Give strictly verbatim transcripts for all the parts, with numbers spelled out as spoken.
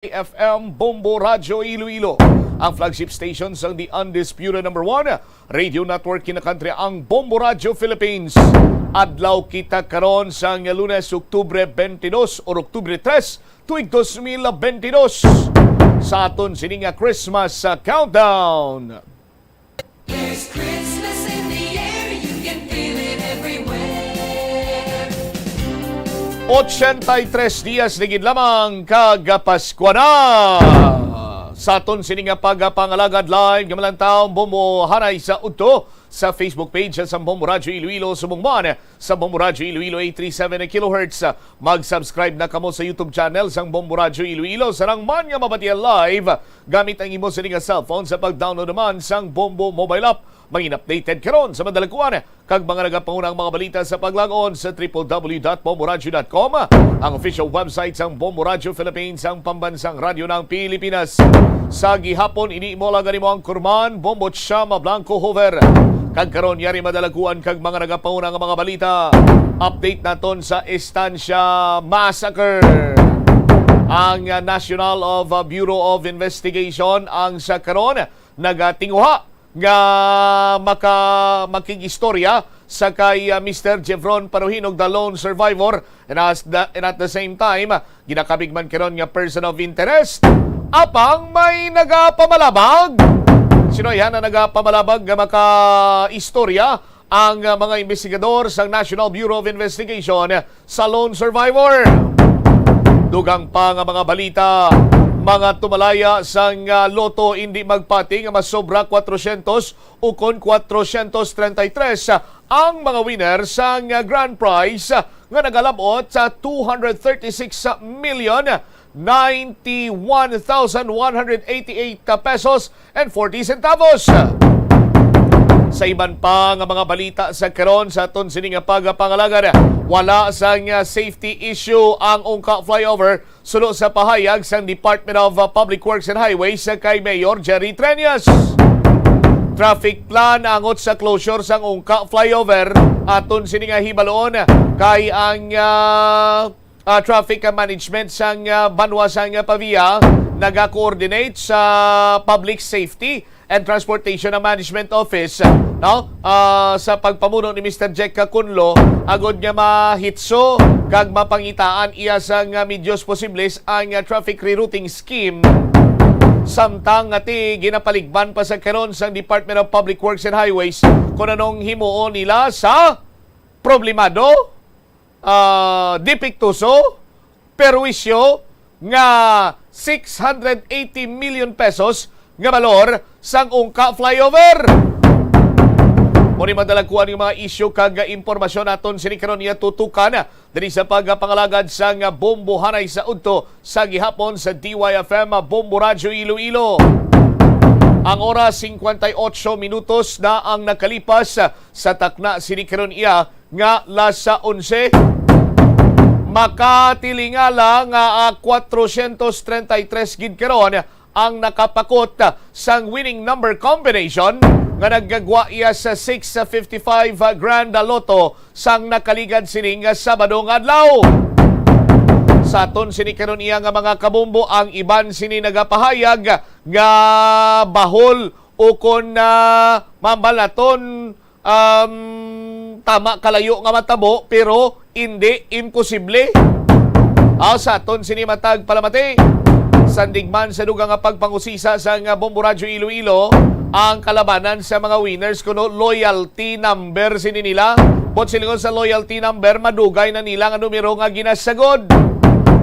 F M Bombo Radyo Iloilo, ang flagship station sang The Undisputed Number One Radio Network in the country, ang Bombo Radyo Philippines. Adlaw kita karon sang Lunes, Oktubre twenty-two or Oktubre tres, tuig dos mil bentidós. Sa aton sini nga Christmas, ah, countdown. There's Christmas in the air, you can feel it everywhere. Ochenta y tres dias na gid lamang kag Paskwa na. Sa aton sini nga pagpangalagad, live nga malantaw, Bombo hanay sa udto sa Facebook page sa Bombo Radyo Iloilo, subong man sa Bombo Radyo Iloilo eight three seven kilohertz. Mag-subscribe na kamo sa YouTube channel sang Bombo Radyo Iloilo. Sarang man nga mabatian live gamit ang imo sini nga cellphone, sa pag-download naman sang Bombo mobile app. Mangin updated karon sa madalakuan kag mga nagapangunang mga balita sa paglag-on sa triple W dot bomboradyo dot com, ang official website sang Bombo Radyo Philippines, ang pambansang radyo ng Pilipinas. Sa gihapon, ini mo lang ganimo ang kurman, Bombo Chama Blanco Hoover. Kag karon, yari madalakuan kag mga nagapangunang mga balita. Update naton sa Estancia Massacre. Ang, ah, National of, ah, Bureau of Investigation ang sa karon nagatinguha nga maka-, makig-istorya sa kay, ah, Mister Jevron Paruhinog, the lone survivor, and as the, and at the same time, ginakabig man karon nga person of interest. Apang may nagapamalabag. Sino iya na nagapamalabag nga maka-istorya ang, ah, mga investigador sa National Bureau of Investigation sa lone survivor. Dugang pa nga mga balita, mga tumalaya sang, ah, lotto indi magpati nga masobra kwatrocientos ukon kwatrocientos treinta y tres ang mga winner sang, ah, grand prize, ah, nga nagalab-ot sa two hundred thirty-six million ninety-one thousand one hundred eighty-eight pesos and forty centavos. Sa iban pa nga mga balita sa karon sa aton sini nga pagpangalagad, wala sang, ah, safety issue ang Ungka Flyover, suno sa pahayag sang Department of, ah, Public Works and Highways, ah, kay Mayor Jerry Treñas. Traffic plan angot sa closure sang Ungka Flyover. Aton sini nga hibaloon kay ang, ah, ah, traffic management sang, ah, banwa sang, ah, Pavia naga-coordinate sa Public Safety and Transportation Management Office, no? Ah, sa pagpamuno ni Mister Jack Cacunlo, agod nga mahitso kag mapangitaan iya sang, ah, medyos posibles ang, ah, traffic rerouting scheme. Samtang nga ti ginapaligban pa sa karon sang Department of Public Works and Highways kung anong himuon nila sa problemado, ah, depektoso, perwisyo nga six hundred eighty million pesos nga balor sang Ungka Flyover. Mao ni madalakuan nga mga isyu kag impormasyon naton sini karon iya tutukan diri sa pagpangalagad sang Bombo hanay sa udto sa gihapon sa D Y F M Bombo Radyo Iloilo. Ang oras, cincuenta y ocho minutos na ang nakalipas sa takna sini karon iya nga las onse. Makatilingala nga, ah, kwatrocientos treinta y tres gid karon ang nakapakot sang winning number combination nga naggagwa iya sa six fifty-five Grand Lotto sang nakaligad sining Sabado nga adlaw. Sa aton sini karon iya nga mga kabombo, ang iban sini nagapahayag nga bahol ukon na mambalaton, um, tama kalayo nga matabo, pero hindi imposible. Aw, sa aton sini matag palamati, sandig man sa dugang nga pagpangusisa sang Bombo Radyo Iloilo, ang kalabanan sa mga winners kuno loyalty number sini nila. Buot silingon, sa loyalty number, madugay na nila nga numero nga ginasagod.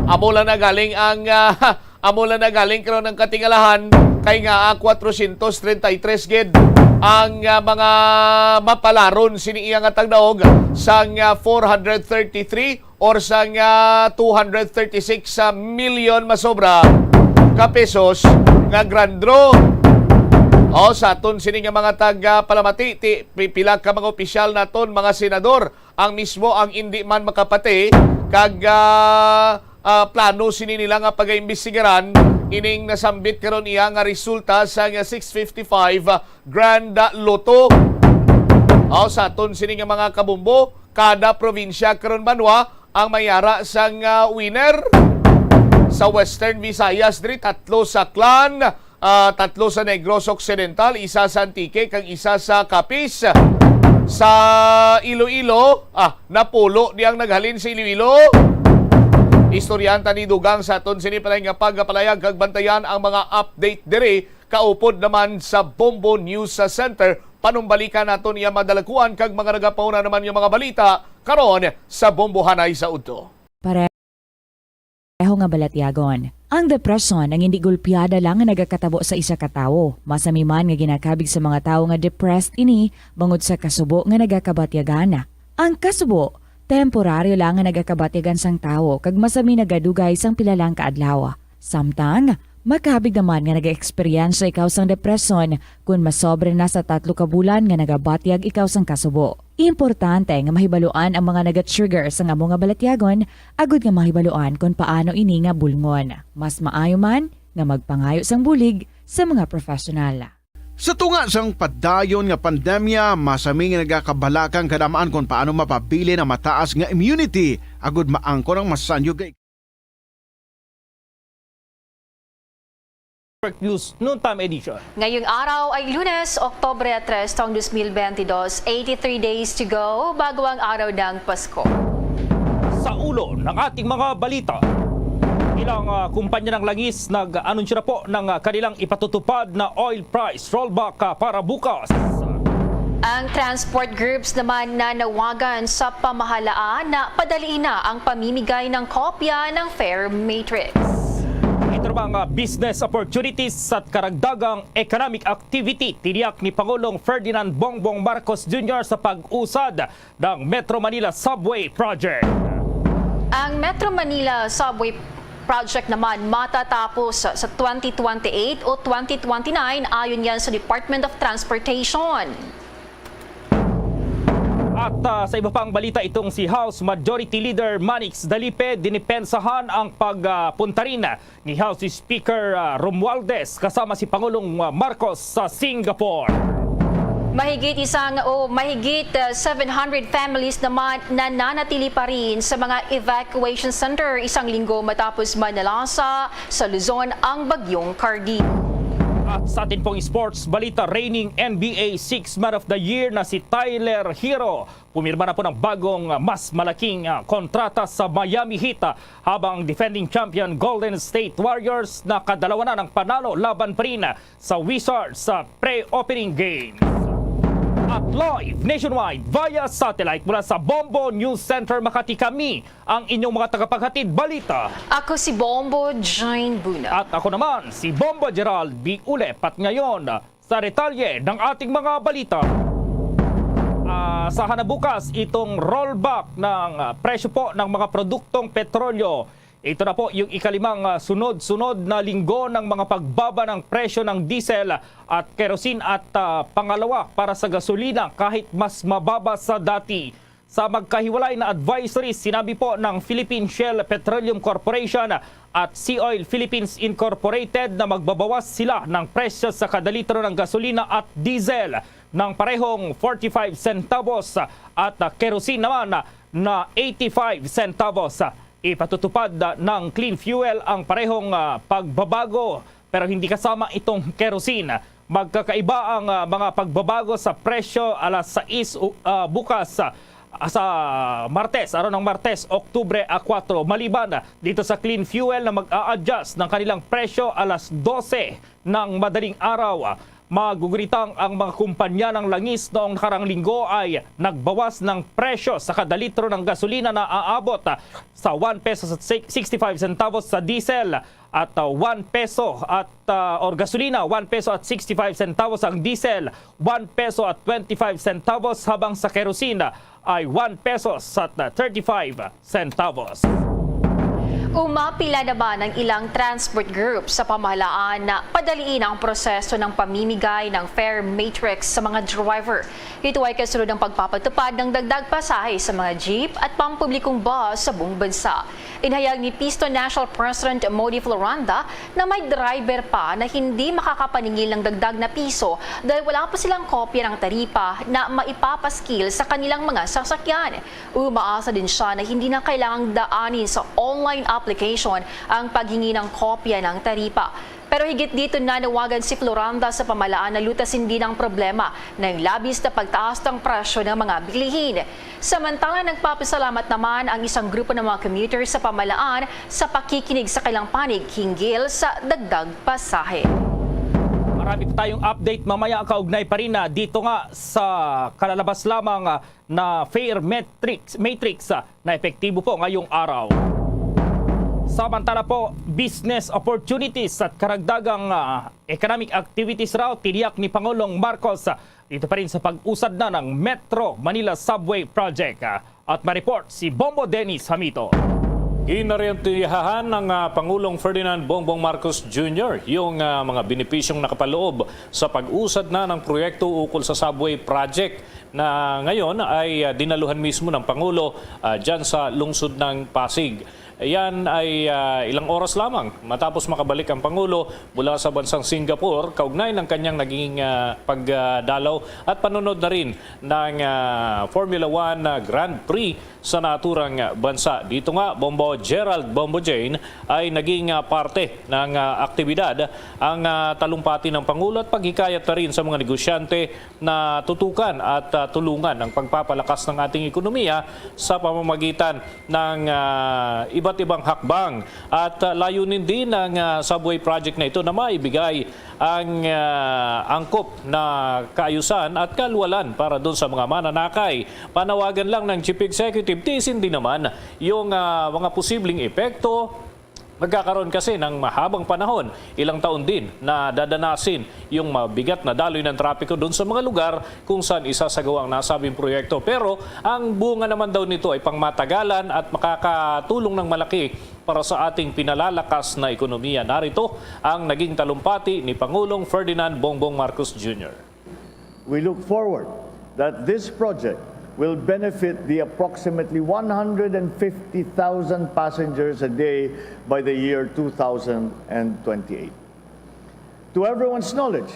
Amo lang na galing ang, ah, Amo lang na galing karon ang katingalahan, kay nga, ah, kwatrocientos treinta y tres gid ang, ah, mga mapalaron sini iya nga tagdaog sang, ah, four hundred thirty-three or sang, ah, two hundred thirty-six million masobra ka pesos nga grand draw. O, sa aton sini nga mga taga palamati, ti, pi-, pila ka mga opisyal naton, mga senador, ang mismo ang indi man makapati kag, ah, ah, plano sini nila nga pagaimbestigaran ining nasambit karon iya nga resulta sa nga six fifty-five Grand Lotto. Aw, sa aton sini nga mga kabombo, kada probinsya karon banwa ang may ara sang, ah, winner. Sa Western Visayas diri, tatlo sa Aklan, ah, tatlo sa Negros Occidental, isa sa Antique, kag isa sa Capiz. Sa Iloilo, ah, napulo di ang naghalin sa Iloilo. Istoryahan ta ni Dugang sa aton sini panay nga pagpalayag, kag bantayan ang mga update diri kaupod naman sa Bombo News Center. Panumbalikan naton iya madalakuan kag mga nagapahuna naman nga mga balita karon sa Bombohanay sa Udto. Pareho nga balatyagon. Ang depresyon ang hindi gulpiada lang nga nagakatabo sa isa ka tawo. Masami man nga ginakabig sa mga tawo nga depressed ini bangod sa kasubo nga nagakabatyagan. Ang kasubo, temporaryo lang nga nagakabatyagan sang tawo kag masami nagadugay sang pila lang ka adlaw. Samtang, makabig naman nga nag-eksperyensya ikaw sang depresyon kon masobra na sa tatlo ka bulan nga nagabatyag ikaw sang kasubo. Importante nga mahibaluan ang mga naga-trigger sang amo nga balatyagon agud nga mahibaluan kon paano ini nga bulngon. Mas maayo man nga magpangayo sang bulig sa mga professional. Sa tunga sang padayon nga pandemya, masami nga nagakabalaka ang kadam-an kon paano mapabilin ang mataas nga immunity agud maangkon ang masanyo nga Network News Noontime Edition. Ngayong araw ay Lunes, Oktubre tres, taong dos mil bentidós, eighty-three days to go bago ang araw ng Pasko. Sa ulo ng ating mga balita, ilang, ah, kumpanya ng langis nag-anunsyo na po ng, ah, kanilang ipatutupad na oil price rollback, ah, para bukas. Ang transport groups naman nanawagan sa pamahalaan na padaliin na ang pamimigay ng kopya ng fare matrix. Ito namang, ah, business opportunities at karagdagang economic activity tiniyak ni Pangulong Ferdinand Bongbong Marcos Junior sa pag-usad ng Metro Manila Subway Project. Ang Metro Manila Subway Project naman matatapos sa twenty twenty-eight o twenty twenty-nine, ayon yan sa Department of Transportation. At, ah, sa iba pang balita, itong si House Majority Leader Manix Dalipe dinipensahan ang pagpunta rin ni House Speaker, ah, Romualdez kasama si Pangulong, ah, Marcos sa Singapore. Mahigit isang, o mahigit, ah, seven hundred families naman nananatili pa rin sa mga evacuation center isang linggo matapos manalasa sa Luzon ang Bagyong Cardi. At sa atin pong sports balita, reigning N B A Sixth Man of the Year na si Tyler Herro pumirma na po ng bagong, ah, mas malaking, ah, kontrata sa Miami Heat, ah, habang defending champion Golden State Warriors nakadalawa na ng panalo laban pa rin sa Wizards sa pre-opening game. At live nationwide via satellite mula sa Bombo News Center Makati, kami ang inyong mga tagapaghatid balita. Ako si Bombo Jane Buna. At ako naman si Bombo Gerald B. Ulep. At ngayon, sa detalye ng ating mga balita. Ah, sa hanabukas, itong rollback ng, ah, presyo po ng mga produktong petrolyo. Ito na po yung ikalimang, ah, sunod-sunod na linggo ng mga pagbaba ng presyo ng diesel at kerosene at, ah, pangalawa para sa gasolina, kahit mas mababa sa dati. Sa magkahiwalay na advisory, sinabi po ng Philippine Shell Petroleum Corporation at Sea Oil Philippines Incorporated na magbabawas sila ng presyo sa kada litro ng gasolina at diesel ng parehong forty-five centavos at, ah, kerosene naman na eighty-five centavos. Ipatutupad, ah, ng Clean Fuel ang parehong, ah, pagbabago, pero hindi kasama itong kerosene. Magkakaiba ang, ah, mga pagbabago sa presyo alas sais u-, ah, bukas, ah, sa Martes, araw ng Martes, Oktubre a kuwatro. Maliban, ah, dito sa Clean Fuel na mag-a-adjust ng kanilang presyo alas dose ng madaling araw. Maguguritang ang mga kumpanya ng langis noong nakarang linggo ay nagbawas ng presyo sa kada litro ng gasolina na aabot, ah, sa one pesos at si-, sixty-five centavos, sa diesel at, ah, one peso at, ah, or gasolina, one peso at sixty-five centavos ang diesel, one peso at twenty-five centavos, habang sa kerosene ay one pesos at thirty-five centavos. Umapila naman ang ilang transport group sa pamahalaan na padaliin ang proseso ng pamimigay ng fare matrix sa mga driver. Ito ay kasunod ng pagpapatupad ng dagdag pasahe sa mga jeep at pampublikong bus sa buong bansa. Inhayag ni Pisto National President Modi Floranda na may driver pa na hindi makakapaningil ng dagdag na piso dahil wala pa silang kopya ng taripa na maipapaskil sa kanilang mga sasakyan. Umaasa din siya na hindi na kailangang daanin sa online application ang paghingi ng kopya ng taripa. Pero higit dito, nanawagan si Floranda sa pamahalaan na lutasin din ang problema ng labis na pagtaas ng presyo ng mga bilihin. Samantala, nagpapasalamat naman ang isang grupo ng mga commuter sa pamahalaan sa pakikinig sa kanilang panig hinggil sa dagdag pasahe. Marami pa tayong update mamaya kaugnay pa rin na dito nga sa kalalabas lamang, ah, na fare matrix, matrix, ah, na epektibo po ngayong araw. Samantala po, business opportunities at karagdagang, ah, economic activities raw tiniyak ni Pangulong Marcos, ah, dito pa rin sa pag-usad na ng Metro Manila Subway Project. Ah, at ma-report si Bombo Dennis Hamito. Ginaryantiyahan ng, ah, Pangulong Ferdinand Bongbong Marcos Junior yung, ah, mga benepisyong nakapaloob sa pag-usad na ng proyekto ukol sa subway project na ngayon ay, ah, dinaluhan mismo ng Pangulo, ah, dyan sa lungsod ng Pasig. Yan ay, ah, ilang oras lamang matapos makabalik ang Pangulo mula sa bansang Singapore kaugnay ng kanyang naging, ah, pagdalaw at panonood na rin ng, ah, Formula One, ah, Grand Prix sa naturang bansa. Dito nga, Bombo Gerald, Bombo Jane, ay naging, ah, parte ng, ah, aktibidad ang, ah, talumpati ng Pangulo at paghikayat na rin sa mga negosyante na tutukan at, ah, tulungan ang pagpapalakas ng ating ekonomiya sa pamamagitan ng, ah, iba't ibang hakbang. At, ah, layunin din ng, ah, subway project na ito na maibigay ang, ah, angkop na kaayusan at kalwalan para dun sa mga mananakay. Panawagan lang ng Chief Executive, tiisin din naman yung, ah, mga posibleng epekto. Magkakaroon kasi ng mahabang panahon, ilang taon din na dadanasin yung mabigat na daloy ng trapiko dun sa mga lugar kung saan isasagawa ang nasabing proyekto. Pero ang bunga naman daw nito ay pangmatagalan at makakatulong ng malaki para sa ating pinalalakas na ekonomiya. Narito ang naging talumpati ni Pangulong Ferdinand Bongbong Marcos Junior. We look forward that this project will benefit the approximately one hundred and fifty thousand passengers a day by the year two thousand and twenty-eight. To everyone's knowledge,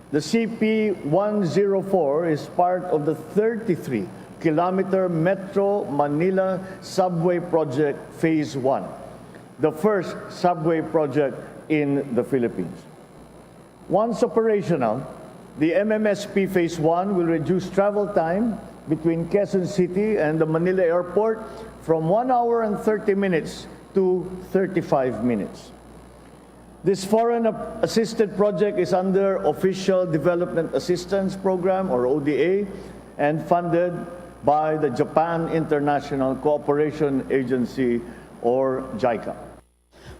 the C P one zero four is part of the thirty-three kilometer Metro Manila Subway Project Phase one, the first subway project in the Philippines. Once operational, the M M S P Phase one will reduce travel time between Quezon City and the Manila Airport from one hour and thirty minutes to thirty-five minutes. This foreign assisted project is under Official Development Assistance Program, or O D A, and funded by the Japan International Cooperation Agency, or JICA.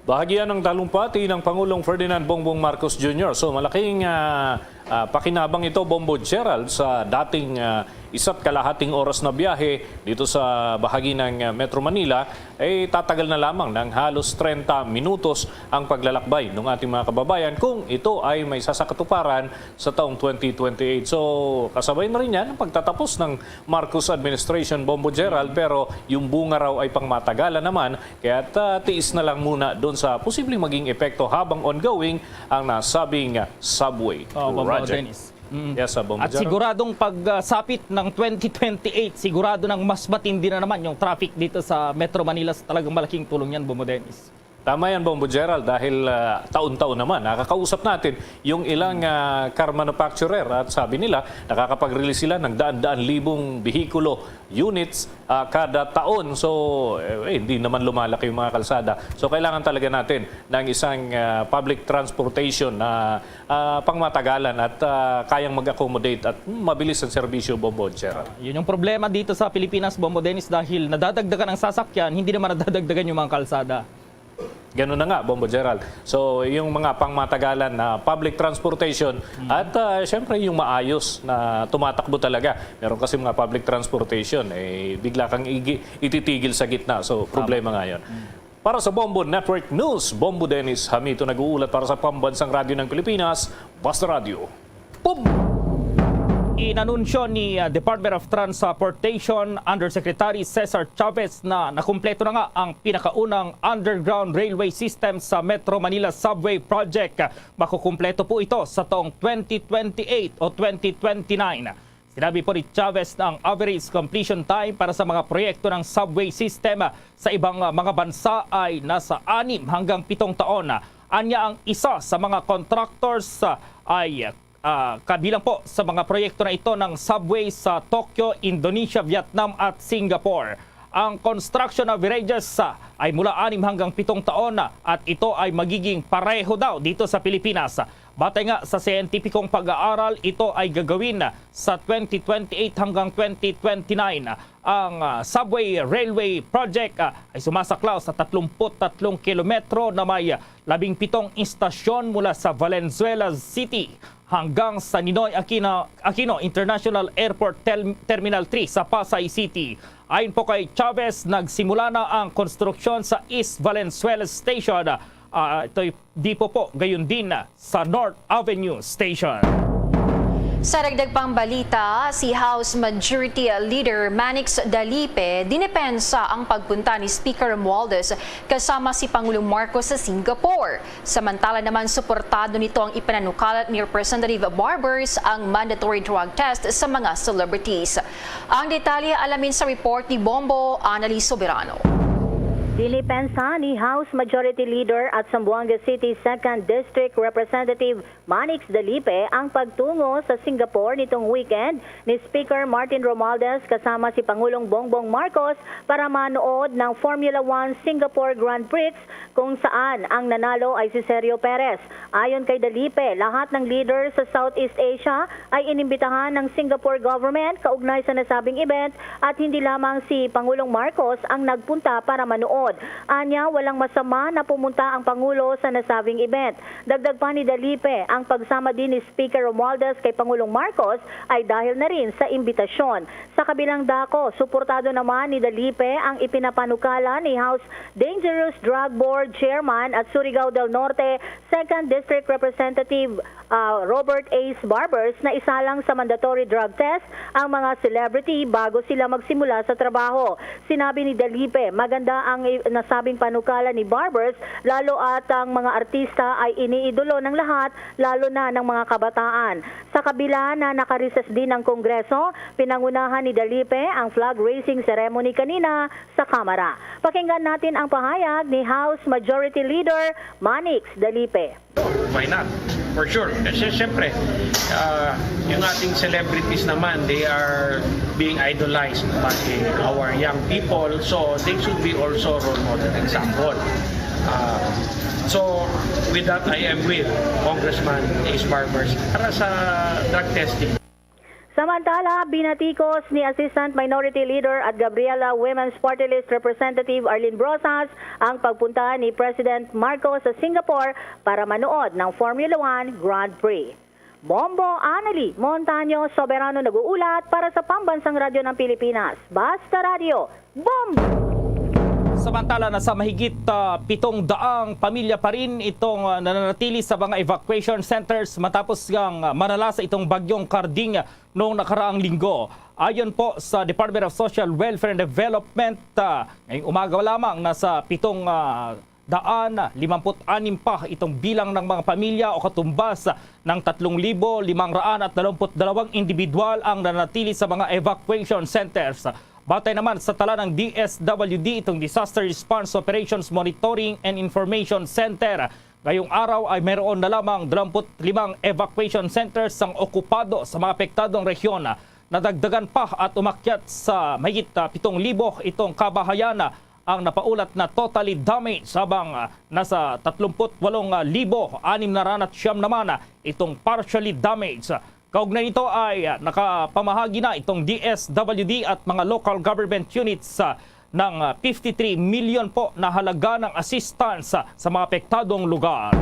Bahagian ng talumpati ng Pangulong Ferdinand Bongbong Marcos Junior. So malaking, ah, ah, pakinabang ito, Bombo Gerald, sa dating, ah, isa't kalahating oras na biyahe dito sa bahagi ng, ah, Metro Manila. Eh, tatagal na lamang ng halos treinta minutos ang paglalakbay ng ating mga kababayan kung ito ay may sasakatuparan sa taong twenty twenty-eight. So kasabay na rin yan ang pagtatapos ng Marcos administration, Bombo Gerald, pero yung bunga raw ay pangmatagalan naman, kaya ta-, tiis na lang muna doon sa posibleng maging epekto habang ongoing ang nasabing subway Oh, Bombo project. Dennis. Mm. Yes, ah, Bombo At Gerald. Siguradong pag, ah, sapit ng twenty twenty-eight, sigurado nang mas matindi na naman yung traffic dito sa Metro Manila. So, talagang malaking tulong yan, Bombo Dennis. Tama yan, Bombo Gerald, dahil, ah, taon-taon naman nakakausap natin yung ilang, ah, car manufacturer at sabi nila nakakapag-release sila ng daan-daan libong behikulo, units, ah, kada taon. So eh, eh, hindi naman lumalaki yung mga kalsada. So kailangan talaga natin ng isang, ah, public transportation na, ah, pangmatagalan at, ah, kayang mag-accommodate at, hmm, mabilis ang serbisyo, Bombo Gerald. Yun yung problema dito sa Pilipinas, Bombo Dennis, dahil nadadagdagan ang sasakyan, hindi naman nadadagdagan yung mga kalsada. Ganun na nga, Bombo Gerald. So, yung mga pangmatagalan na public transportation at, ah, syempre yung maayos na tumatakbo talaga. Meron kasi mga public transportation, eh, bigla kang igi- ititigil sa gitna. So, problema nga yun. Para sa Bombo Network News, Bombo Dennis Hamito nag-uulat para sa Pambansang Radyo ng Pilipinas, Basta Radyo. Bombo! Inanunsyo ni, uh, Department of Transportation Undersecretary Cesar Chavez na nakumpleto na nga ang pinakaunang underground railway system sa Metro Manila Subway Project. Makukumpleto po ito sa taong twenty twenty-eight o twenty twenty-nine. Sinabi po ni Chavez na ang average completion time para sa mga proyekto ng subway system sa ibang, uh, mga bansa ay nasa anim hanggang pitong taon. Anya, ang isa sa mga contractors, uh, ay, uh, kabilang po sa mga proyekto na ito ng subway sa Tokyo, Indonesia, Vietnam at Singapore. Ang construction averages, uh, ay mula anim hanggang pitong taon, uh, at ito ay magiging pareho daw dito sa Pilipinas. Batay nga sa siyentipikong pag-aaral, ito ay gagawin sa twenty twenty-eight hanggang twenty twenty-nine. Ang, ah, subway railway project, ah, ay sumasaklaw sa tatlumpu't tatlong kilometro na may, ah, labing pitong istasyon mula sa Valenzuela City hanggang sa Ninoy Aquino, Aquino International Airport Tel-, Terminal three sa Pasay City. Ayon po kay Chavez, nagsimula na ang konstruksyon sa East Valenzuela Station. Ah, ito'y Dipo po, gayon din sa North Avenue Station. Sa dagdag pang balita, si House Majority Leader Manix Dalipe dinepensa ang pagpunta ni Speaker Romualdez kasama si Pangulong Marcos sa Singapore. Samantala naman, suportado nito ang ipinanukalat ni Representative Barbers ang mandatory drug test sa mga celebrities. Ang detalye alamin sa report ni Bombo Anali Soberano. Dinipensa ni House Majority Leader at Zamboanga City Second District Representative Manix Dalipe ang pagtungo sa Singapore nitong weekend ni Speaker Martin Romualdez kasama si Pangulong Bongbong Marcos para manood ng Formula One Singapore Grand Prix, kung saan ang nanalo ay si Sergio Perez. Ayon kay Dalipe, lahat ng leader sa Southeast Asia ay inimbitahan ng Singapore government kaugnay sa nasabing event at hindi lamang si Pangulong Marcos ang nagpunta para manood. Anya, walang masama na pumunta ang Pangulo sa nasabing event. Dagdag pa ni Dalipe, ang pagsama din ni Speaker Romualdez kay Pangulong Marcos ay dahil na rin sa imbitasyon. Sa kabilang dako, suportado naman ni Dalipe ang ipinapanukala ni House Dangerous Drug Board Chairman at Surigao del Norte Second District Representative, ah, Robert Ace Barbers na isalang sa mandatory drug test ang mga celebrity bago sila magsimula sa trabaho. Sinabi ni Dalipe, maganda ang i-, nasabing panukala ni Barbers, lalo at ang mga artista ay iniidolo ng lahat, lalo na ng mga kabataan. Sa kabila na naka-recess din ang Kongreso, pinangunahan ni Dalipe ang flag raising ceremony kanina sa Kamara. Pakinggan natin ang pahayag ni House Majority Leader Manix Dalipe. Why not? For sure. Kasi siyempre, ah, yung ating celebrities naman, they are being idolized by our young people. So, they should be also role model example. Ah, so, with that, I am with Congressman Ace Barbers para sa drug testing. Samantala, binatikos ni Assistant Minority Leader at Gabriela Women's Party List Representative Arlene Brosas ang pagpunta ni President Marcos sa Singapore para manood ng Formula One Grand Prix. Bombo Anali Montaño Soberano nag-uulat para sa Pambansang Radyo ng Pilipinas, Basta Radyo, Bombo! Samantala, nasa mahigit, ah, pitong daang pamilya pa rin itong, ah, nananatili sa mga evacuation centers matapos ngang, ah, manalasa itong Bagyong Karding noong nakaraang linggo. Ayon po sa Department of Social Welfare and Development, ah, ngayong umaga lamang, nasa pitong, ah, daan limampu't anim pa itong bilang ng mga pamilya o katumbas ng tatlong libo limang raan at dalawampu't dalawang individual ang nanatili sa mga evacuation centers. Batay naman sa tala ng D S W D, itong Disaster Response Operations Monitoring and Information Center, ngayong araw ay mayroon na lamang dalawampu't limang evacuation centers ang okupado sa mga apektadong rehiyon. Nadagdagan pa at umakyat sa mahigit, ah, pitong libo itong kabahayan, ah, ang napaulat na totally damaged, habang, ah, nasa tatlumpu't walong libo anim na raan at siyam naman, ah, itong partially damaged. Kaugnay nito ay, ah, nakapamahagi na itong D S W D at mga local government units, ah, ng, ah, fifty-three million po na halaga ng assistance, ah, sa mga apektadong lugar.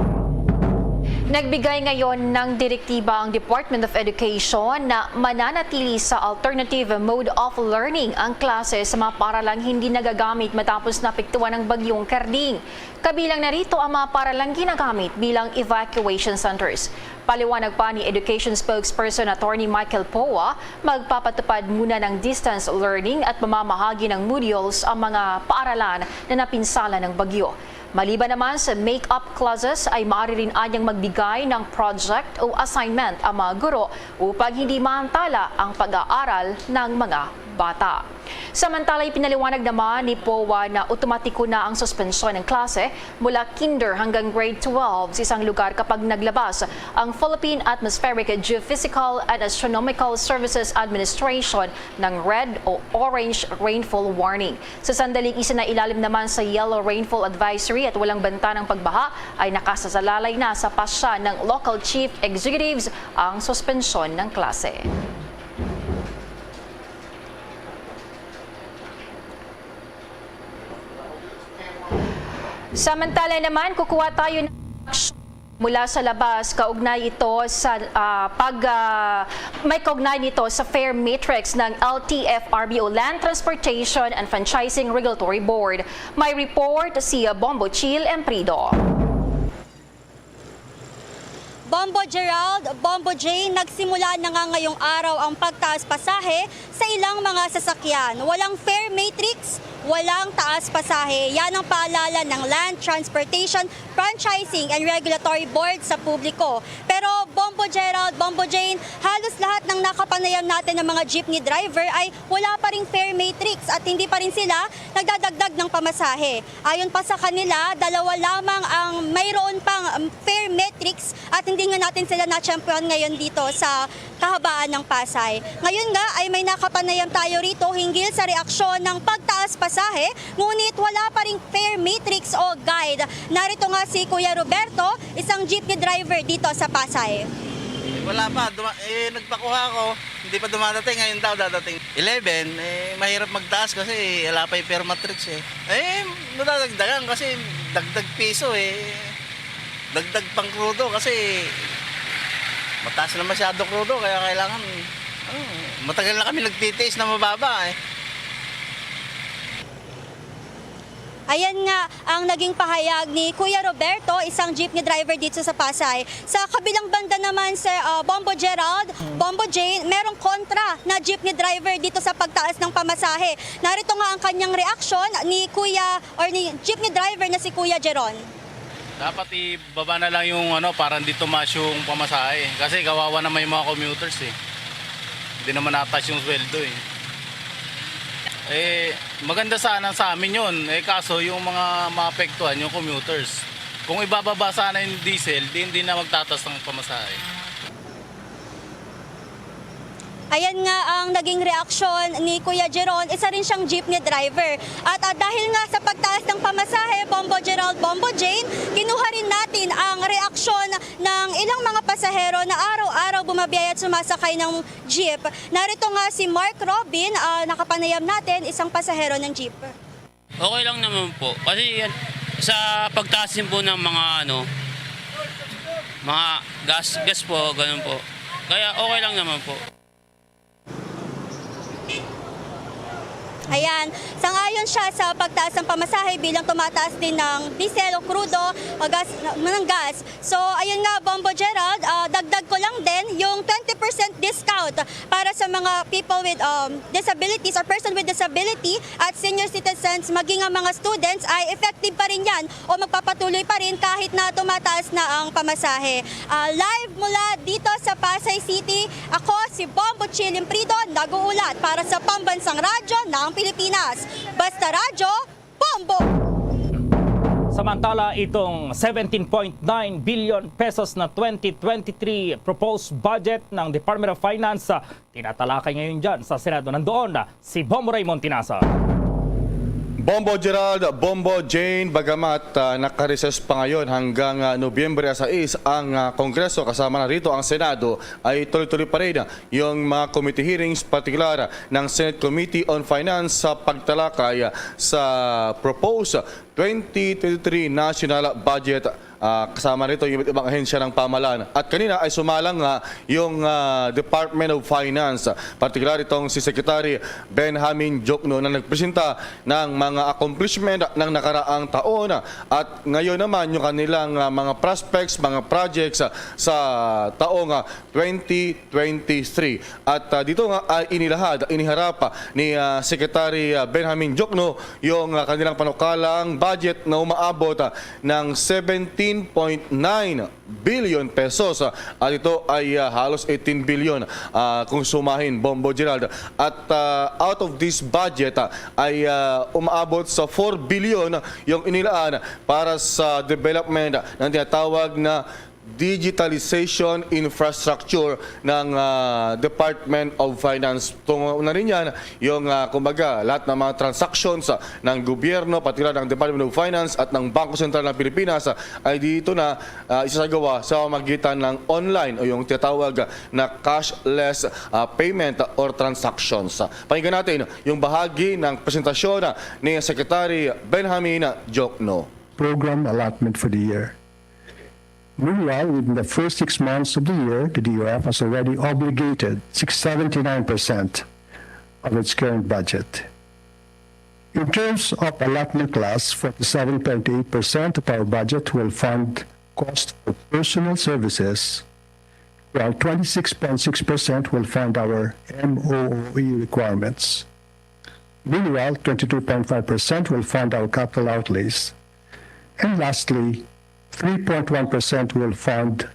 Nagbigay ngayon ng direktiba ang Department of Education na mananatili sa alternative mode of learning ang klase sa mga paaralang hindi nagagamit matapos naapektuhan ng Bagyong Karding. Kabilang na rito ang mga paaralang ginagamit bilang evacuation centers. Paliwanag pa ni Education Spokesperson Attorney Michael Poa, magpapatupad muna ng distance learning at mamamahagi ng modules ang mga paaralan na napinsala ng bagyo. Maliban naman sa make-up classes, ay maaari rin anyang magbigay ng project o assignment ang mga guro upang hindi maantala ang pag-aaral ng mga bata. Samantala, ipinaliwanag naman ni Poa na otomatiko na ang suspensyon ng klase mula kinder hanggang grade twelve sa isang lugar kapag naglabas ang Philippine Atmospheric, Geophysical and Astronomical Services Administration ng red o orange rainfall warning. Sa sandaling isinailalim naman sa yellow rainfall advisory at walang banta ng pagbaha, ay nakasasalalay na sa pasya ng local chief executives ang suspensyon ng klase. Samantala naman, kukuha tayo ng aksyon mula sa labas, kaugnay ito sa, ah, pag, ah, may kaugnay nito sa fare matrix ng L T F R B o Land Transportation and Franchising Regulatory Board. May report si Bombo Chill Emprido. Bombo Gerald, Bombo Jane, nagsimula na nga ngayong araw ang pagtaas pasahe sa ilang mga sasakyan. Walang fare matrix, walang taas pasahe. Yan ang paalala ng Land Transportation, Franchising and Regulatory Board sa publiko. Pero Bombo Gerald, Bombo Jane, halos lahat ng nakapanayam natin ng mga jeepney driver ay wala pa ring fare matrix at hindi pa rin sila nagdadagdag ng pamasahe. Ayon pa sa kanila, dalawa lamang ang mayroon pang, um, fare matrix at hindi nga natin sila natsyempohan ngayon dito sa kahabaan ng Pasay. Ngayon nga ay may nakapanayam tayo rito hinggil sa reaksyon ng pagtaas pasahe, ngunit wala pa ring fare matrix o guide. Narito nga si Kuya Roberto, isang jeepney driver dito sa Pasay. Wala pa. Duma- eh, nagpakuha ako. Hindi pa dumadating. Ngayon daw dadating. Eleven, eh, mahirap magtaas kasi wala pa yung fare matrix eh. Eh, nadadagdagan kasi dagdag piso eh. Dagdag pang krudo kasi mataas na masyado krudo kaya kailangan, ano, matagal na kami nagtitiis na mababa eh. Ayan nga ang naging pahayag ni Kuya Roberto, isang jeepney driver dito sa Pasay. Sa kabilang banda naman, Sir, ah, Bombo Gerald, Bombo Jane, merong kontra na jeepney driver dito sa pagtaas ng pamasahe. Narito nga ang kanyang reaksyon ni Kuya or ni jeepney driver na si Kuya Jeron. Dapat ibaba na lang yung ano, para hindi tumaas yung pamasahe. Kasi kawawa naman yung mga commuters eh. Hindi naman natas yung sweldo eh. Eh, maganda sana sa amin yun. Eh, kaso yung mga maapektuhan, yung commuters. Kung ibababa sana yung diesel, di, hindi na magtatas ng pamasahe. Ayan nga ang naging reaksyon ni Kuya Jeron, isa rin siyang jeepney driver. At, ah, dahil nga sa pagtaas ng pamasahe, Bombo Gerald, Bombo Jane, kinuha rin natin ang reaksyon ng ilang mga pasahero na araw-araw bumabiyaya at sumasakay ng jeep. Narito nga si Mark Robin, ah, nakapanayam natin, isang pasahero ng jeep. Okay lang naman po. Kasi yan, sa pagtaas din po ng mga ano, mga gas, gas po, ganun po. Kaya okay lang naman po. Ayan, sangayon siya sa pagtaas ng pamasahe bilang tumataas din ng diesel o krudo o gas, ng gas. So, ayun nga, Bombo Gerald, ah, dagdag ko lang din yung twenty percent discount para sa mga people with, um, disabilities or person with disability at senior citizens, maging ang mga students ay effective pa rin yan o magpapatuloy pa rin kahit na tumataas na ang pamasahe. Ah, live mula dito sa Pasay City, ako si Bombo Chill Imprido, nag-uulat para sa Pambansang Radyo ng Pilipinas. Basta Radyo, Bombo! Samantala, itong seventeen point nine billion pesos na twenty twenty-three proposed budget ng Department of Finance, ah, tinatalakay ngayon dyan sa Senado. Nandoon si Bombo Raymond Tinasan. Bombo Gerald, Bombo Jane, bagamat, ah, naka-recess pa ngayon hanggang, ah, Nobyembre sais ang, ah, Kongreso, kasama na rito ang Senado, ay tuloy-tuloy pa rin yung mga committee hearings, partikular ng Senate Committee on Finance, sa pagtalakay sa proposed twenty twenty-three national budget. Ah, kasama nito yung iba't ibang ahensya ng pamahalaan. At kanina ay sumalang nga yung, ah, Department of Finance, partikular itong si Secretary Benjamin Jokno na nagpresenta ng mga accomplishment ng nakaraang taon. At ngayon naman yung kanilang, ah, mga prospects, mga projects, ah, sa taong, ah, twenty twenty-three. At, ah, dito nga ay inilahad, iniharap, ah, ni, ah, Secretary, ah, Benjamin Jokno yung, ah, kanilang panukalang budget na umaabot, ah, ng seventeen point nine billion pesos. Ah, at ito ay, ah, halos eighteen billion, ah, kung sumahin, Bombo Gerald. At, ah, out of this budget, ah, ay, ah, umaabot sa four billion yung inilaan para sa development ng tinatawag na digitalization infrastructure ng, ah, Department of Finance. Tungo na rin yan yung, ah, kumbaga, lahat ng mga transactions, ah, ng gobyerno, pati na ng Department of Finance at ng Bangko Sentral ng Pilipinas, ah, ay dito na, ah, isasagawa sa pamamagitan ng online o yung tinatawag na cashless, ah, payment or transactions. Pakinggan natin yung bahagi ng presentasyon, ah, ni Secretary Benjamin Jokno. Program allotment for the year. Meanwhile, within the first six months of the year, the D O F has already obligated six seventy-nine percent of its current budget. In terms of allotment class, forty-seven point eight percent of our budget will fund cost for personal services, while twenty-six point six percent will fund our M O O E requirements. Meanwhile, twenty-two point five percent will fund our capital outlays. And lastly, three point one percent will fund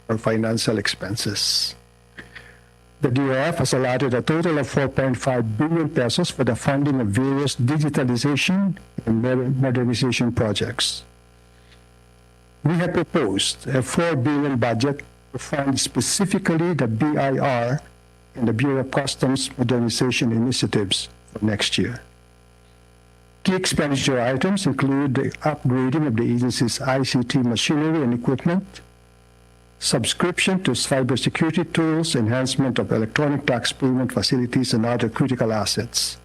our financial expenses. The D O F has allotted a total of four point five billion pesos for the funding of various digitalization and moder-, modernization projects. We have proposed a four billion budget to fund specifically the B I R and the Bureau of Customs modernization initiatives for next year. Key expenditure items include the upgrading of the agency's I C T machinery and equipment, subscription to cybersecurity tools, enhancement of electronic tax payment facilities, and other critical assets.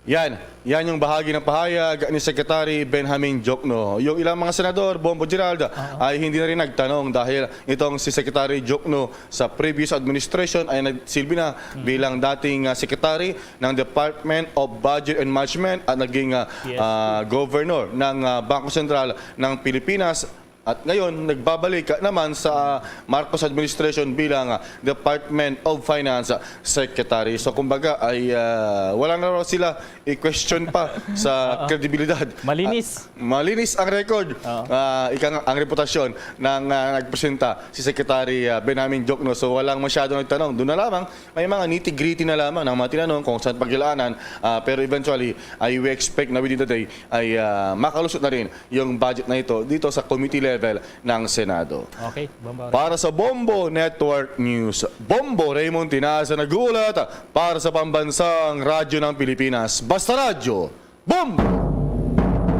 Yan. Yan yung bahagi ng pahayag ni Secretary Benjamin Jokno. Yung ilang mga senador, Bombo Gerald, Oo. ay hindi na rin nagtanong dahil itong si Secretary Jokno sa previous administration ay nagsilbi na Mm. bilang dating, ah, secretary ng Department of Budget and Management at naging, ah, Yes. ah, governor ng, ah, Bangko Sentral ng Pilipinas. At ngayon, nagbabalik naman sa Marcos administration bilang, ah, Department of Finance Secretary. So, kumbaga, ay, ah, wala na raw sila i-question pa sa Oo. kredibilidad. Malinis. Ah, malinis ang record. Oo. Ah, ika nga, ang reputasyon ng, ah, nagpresenta si Secretary, ah, Benjamin Jokno. So, walang masyadong nagtanong. Doon na lamang, may mga nitty-gritty na lamang ng mga tinanong kung saan pagilaanan. Ah, pero eventually, ay we expect na within the day ay, ah, makalusot na rin yung budget na ito dito sa committee level ng Senado. Okay, Bombo. Para sa Bombo Network News, Bombo Raymond Tinaza nag-uulat para sa Pambansang Radyo ng Pilipinas. Basta Radyo, Bombo!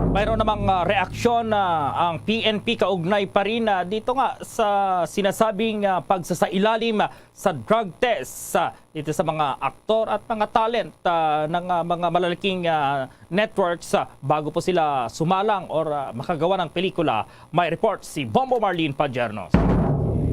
Mayroon namang, ah, reaksyon na ang P N P kaugnay pa rin, ah, dito nga sa sinasabing, ah, pagsasailalim sa drug test, ah, dito sa mga aktor at mga talent, ah, ng, ah, mga malalaking, ah, networks, ah, bago po sila sumalang or, ah, makagawa ng pelikula. May report si Bombo Marlene Pagernos.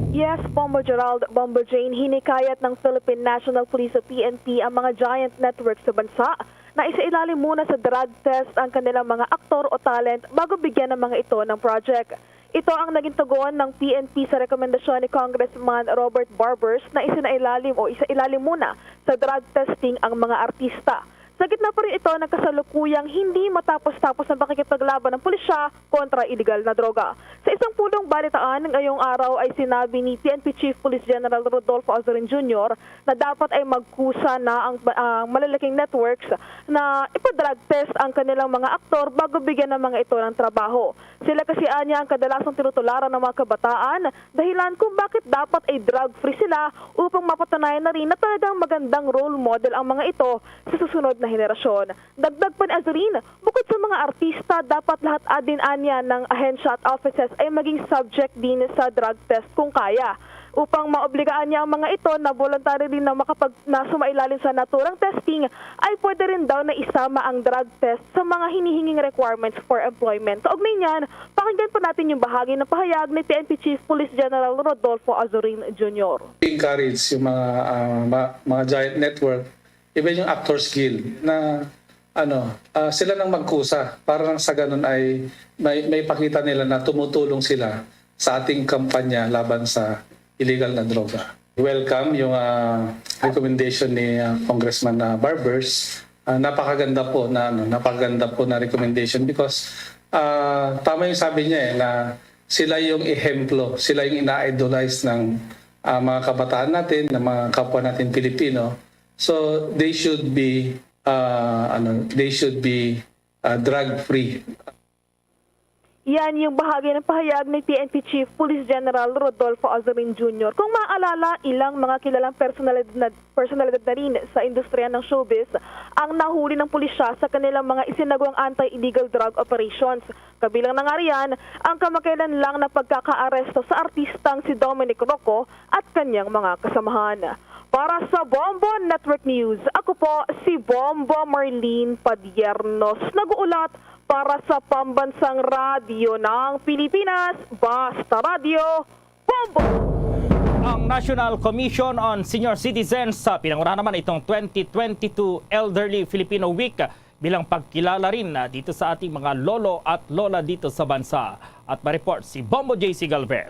Yes, Bombo Gerald, Bombo Jane, hinikayat ng Philippine National Police o P N P ang mga giant networks sa bansa na isailalim muna sa drug test ang kanilang mga aktor o talent bago bigyan ng mga ito ng project. Ito ang naging tugon ng P N P sa rekomendasyon ni Congressman Robert Barbers na isinailalim o isailalim muna sa drug testing ang mga artista. Sa gitna pa rin ito ng kasalukuyang hindi matapos-tapos ang pakikipaglaban ng pulisya kontra iligal na droga. Sa isang pulong balitaan ngayong araw ay sinabi ni P N P Chief Police General Rodolfo Azorin Junior na dapat ay magkusa na ang, ang malalaking networks na ipa-drug test ang kanilang mga aktor bago bigyan ng mga ito ng trabaho. Sila kasi anya ang kadalasang tinutularan ng mga kabataan, dahilan kung bakit dapat ay drug-free sila upang mapatunayan na rin na talagang magandang role model ang mga ito sa susunod na henerasyon. Dagdag pa ni Azurin, bukod sa mga artista, dapat lahat admin ania ng ahensya at offices ay maging subject din sa drug test kung kaya, upang maobligaan niya ang mga ito na voluntary din na makapag-, na sumailalim sa naturang testing, ay pwede rin daw na isama ang drug test sa mga hinihinging requirements for employment. Kaugnay niyan, pakinggan po natin yung bahagi ng pahayag ni P N P Chief Police General Rodolfo Azurin Junior. Encourage yung mga, ah, ma-, mga Giant Network, even yung Actors Guild, na, ano, ah, sila nang magkusa para lang sa ganun ay may, may pakita nila na tumutulong sila sa ating kampanya laban sa illegal na droga. Welcome yung, ah, recommendation ni, ah, Congressman, ah, Barbers. Ah, napakaganda po na, ano, napakaganda po na recommendation because, ah, tama yung sabi niya, eh, na sila yung ehemplo, sila yung ina-idolize ng, ah, mga kabataan natin, ng mga kapwa natin Pilipino. So they should be, ah, ano, they should be, ah, drug-free. Yan yung bahagi ng pahayag ni P N P Chief Police General Rodolfo Azurin Junior. Kung maaalala, ilang mga kilalang personalidad na, personalidad na rin sa industriya ng showbiz ang nahuli ng pulisya sa kanilang mga isinagawang anti-illegal drug operations. Kabilang na nga riyan ang kamakailan lang na pagkakaaresto sa artistang si Dominic Rocco at kanyang mga kasamahan. Para sa Bombo Network News, ako po si Bombo Marlene Padiernos, nag-uulat para sa Pambansang Radyo ng Pilipinas, Basta Radyo, Bombo! Ang National Commission on Senior Citizens, sa pinangunahan naman itong twenty twenty-two Elderly Filipino Week bilang pagkilala rin, ah, dito sa ating mga lolo at lola dito sa bansa. At ma-report si Bombo J C Galvez.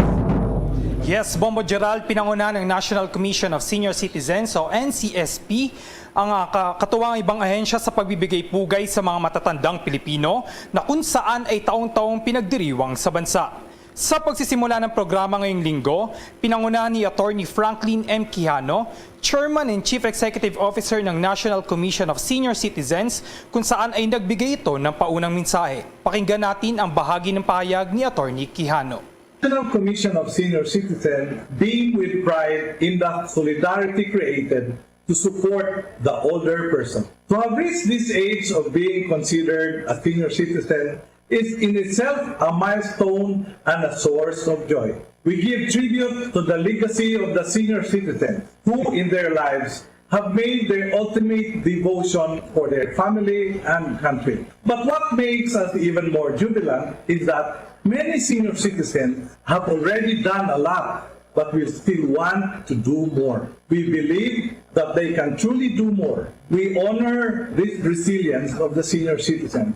Yes, Bombo Gerald, pinangunahan ng National Commission of Senior Citizens o N C S P ang, ah, ka-, katuwang ibang ahensya sa pagbibigay pugay sa mga matatandang Pilipino na kung saan ay taong-taong pinagdiriwang sa bansa. Sa pagsisimula ng programa ngayong linggo, pinangunahan ni Attorney Franklin M. Quijano, Chairman and Chief Executive Officer ng National Commission of Senior Citizens, kung saan ay nagbigay ito ng paunang mensahe. Pakinggan natin ang bahagi ng pahayag ni Attorney Quijano. National Commission of Senior Citizens beam with pride in the solidarity created to support the older person. To have reached this age of being considered a senior citizen is in itself a milestone and a source of joy. We give tribute to the legacy of the senior citizens who, in their lives, have made their ultimate devotion for their family and country. But what makes us even more jubilant is that many senior citizens have already done a lot, but we still want to do more. We believe that they can truly do more. We honor this resilience of the senior citizens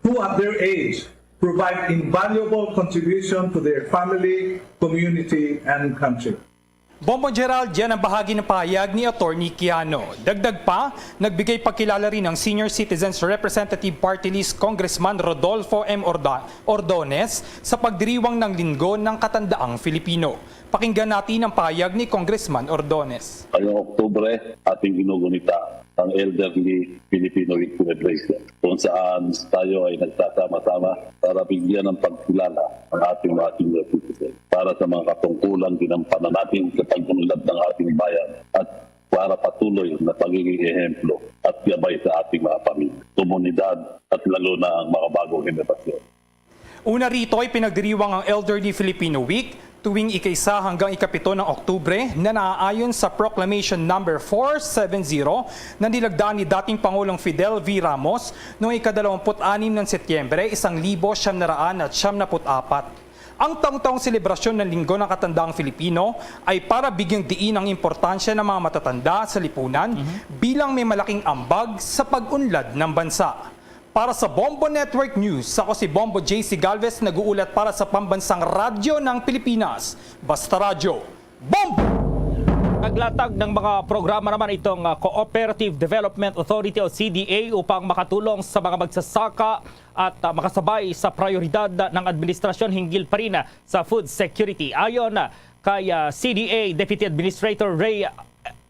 who at their age provide invaluable contribution to their family, community, and country. Bombo Gerald, yan ang bahagi ng pahayag ni Attorney Quijano. Dagdag pa, nagbigay pagkilala rin ang Senior Citizens Representative Party List Congressman Rodolfo M. Orda-, Ordones sa pagdiriwang ng Linggo ng Katandaang Filipino. Pakinggan natin ang pahayag ni Congressman Ordones. Ngayong Oktubre, ating ginugunita ang Elderly Filipino Week Celebration, kung saan tayo ay nagsasama-sama para bigyan ng pagkilala ang ating mga senior citizens para sa mga katungkulan ginampanan natin sa pag-unlad ng ating bayan at para patuloy na pagiging ehemplo at gabay sa ating mga pamilya, komunidad at lalo na ang mga bagong henerasyon. Una rito ay pinagdiriwang ang Elderly Filipino Week tuwing ika-isa hanggang ika-pito ng Oktubre na naaayon sa Proclamation Number four seven zero na nilagdaan ni dating Pangulong Fidel V. Ramos noong ikadalawamput-anim ng Setyembre, isang libo siyam na raan at siyam na put-apat. Ang taong-taong selebrasyon ng Linggo ng Katandaang Filipino ay para bigyang diin ang importansya ng mga matatanda sa lipunan Mhm. bilang may malaking ambag sa pag-unlad ng bansa. Para sa Bombo Network News, ako si Bombo J C Galvez, nag-uulat para sa Pambansang Radyo ng Pilipinas, Basta Radyo, Bombo! Naglatag ng mga programa naman itong, ah, Cooperative Development Authority o C D A upang makatulong sa mga magsasaka at, ah, makasabay sa prioridad ng administrasyon hinggil pa rin, ah, sa food security. Ayon, ah, kay, ah, C D A Deputy Administrator Ray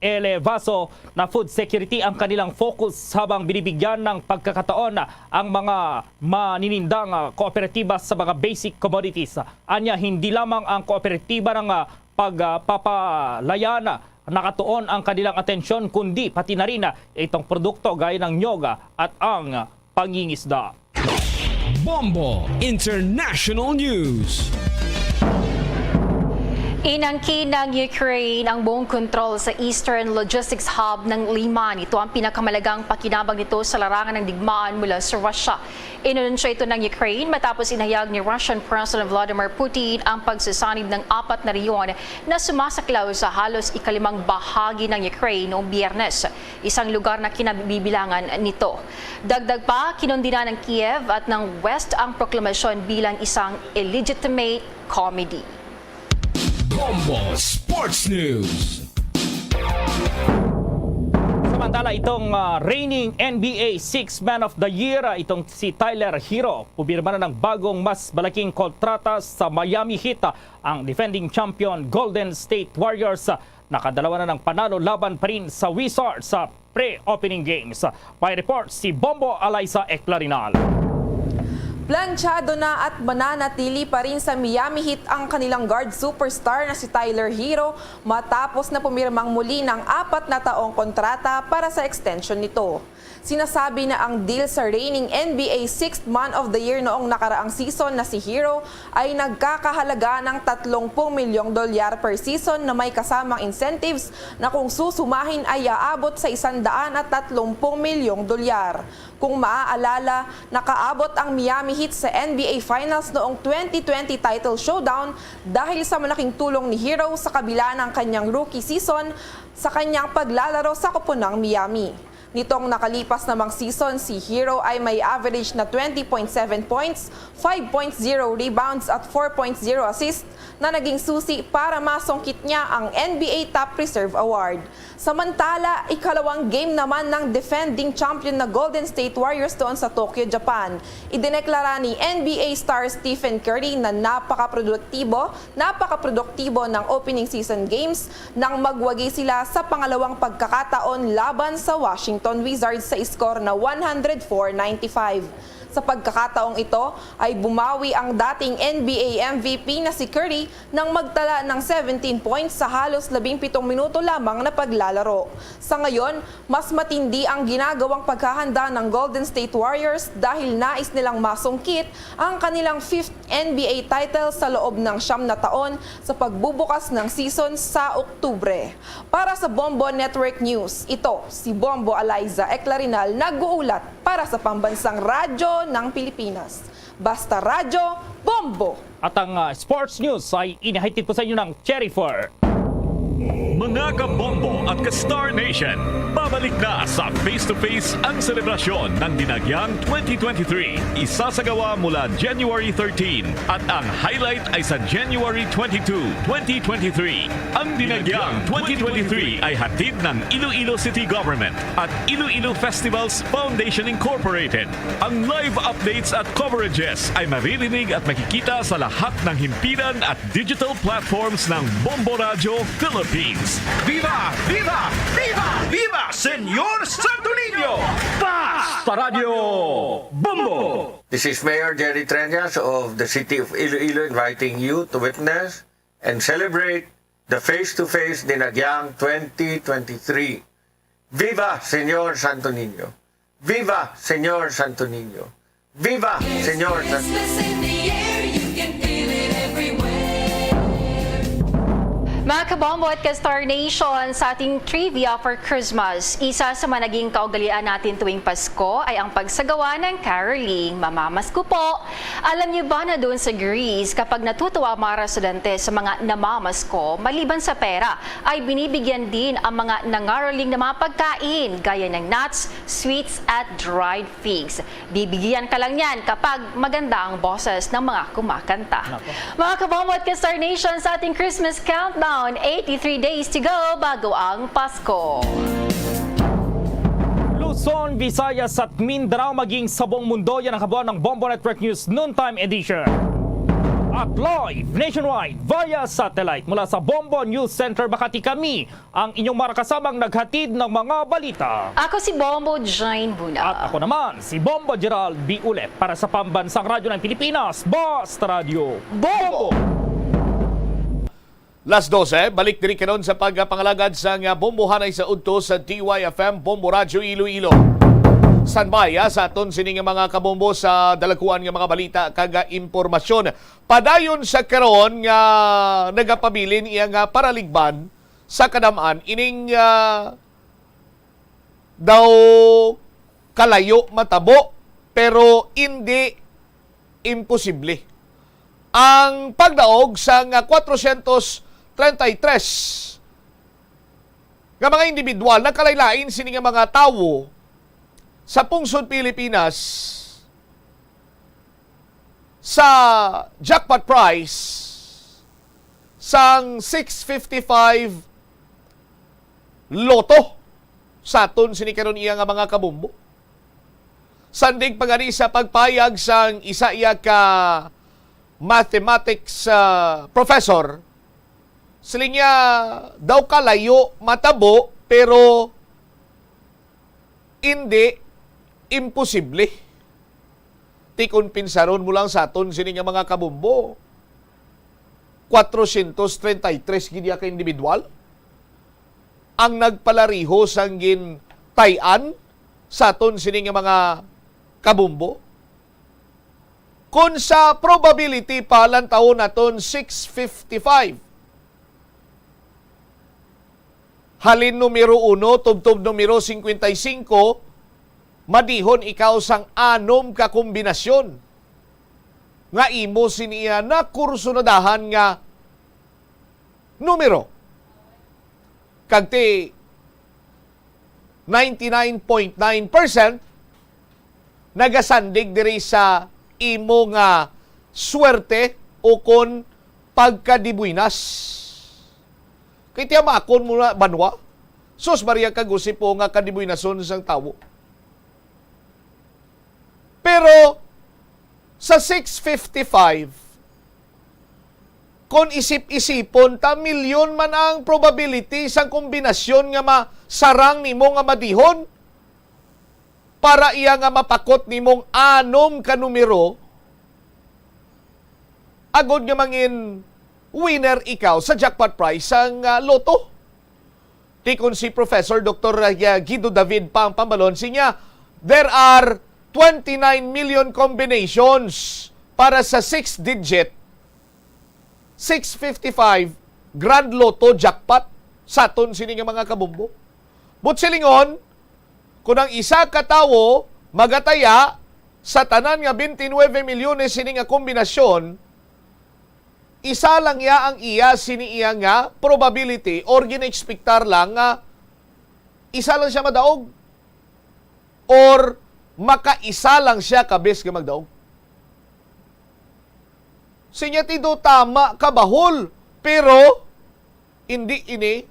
Elevaso na food security ang kanilang focus habang binibigyan ng pagkakataon ang mga maninindang, ah, kooperatiba sa mga basic commodities. Anya, hindi lamang ang kooperatiba ng, ah, pagpapalayan, ah, nakatuon ang kanilang atensyon, kundi pati na rin, ah, itong produkto gaya ng nyoga at ang pangingisda. Bombo International News. Inangkin ng Ukraine ang buong kontrol sa Eastern Logistics Hub ng Liman. Ito ang pinakamalagang pakinabang nito sa larangan ng digmaan mula sa Russia. Inanunsyo ito ng Ukraine matapos inihayag ni Russian President Vladimir Putin ang pagsasanib ng apat na rehiyon na sumasaklaw sa halos ikalimang bahagi ng Ukraine noong Biyernes, isang lugar na kinabibilangan nito. Dagdag pa, kinundina ng Kiev at ng West ang proklamasyon bilang isang illegitimate comedy. Bombo Sports News. Samantala, itong, ah, reigning N B A Sixth Man of the Year, ah, itong si Tyler Herro, pumirma na ng bagong mas malaking kontrata sa Miami Heat. Ah, ang defending champion Golden State Warriors, ah, nakadalawa na ng panalo laban pa rin sa Wizards sa pre-opening games. May report si Bombo Alayza Eclarinal. Planchado na at mananatili pa rin sa Miami Heat ang kanilang guard superstar na si Tyler Herro matapos na pumirmang muli ng apat na taong kontrata para sa extension nito. Sinasabi na ang deal sa reigning N B A Sixth Man of the Year noong nakaraang season na si Herro ay nagkakahalaga ng tatlong milyong dolyar per season na may kasamang incentives na kung susumahin ay aabot sa isang daan at tatlong milyong dolyar. Kung maaalala, nakaabot ang Miami Heat sa N B A Finals noong twenty twenty title showdown dahil sa malaking tulong ni Herro sa kabila ng kanyang rookie season sa kanyang paglalaro sa koponan ng Miami. Nitong nakalipas namang season, si Herro ay may average na twenty point seven points, five point zero rebounds at four point zero assists na naging susi para masungkit niya ang N B A Top Reserve Award. Samantala, ikalawang game naman ng defending champion na Golden State Warriors doon sa Tokyo, Japan. Idineklara ni N B A star Stephen Curry na napakaproduktibo, napakaproduktibo ng opening season games nang magwagi sila sa pangalawang pagkakataon laban sa Washington Wizards sa score na one hundred four ninety-five. Sa pagkakataong ito ay bumawi ang dating N B A M V P na si Curry nang magtala ng seventeen points sa halos labing pitong minuto lamang na paglalaro. Sa ngayon, mas matindi ang ginagawang paghahanda ng Golden State Warriors dahil nais nilang masungkit ang kanilang fifth N B A title sa loob ng siyam na taon sa pagbubukas ng season sa Oktubre. Para sa Bombo Network News, ito si Bombo Alayza Eclarinal nag-uulat para sa Pambansang Radyo ng Pilipinas. Basta Radyo, Bombo! At ang, ah, sports news ay inihatid po sa inyo ng Cherry Fur. Mga kabombo at ka-Star Nation, babalik na sa Face to Face ang selebrasyon ng Dinagyang twenty twenty-three. Isasagawa mula January thirteen at ang highlight ay sa January twenty-two, twenty twenty-three. Ang Dinagyang twenty twenty-three ay hatid ng Iloilo City Government at Iloilo Festivals Foundation Incorporated. Ang live updates at coverages ay maririnig at makikita sa lahat ng himpilan at digital platforms ng Bombo Radyo Philippines. Viva! Viva! Viva! Viva Señor Santo Niño! Basta Radyo Bombo! This is Mayor Jerry Treñas of the City of Iloilo inviting you to witness and celebrate the Face to Face Dinagyang twenty twenty-three. Viva Señor Santo Niño! Viva Señor Santo Niño! Viva Señor Santo Niño! Mga kabombo at ka-Star Nation, sa ating trivia for Christmas, isa sa mga naging kaugalian natin tuwing Pasko ay ang pagsagawa ng caroling. Mamamasko po! Alam niyo ba na doon sa Greece, kapag natutuwa ang mga residente sa mga namamasko, maliban sa pera, ay binibigyan din ang mga nangaroling ng mga pagkain gaya ng nuts, sweets at dried figs. Bibigyan ka lang yan kapag maganda ang boses ng mga kumakanta. Nako. Mga kabombo at ka-Star Nation, sa ating Christmas countdown, eighty-three days to go bago ang Pasko. Luzon, Visayas at Mindanao, maging sa buong mundo, yan ang kabuuan ng Bombo Network News Noontime Edition. At live nationwide via satellite mula sa Bombo News Center Makati, kami ang inyong mga kasamang naghatid ng mga balita. Ako si Bombo Jane Buna. At ako naman, si Bombo Gerald B. Ulep para sa Pambansang Radyo ng Pilipinas, Basta Radyo Bombo! Las dose, balik diri karon sa pagpangalagad sa nga bombohanay sa udto sa D Y F M, Bombo Radyo Iloilo. Standby, ah, sa aton sini nga mga kabombo sa dalakuan nga mga balita kag, ah, impormasyon. Padayon sa karon nga nagapabilin iya nga paraligban sa kadam-an ining, ah, daw kalayo matabo, pero indi imposible. Ang pagdaog sang kwatrocientos treinta y tres nga mga individual, nagkalain-lain sini nga mga tawo sa pungsod Pilipinas, sa jackpot prize sang six fifty-five Lotto sa aton sini karon iya nga mga kabombo. Sandig pa gani sa pagpayag sang isa iya ka mathematics, ah, professor, siling niya daw kalayo matabo, pero indi imposible. Ti kon pinsaron mo lang sa aton sini nga mga kabombo, kwatrocientos treinta y tres gid ya ka individual ang nagpalariho sang gintay-an sa aton sini nga mga kabombo. Kon sa probability pa, lantawon naton six fifty-five. Halin numero uno tubtob numero cincuenta y cinco, madihon ikaw sang anom ka kombinasyon nga imo sini iya nakursunadahan nga numero. Kag ti ninety-nine point nine percent nagasandig diri sa imo nga swerte o kon pagkadibuinas. Kay tiyamakon mo na, banwa, sus, Maria, kag usip po nga kadibuinason sang tawo. Pero sa six fifty-five, kon isip-isipon ta, milyon man ang probability sang kombinasyon nga masarang nimo nga madihon para iya nga mapakot nimong anom ka numero, agod nga mangin winner ikaw sa jackpot prize sang, ah, lotto. Ti kon si Professor Doktor Guido David pa ang pambalon, siya, "There are twenty-nine million combinations para sa six-digit, six fifty-five Grand Lotto jackpot sa aton sini nga mga kabombo." But silingon, kung ang isa ka tawo magataya sa tanan nga twenty-nine milyones sini nga kombinasyon, isa lang iya ang iya sini iya nga probability or gina-expectar lang nga isa lang siya madaog or makaisa lang siya ka bes nga magdaog. Sinya ti do tama ka bahol, pero hindi ini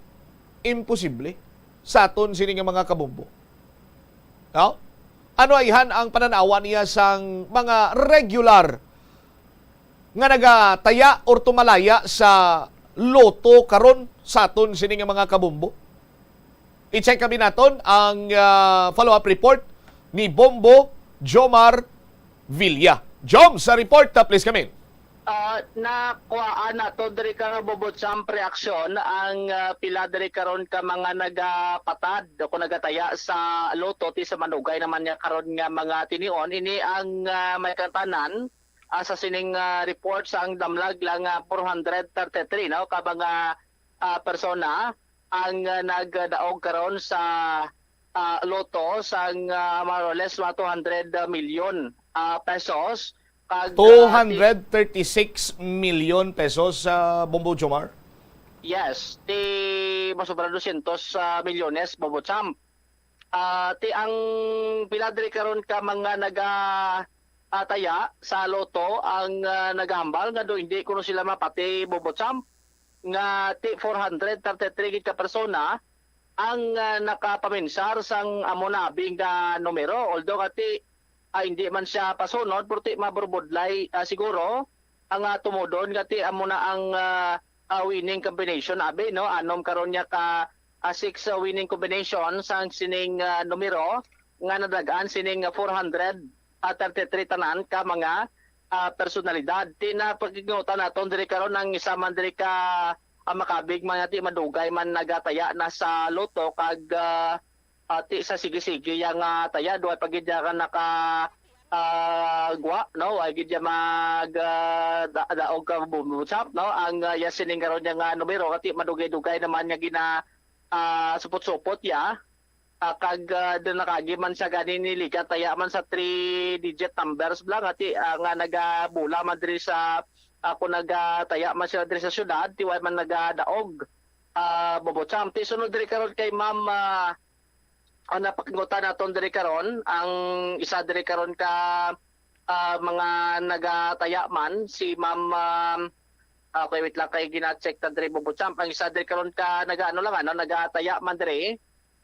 imposible sa aton sini nga mga kabombo. No? Ano ayhan ang pananawa niya sang mga regular nga nagataya or tumalaya sa lotto karon sa aton sini nga mga kabombo? I-check kami naton ang, ah, follow-up report ni Bombo Jomar Villa. Jom, sa report, ah, please kami. Ah, nakuhaan nato diri ka nga Bobo Champ reaksyon ang, ah, pila diri karon ka mga nagapatad o kung nagataya sa lotto, ti sa manugay naman niya karon nga mga tinion. Ini ang, ah, may katanan, ah, sa sining, ah, report sa ang damlag lang, ah, four hundred thirty-three, no, ka mga, ah, persona ang, ah, nagdaog karon sa, ah, lotto sang, ah, more or less mga two hundred million, ah, pesos. Kag, ah, ti- Two hundred thirty-six million pesos, ah, Bombo Jomar? Yes, ti masobra dosyentos, ah, milyones, Bobo Champ. Ah, ti ang pila diri karon ka mga naga, ah, taya sa lotto ang, ah, nagahambal nga do hindi kuno sila mapati, Bobo Champ, nga ti four hundred thirty-three gid ka persona ang, ah, nakapaminsar sang amo na abi nga numero. Although nga ti, ah, hindi man siya pasunod, pero ti maburbudlay, ah, siguro ang, ah, tumodon nga ti amo na ang, ah, ah, winning combination abi, no? Anom karon niya ka, ah, six, ah, winning combination sang sining, ah, numero nga nadagan sining, ah, four hundred thirty-three tanan ka mga, ah, personalidad. Ti na pagkignutan naton diri karon ang isa man diri ka, ah, makabig man, ati madugay man nagataya na sa lotto, kag, ah, ati sa sige-sige yang, ah, taya, duha pa gid nga naka, ah, gwa, no? Ay gid ya mag, ah, da-, daog ka bumuchap, no? Ang, ah, ya sining karon niya nga numero, ati madugay-dugay naman nga gina, ah, supot-supot ya. Ah, kag, ah, doon nakagi man siya gani ni Liga, taya man sa three digit numbers lang, ati, ah, nga nagabula man diri sa, ah, kung nagataya man siya diri sa syudad, tiway man nagadaog. Ah, Bobo Cham, ti sunod diri karon kay Ma'am, ah, ang napakingutan naton diri karon, ang isa diri karon ka, ah, mga nagataya man, si Ma'am, ah, ah, okay, wait lang, kay gina-check ta diri, Bobo Cham. Ang isa diri karon ka nagaano lang, ano, nagataya man diri.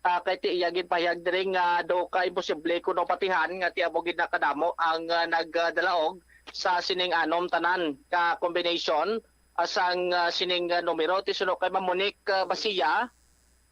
Ah, kay ti iya gid pahayag diri nga do ka imposible kuno patihan nga ti amo gid nakadamo ang, ah, nagdalaog sa sining anom tanan ka combination, ah, sang, ah, sining, ah, numero. Ti suno kay Ma'am Monique, ah, Basiya,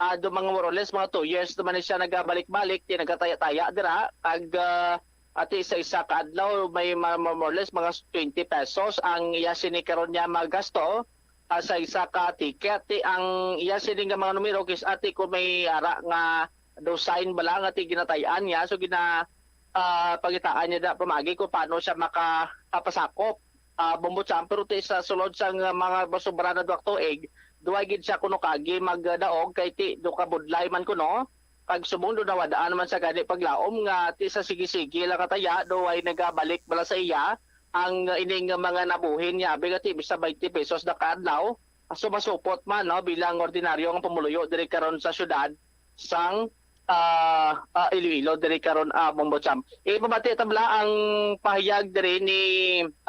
ah, do mga more or less mga two years naman ni siya nagabalik-balik, ti nagataya-taya dira, kag, ah, ati sa isa ka adlaw may ma-, ma-, more or less mga twenty pesos ang iya sini karon niya magasto, ah, sa isa ka ticket. Ti ang iya sini nga mga numero kis ati ko may ara nga do sign ba lang ati ginatayan niya. So gina, ah, pagitaan niya da pamagi kung paano siya maka, ah, pasakop, ah, Bombo Cham, pero ti sa sulod sang mga sobra na duha ka tuig, duwa gid siya kuno kagi magdaog kay ti do ka budlay man kuno. Kag subong do nawadaan man sa gani paglaom nga ti sa sige-sige lang kataya, do ay nagabalik bala sa iya ang ining mga nabuhin niya, abi nga ti bisa twenty pesos na kaadlaw. So masupot man, no, bilang ordinaryo nga pumuluyo diri karon sa syudad sang, ah, ah, Iloilo diri karon, ah, Bombo Cham. Ipamati ta bala ang pahayag diri ni,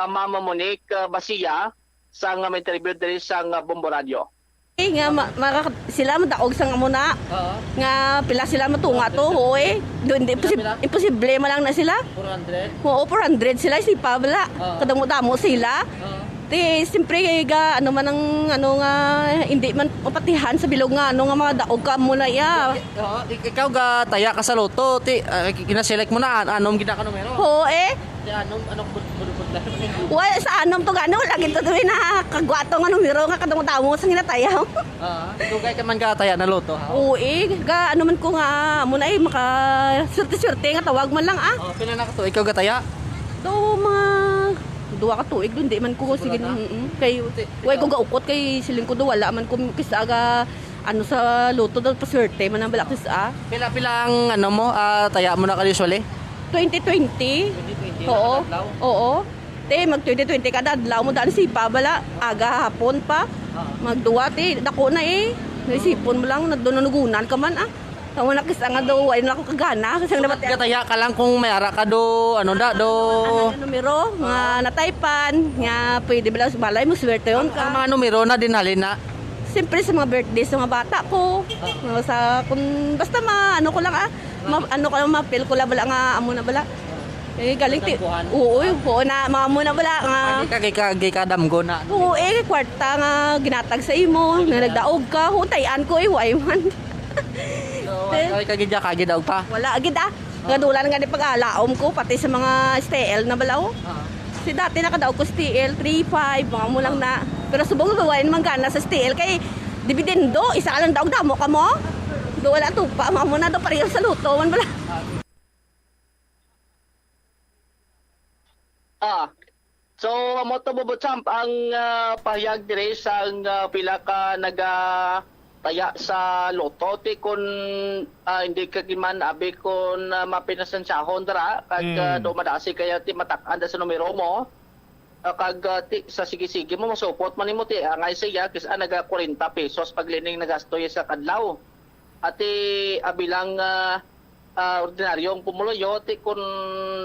ah, Ma'am Monique, ah, Basiya sang, ah, interview diri sang, ah, Bombo Radio. Eh, nga ma-, maka-, sila madaog sang amo na. Oo. Nga pila sila matunga to, oo eh. Do, hindi, Pila, imposib-, pila? Imposible man lang na sila. Four hundred? Oo, four hundred sila, sipa bala. Oo. Kadamo-damo sila. Oo. Ti, siyempre, ga, ano man ang, ano nga, hindi man mapatihan sa bilog nga, ano nga, mga daog ka mo na iya. Ik-, oo, ik-, ikaw ga taya ka sa loto, ti, ah, ki-, kina-select mo na, an-, anom gid ka numero. Oo, eh. Ti, anom, anong bud-, bud-, bud-, Wala sa anom to, gano, lagi to, to, na kagwato nga numero nga kadamo-damo sa ginatayaw. Ah, dugay ka man ga taya na loto, ha? Oo, eh, ga, ano man ko nga, amo na, eh, maka, swerte-swerte nga tawag man lang, ah. Oh, pila na ka to? Ikaw ga taya? To, mga duha ka tuig dun, di man ko, Siguro sige, na? Mm-mm. Kay, Ti-, way ko ikaw? Gaukot, kay siling ko do, wala man ko, kis-a ga, ano, sa loto, daw, paswerte man ang balak, kis-a. Pila-pila ang, ano mo, ah, taya mo na ka usually? Twenty twenty. Twenty twenty Oo. na adlaw? Oo. Te, mag twenty twenty kada adlaw mo daan sipa bala, aga hapon pa. Ah. Magduwa, te, dako na eh. Naisipon mo lang, nagdununugunan ka man, ah. Tama na kis-a nga daw, ay na ako kagana. Kasi ang So, dapat gataya ka lang kung may ara ka do, ano da, do. Ang numero, nga nataypan, nga pwede bala, balay mo, swerte yun Ang, ang ka. mga numero na din halin na. Siyempre sa mga birthday sa mga bata ko. Ah. Sa, kung, basta ma, ano ko lang, ah, Ma-, ano ka lang, ma-feel ko lang bala nga amo na bala. Eh, galing ti-, Damgohan. Oo, oo na, mga amo na bala nga. Hindi ka, kay ka, kay ka damgo na. Oo, eh, kwarta nga ginatag sa imo, nga nagdaog ka, hutay-an ko, eh, huway man. So, Eh. Ay, kagidya, kagidaog pa? Wala, gid ah. Nga dulan nga di pag-alaom ko, pati sa mga S T L na bala, oh. Ah. Si dati nakadaog ko S T L, three five, mga amo lang na. Pero subong ko, wala naman gana sa S T L, kay dividendo, isa ka lang daog, damo ka mo. Do wala tupa, mga amo na do, pareho sa luto, man bala. Ah. So, amo to, Bobo Champ, ang, ah, pahayag diri sang, ah, pila ka nagataya sa loto. Ti kun, ah, hindi ka man abi kun, ah, mapinasensyahon dira, kag, ah, Mm. do madasi kaya ti matak-an da sa numero mo. Ah, kag, ah, ti, sa sige-sige mo, masupot man nimo ti, angay siya, kis-a naga kwarenta pesos pag lining nagasto ya sa kadlaw. Ati, ah, bilang, ah, ah, ordinaryong pumuluyo, ti kun,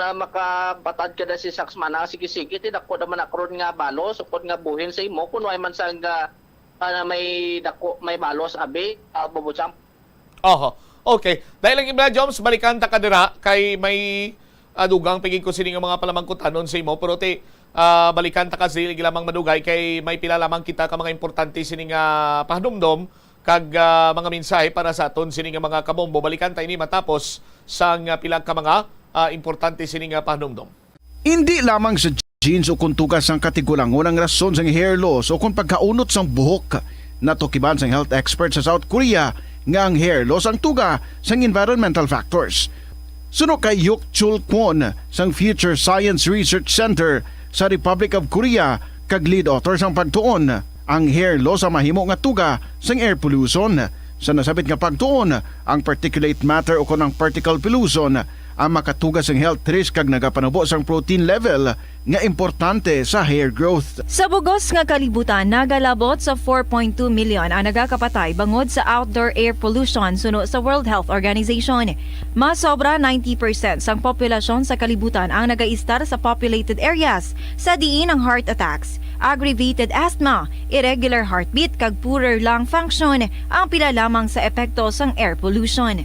ah, makabatad ka na si Sax man, ah, sige-sige, ti dako naman na karon nga balos, ukon nga buhin sa imo, kun way man sang, ah, ah, may dako, may balos, abi, ah, Bobo Champ. Oho. Okay. Dahil lang ibla, Joms, balikan ta ka dira kay may, ah, dugang pigig ko sini nga mga palamangkutanon sa imo, pero ti, ah, balikan ta ka sini lamang madugay kay may pila lamang kita ka mga importante sini nga pahanumdom kag, ah, mga mensahe para sa aton sini nga mga kabombo. Balikan ta ini matapos sang, ah, pila ka mga, ah, importante sini nga pahanumdom. Indi lamang sa genes o kon tuga sang katigulangon ang rason sang hair loss o kon pagkaunot sang buhok. Natukiban sang health expert sa South Korea nga ang hair loss ang tuga sang environmental factors. Suno kay Hyuk Chul Kwon sang Future Science Research Center sa Republic of Korea kag lead author sang pagtuon, ang hair loss ang mahimo nga tuga sang air pollution. Sa nasabit nga pagtuon, ang particulate matter o kon ang particle pollution ang makatuga sang health risk kag nagapanubo sang protein level nga importante sa hair growth. Sa bugos nga kalibutan, nagalabot sa four point two million ang nagakapatay bangod sa outdoor air pollution, suno sa World Health Organization. Mas sobra ninety percent sang populasyon sa kalibutan ang nagaistar sa populated areas, sa diin ang heart attacks, aggravated asthma, irregular heartbeat, kag poorer lung function ang pila lamang sa epekto sang air pollution.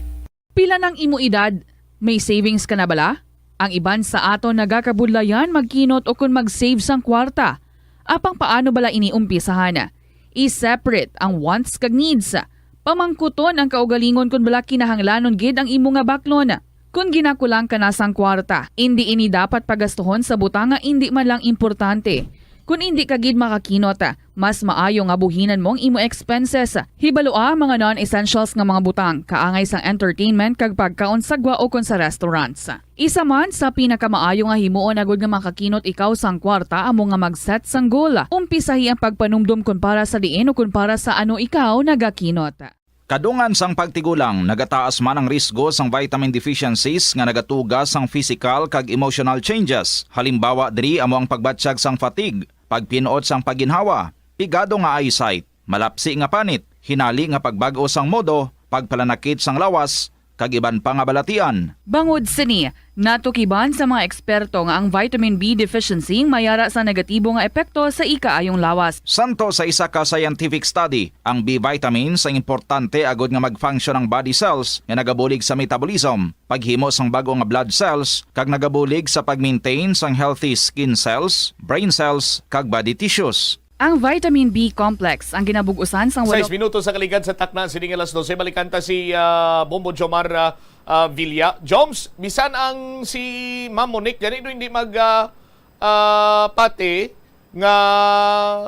Pila nang imo edad? May savings ka na bala? Ang iban sa aton nagakabudlayan magkinot ukon mag-save sang kwarta. Apang paano bala ini umpisahan? I-separate ang wants kag needs. Pamangkuton ang kaugalingon kon bala kinahanglanon gid ang imo nga baklon. Kon ginakulang ka na sang kwarta, indi ini dapat pagastuhon sa butang nga indi man lang importante. Kon indi ka gid makakinot, mas maayo nga buhinan mo ang imo expenses. Hibalua ang mga non-essentials nga mga butang, kaangay sang entertainment kag pagkaon sa gwa ukon sa restaurants. Isa man sa pinakamaayo nga himuon agod nga makakinot ikaw sang kwarta amo nga mag-set sang goal. Umpisahi ang pagpanumdom kon para sa diin o kon para sa ano ikaw nagakinot. Kadungan sang pagtigulang, nagataas man ang risgo sang vitamin deficiencies nga nagatuga sang physical kag emotional changes. Halimbawa diri amo ang pagbatyag sang fatigue, pagpin-ot sang pagginhawa, pigado nga eyesight, malapsi nga panit, hinali nga pagbag-o sang modo, pagpalanakit sang lawas, kag iban pa nga balatian. Bangod sini, natukiban sa mga eksperto nga ang vitamin B deficiency may ara sa negatibo nga epekto sa ikaayong lawas. Santo sa isa ka scientific study, ang B vitamins ang importante agod nga mag-function ang body cells nga nagabulig sa metabolism, paghimo sang bag-o nga blood cells, kag nagabulig sa pag-maintain sang healthy skin cells, brain cells, kag body tissues. Ang vitamin B complex ang ginabug-usan sang walo. Sais minutos sa kaligad sa takna sining alas dose. Balikan ta si, ah, Bombo Jomar, ah, ah, Villa. Joms, bisan ang si Ma'am Monique gani do hindi mag, ah, ah, pati nga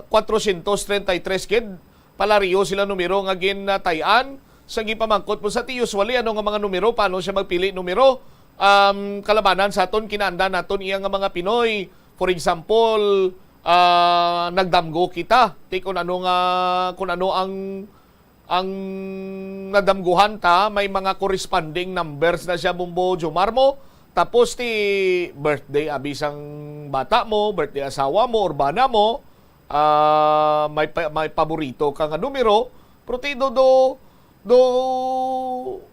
kwatrosyentos treinta y tres gid palariyo sila numero nga ginatay-an. Sa gipamangkot mo sa ti, usually ano nga mga numero, paano siya magpili numero? Um, kalabanan sa aton, kinaandan naton iya nga mga Pinoy. For example, ah, nagdamgo kita. Ti kung ano nga, kung ano ang, ang nadamguhan ta, may mga corresponding numbers na siya, Bombo Jomar mo. Tapos ti birthday abi sang bata mo, birthday asawa mo, or bana mo, ah, may pa-, may paborito ka nga numero, pero ti do, do, do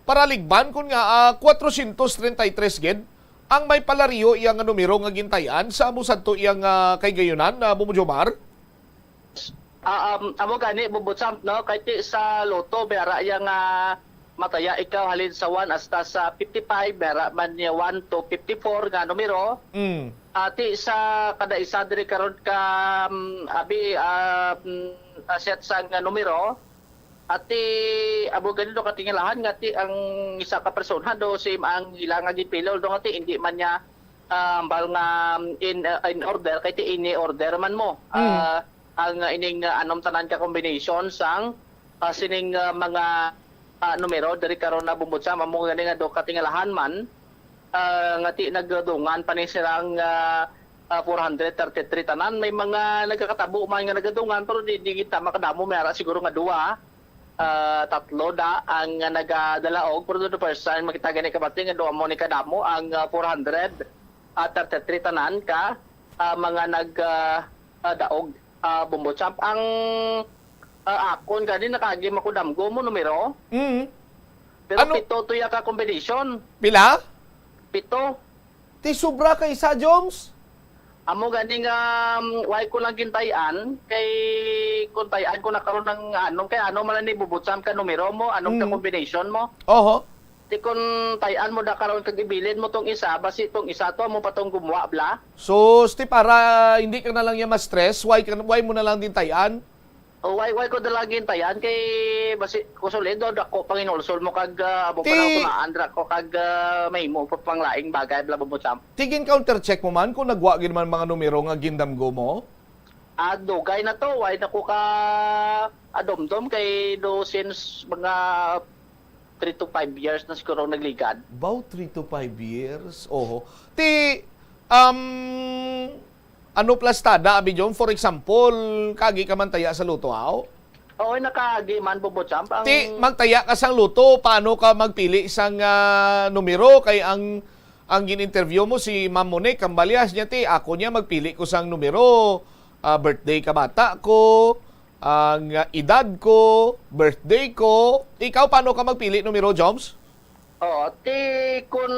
paraligban kun nga, ah, kwatrosyentos treinta y tres gid ang may palariyo iya nga numero nga gintay-an sa amo sadto iya nga kahigayonan, ah, Bombo Jomar? Ah, um, amo gani, Bombo Champ, no? Kay ti sa lotto, may ara iya nga mataya ikaw halin sa one hasta sa fifty-five, may ara man niya one to fifty-four nga numero. Mm. Ah, ti sa kada isa diri karon ka, um, abi, ah, mm, ah, set sang, ah, numero, ati amo gani do katingalahan nga ti ang isa ka persona do same ang ila nga ginpili, although nga ti hindi man niya, ah, hambal nga, um, in, ah, in order, kay ti ini order man mo. Mm. Ah, ang, ah, ining, ah, anom tanan ka combination sang, ah, sining, ah, mga, ah, numero diri karon na, Bombo Champ, amo gani nga do katingalahan man, ah, nga ti nagdungan pa ni silang, ah, ah, four hundred thirty-three tanan. May mga nagakatabo man nga nagadungan, pero di, di kita makadamo, may ara siguro nga duwa, ah, tatlo da ang, ah, nagadalaog. Pero the first time makita gani kabati nga duwa mo ni kadamo ang, ah, four hundred thirty-three tanan ka, ah, mga nag, ah, ah, daog, ah, Bombo Champ. Ang, ah, akon gani nakaagi makudamgo mo numero. Mm. Pero ano? Pito to ya ka combination. Pila? Pito. Ti sobra ka isa, Joms? Amo gani nga, um, why ko lang gintay-an, kay kung tay-an ko na karon ang anom, kay ano man ni, Bombo Champ, ka numero mo, anom ka, mm, combination mo. Oho. Ti kung tay-an mo da karon kag ibilin mo tong isa, basi tong isa to, amo pa tong gumuha, bla. Sus, ti para hindi ka na lang ya ma-stress, why ka, why mo na lang din tay-an? O, why, why ko da lang gintayan kay basi ko sulido, dako panginulsol mo kag, ah, amo pa lang tunaan ra ko kag, ah, mahimo pa pang laing bagay, bla, Bombo Champ. Ti gin-counter check mo man kung nagwa gid man mga numero nga gindamgo mo? Ah, dugay na to, why na ko ka, Adumdom kay do since mga three to five years na siguro ang nagligad. About three to five years? Oho. Ti, um, ano plastada, abi, Jom? For example, kagi ka man taya sa luto, aw? Oo, nakaagi man, Bobo Champ. Ang Ti, magtaya ka sang luto, paano ka magpili sang, ah, numero? Kay ang, ang gin-interview mo si Ma'am Monique Cambalyas niya, ti, ako niya magpili ko sang numero. Ah, birthday ka bata ko, ang, ah, edad ko, birthday ko. Ikaw, paano ka magpili numero, Joms? Oo, ti kun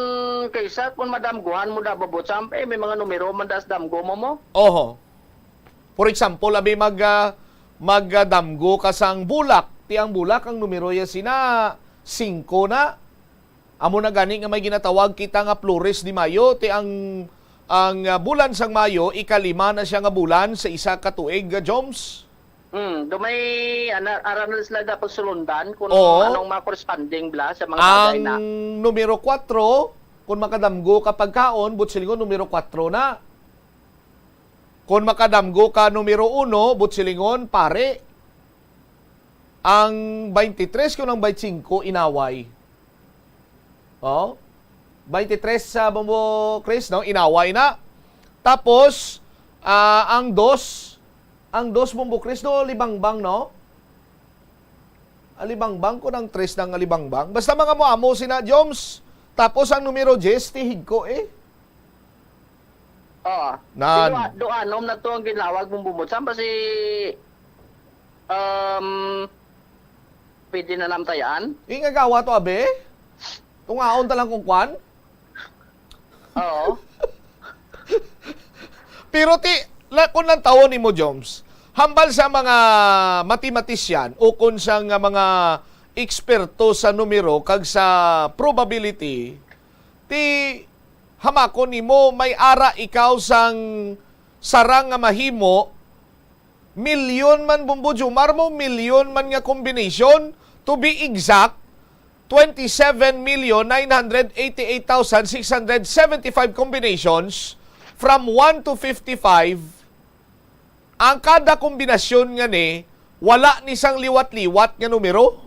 kaysa kun madamguhan mo da, Bobo Champ, eh, may mga numero man das damgo mo mo. Oho. For example, abi mag, ah, magdamgo ka sang bulak. Ti ang bulak, ang numero ya sina singko na. Amo na gani nga may ginatawag kita nga Flores de Mayo. Ti ang, ang, ah, bulan sang Mayo, ikalima na siya nga bulan sa isa ka tuig, ah, Joms. Hmm, do may ana, ara na sila dapat sulundan kung Oo. anong mga corresponding bla sa mga bagay Ang na. numero kwatro, kung makadamgo ka pagkaon, buot silingon numero kwatro na. Kung makadamgo ka numero uno, buot silingon pare. Ang twenty-three kung ang twenty-five inaway. Oh? Twenty-three sa Bombo Chris, no? Inaway na. Tapos, ah, ang dos, ang dos Bombo Chris, no? Alibangbang, no? Alibangbang ko ng tres ng alibangbang. Basta mga mo-amo sina Joms. Tapos ang numero diyes, tihig ko eh. Oo. Nan. Si Dua-, Duanom na to ang ginawag mong bumutsan. Basi, um, pwede na namtayaan? Ingagawa to, abe? Tungaon ta lang kung kwan? Oo. Pero ti, la, kung lang tawon nimo, Joms, hambal sa mga matematisyan o kung sa nga mga eksperto sa numero kag sa probability, ti hamakon nimo may ara ikaw sang sarang nga mahimo, milyon man, Bombo Jomar, mo milyon man nga combination. To be exact, twenty-seven million nine hundred eighty-eight thousand six hundred seventy-five combinations from one to fifty-five. Ang kada kombinasyon nga ni, wala ni sang liwat-liwat nga numero.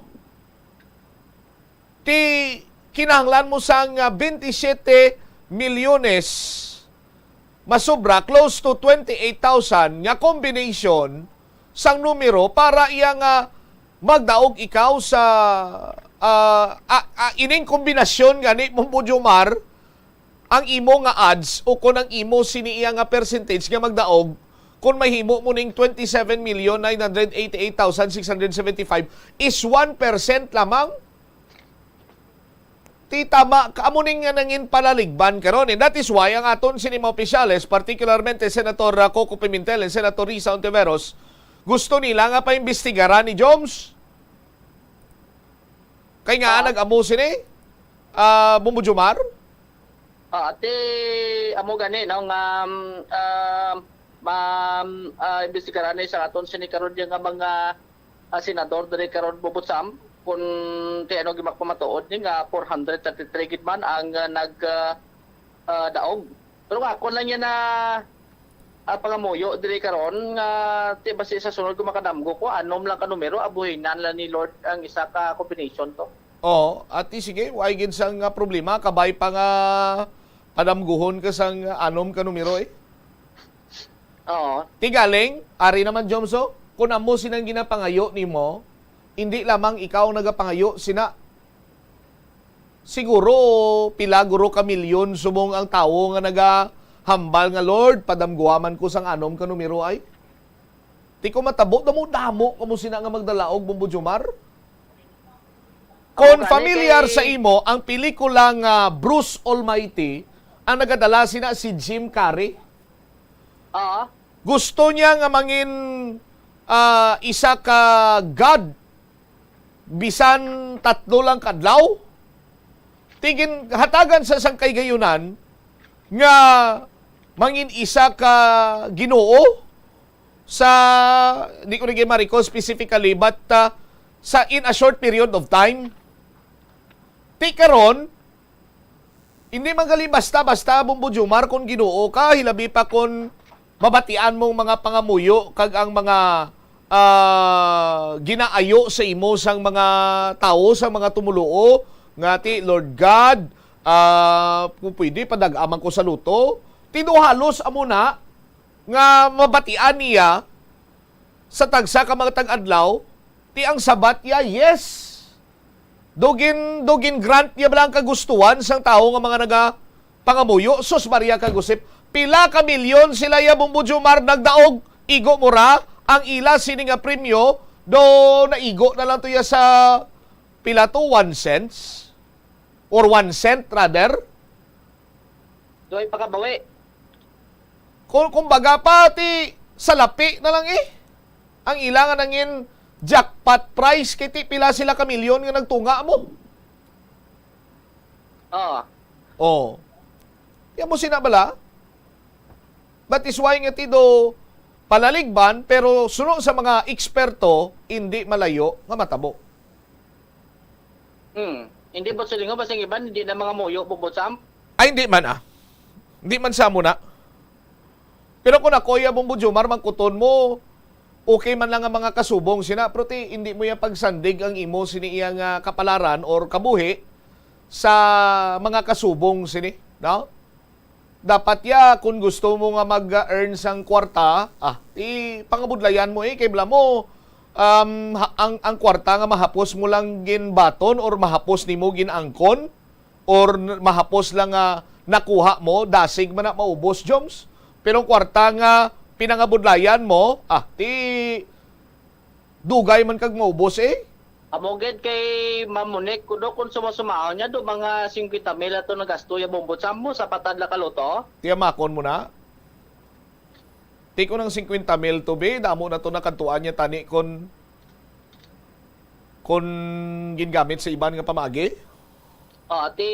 Ti kinahanglan mo sang, ah, twenty-seven milyones, masobra, close to twenty-eight thousand nga combination sang numero para iya nga magdaog ikaw sa, ah, ah, ah, ining kombinasyon gani, Bombo Jomar, ang imo nga odds o kon ang imo sini iya nga percentage nga magdaog kon mahimo mo ning twenty-seven million nine hundred eighty-eight thousand six hundred seventy-five is one percent lamang. Ti tama ka, amo ning nga nangin palaligban karon. And that is why ang aton sini mga opisyales, particularmente Senator, ah, Coco Pimentel and Senator Risa Ontiveros, gusto nila nga paimbestigaran ni Joms. Kay nga Ah. nag-amo sini, ah, Bombo Jomar? Ah, ti amo gani, no, nga, um, ah, ma-, ah, imbestigaran ni sa aton sini karon nga mga, ah, senador diri karon, Bobo Sam, kung ti ano gimakpamatuod ni nga four hundred thirty-three gid man ang, ah, nag, ah, ah, daog. Pero nga, ako lang yan na, ah, pangamuyo diri karon nga ti basi sa sunod kung makadamgo ko, anom lang ka numero, abuhinan lang ni Lord ang isa ka combination to. Oo, ati sige, way gid sang, ah, problema, kabay pa nga padamguhon ka sang anom ka numero eh. Oo. Ti galing, ari naman, Jomso, kung amo sinang ginapangayo nimo, hindi lamang ikaw ang nagapangayo sina. Siguro, pila guro ka milyon subong ang tawo nga nagahambal nga, "Lord, padamguha man ko sang anom ka numero ay." Ti ko matabo, damo-damo kamo sina nga magdalaog, Bombo Jomar. Kon Amo gani familiar kay sa imo ang pelikula nga Bruce Almighty, ang nagadala sina si Jim Carrey. Oo. Gusto niya nga mangin, ah, isa ka god, bisan tatlo lang ka adlaw. Ti ginhatagan sa sang kahigayonan nga mangin isa ka Ginoo sa, di ko na ma-recall specifically, but, ah, sa, in a short period of time. Ti karon, hindi man gali basta-basta, Bombo Jomar, kung Ginoo ka, hilabi pa kung mabatian mong mga pangamuyo kag ang mga, ah, ginaayo sa imo sang mga tawo, sang mga tumoluo, nga ti, "Lord God, ah, kung pwede, padag-a man ko sa lotto." Ti do halos amo na nga mabatian niya sa tagsa ka mga tag-adlaw, ti ang sabat niya, yes. Do gin-, do gin-grant niya bala ang kagustuhan sang tawo nga mga nagapangamuyo? Sus, Maria kag Josep, pila ka milyon sila ya, Bombo Jomar, nagdaog? Igo mo ra ang ila sini nga premyo, do naigo na lang to ya sa pila to, one cents? Or one cent, rather? Doy pakabawi. Kung, kumbaga pa, ti salapi na lang eh. Ang ila nga nangin jackpot prize, kay ti pila sila ka milyon nga nagtunga mo. Oo. Oh. Yan mo sina bala? That is why nga ti do palaligban, pero suno sa mga eksperto, hindi malayo nga matabo. Hmm. Hindi po silingon, basing iban, hindi na mga muyo, Bombo Sam. Ay, hindi man, ah. Hindi man sa amo na. Pero kung ako, ya, Bombo Jomar, mangkuton mo, okay man lang ang mga kasubong sina, pero ti, hindi mo ya pagsandig ang imo sini iya nga kapalaran or kabuhi sa mga kasubong sini, no? Dapat ya, kung gusto mo nga mag-earn sang kwarta, ah, ti, pangabudlayan mo eh, kay bala mo, um, ha-, ang, ang kwarta nga mahapos mo lang ginbaton or mahapos nimo gin-angkon, or n-, mahapos lang nga nakuha mo, dasig man na maubos, Joms. Pero ang kwarta nga pinangabudlayan mo, ah, ti, dugay man kag maubos eh. Amo gid kay Ma'am Monique, kuno kung sumasumahon niya, do mga singkwenta mil ato nagasto ya, Bombo Sam, mo sa patad la ka lotto. Tiyamakon mo na. Ti ko nang singkwenta mil to, be, damo na to nakadtuan niya tani kon, kon gingamit sa iban nga pamaagi. Ah, ti,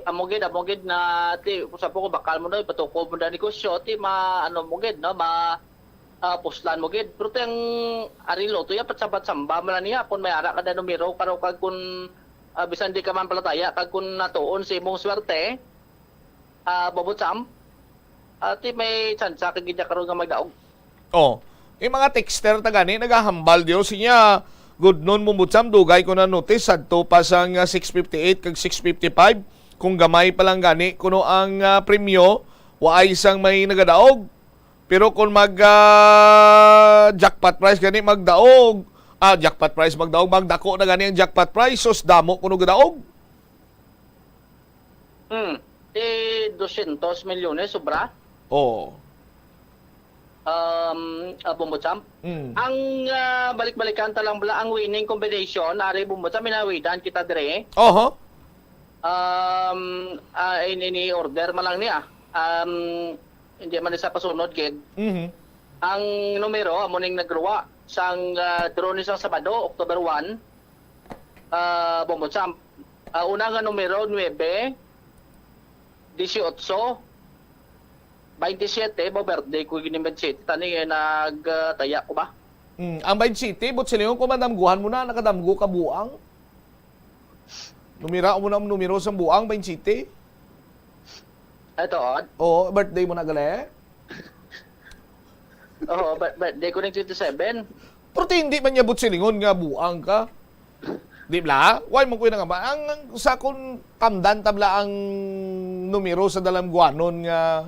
amo gid, amo gid na, ti, sa po ko, bakal mo na, ipatukob mo na negosyo, ti, ma, ano mo gid, no, ma, ah, puslan mo gid. Pero ti ang ari lotto ya, patsambat-samba man lang niya, kung may ara ka na numero, karo kag kung, ah, bisan di ka man palataya, kag kung natuon sa imong swerte, ah, Bombo Sam, ah, ti may tsansa ka gid ya karon nga magdaog. Oh, yung mga texter ta gani, naghahambal, Dios, siya, gudnon, Bombo Sam, dugay ko na notice, sadto pa sang, ah, six fifty-eight kag six fifty-five, kung gamay pa lang gani, kuno ang, ah, premyo, waay sang may nagadaog. Pero kung mag, ah, jackpot prize gani, magdaog, ah, jackpot prize, magdaog, magdako na gani ang jackpot prize, sus, damo kuno gadaog. Hmm. Eh, dosyentos milyones, sobra. Oo. Um, ah, Bombo Champ. Mm. Ang, ah, balik-balikan ta lang bala, ang winning combination, ari, Bombo Champ, minawidan kita dire. Oho. Um, ah, in, ini order man lang niya. Um, hindi man sa pasunod, gid. Mhm. Ang numero, amo ning nagruwa sang, ah, draw ni sang Sabado, October one. Ah, Bombo Champ. Ah, una nga numero, nuebe, dieciocho, baintisiete, ba, birthday ko gid ni baintisiete, tani, eh, nag, ah, taya ko ba? Mm, ang baintisiete, but silingon ko, madamguhan mo na, nakadamgo ka buang. Numera mo na ang numero sa buang, baintisiete. Ay, tuod? Oo, birthday mo na gali. Oo, bir-, birthday ko ning twenty-seven. Pero ti, hindi man niya butsilingon nga buang ka. Di ba? Why man ko yun nga ba? Ang, ang sa akon tamdan tabla ang numero sa dalamguanon nga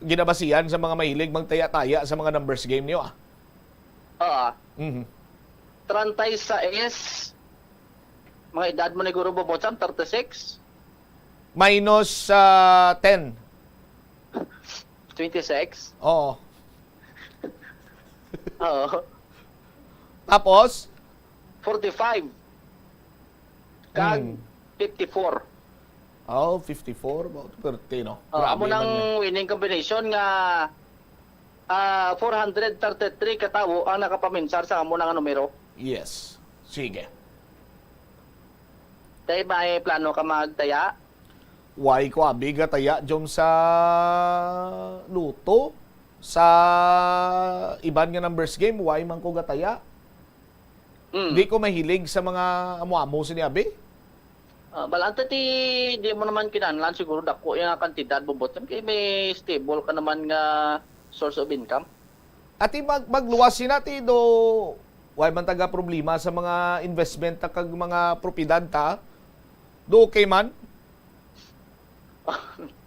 ginabasihan sa mga mahilig magtaya-taya sa mga numbers game niyo, ah. Oo. Mhm. Treinta y seis. Mga edad mo ni Guro Bobocham, thirty-six. Minus, ah, ten. Twenty-six? Oo. Oo. Tapos? Forty-five. Kag Hmm. fifty-four. Oh, fifty-four. About thirty, no? Oh, Grabe amo man nang niya. Winning combination nga, ah, four hundred thirty-three ka tawo ang nakapaminsar sa amo nga numero. Yes. Sige. Tay, may plano ka magtaya? Why ko abi gataya, Jom, sa luto? Sa iban nga numbers game, why man ko gataya? Mm. Di ko mahilig sa mga amo-amo sini abi. Ah, balanta ti, di mo naman kinahanglan siguro dako yung kantidad, Bobot. Kay may stable ka naman nga source of income. Ati mag-, magluwas sina, ti do, way man taga problema sa mga investment ta kag mga propiedad ta. Do okay man?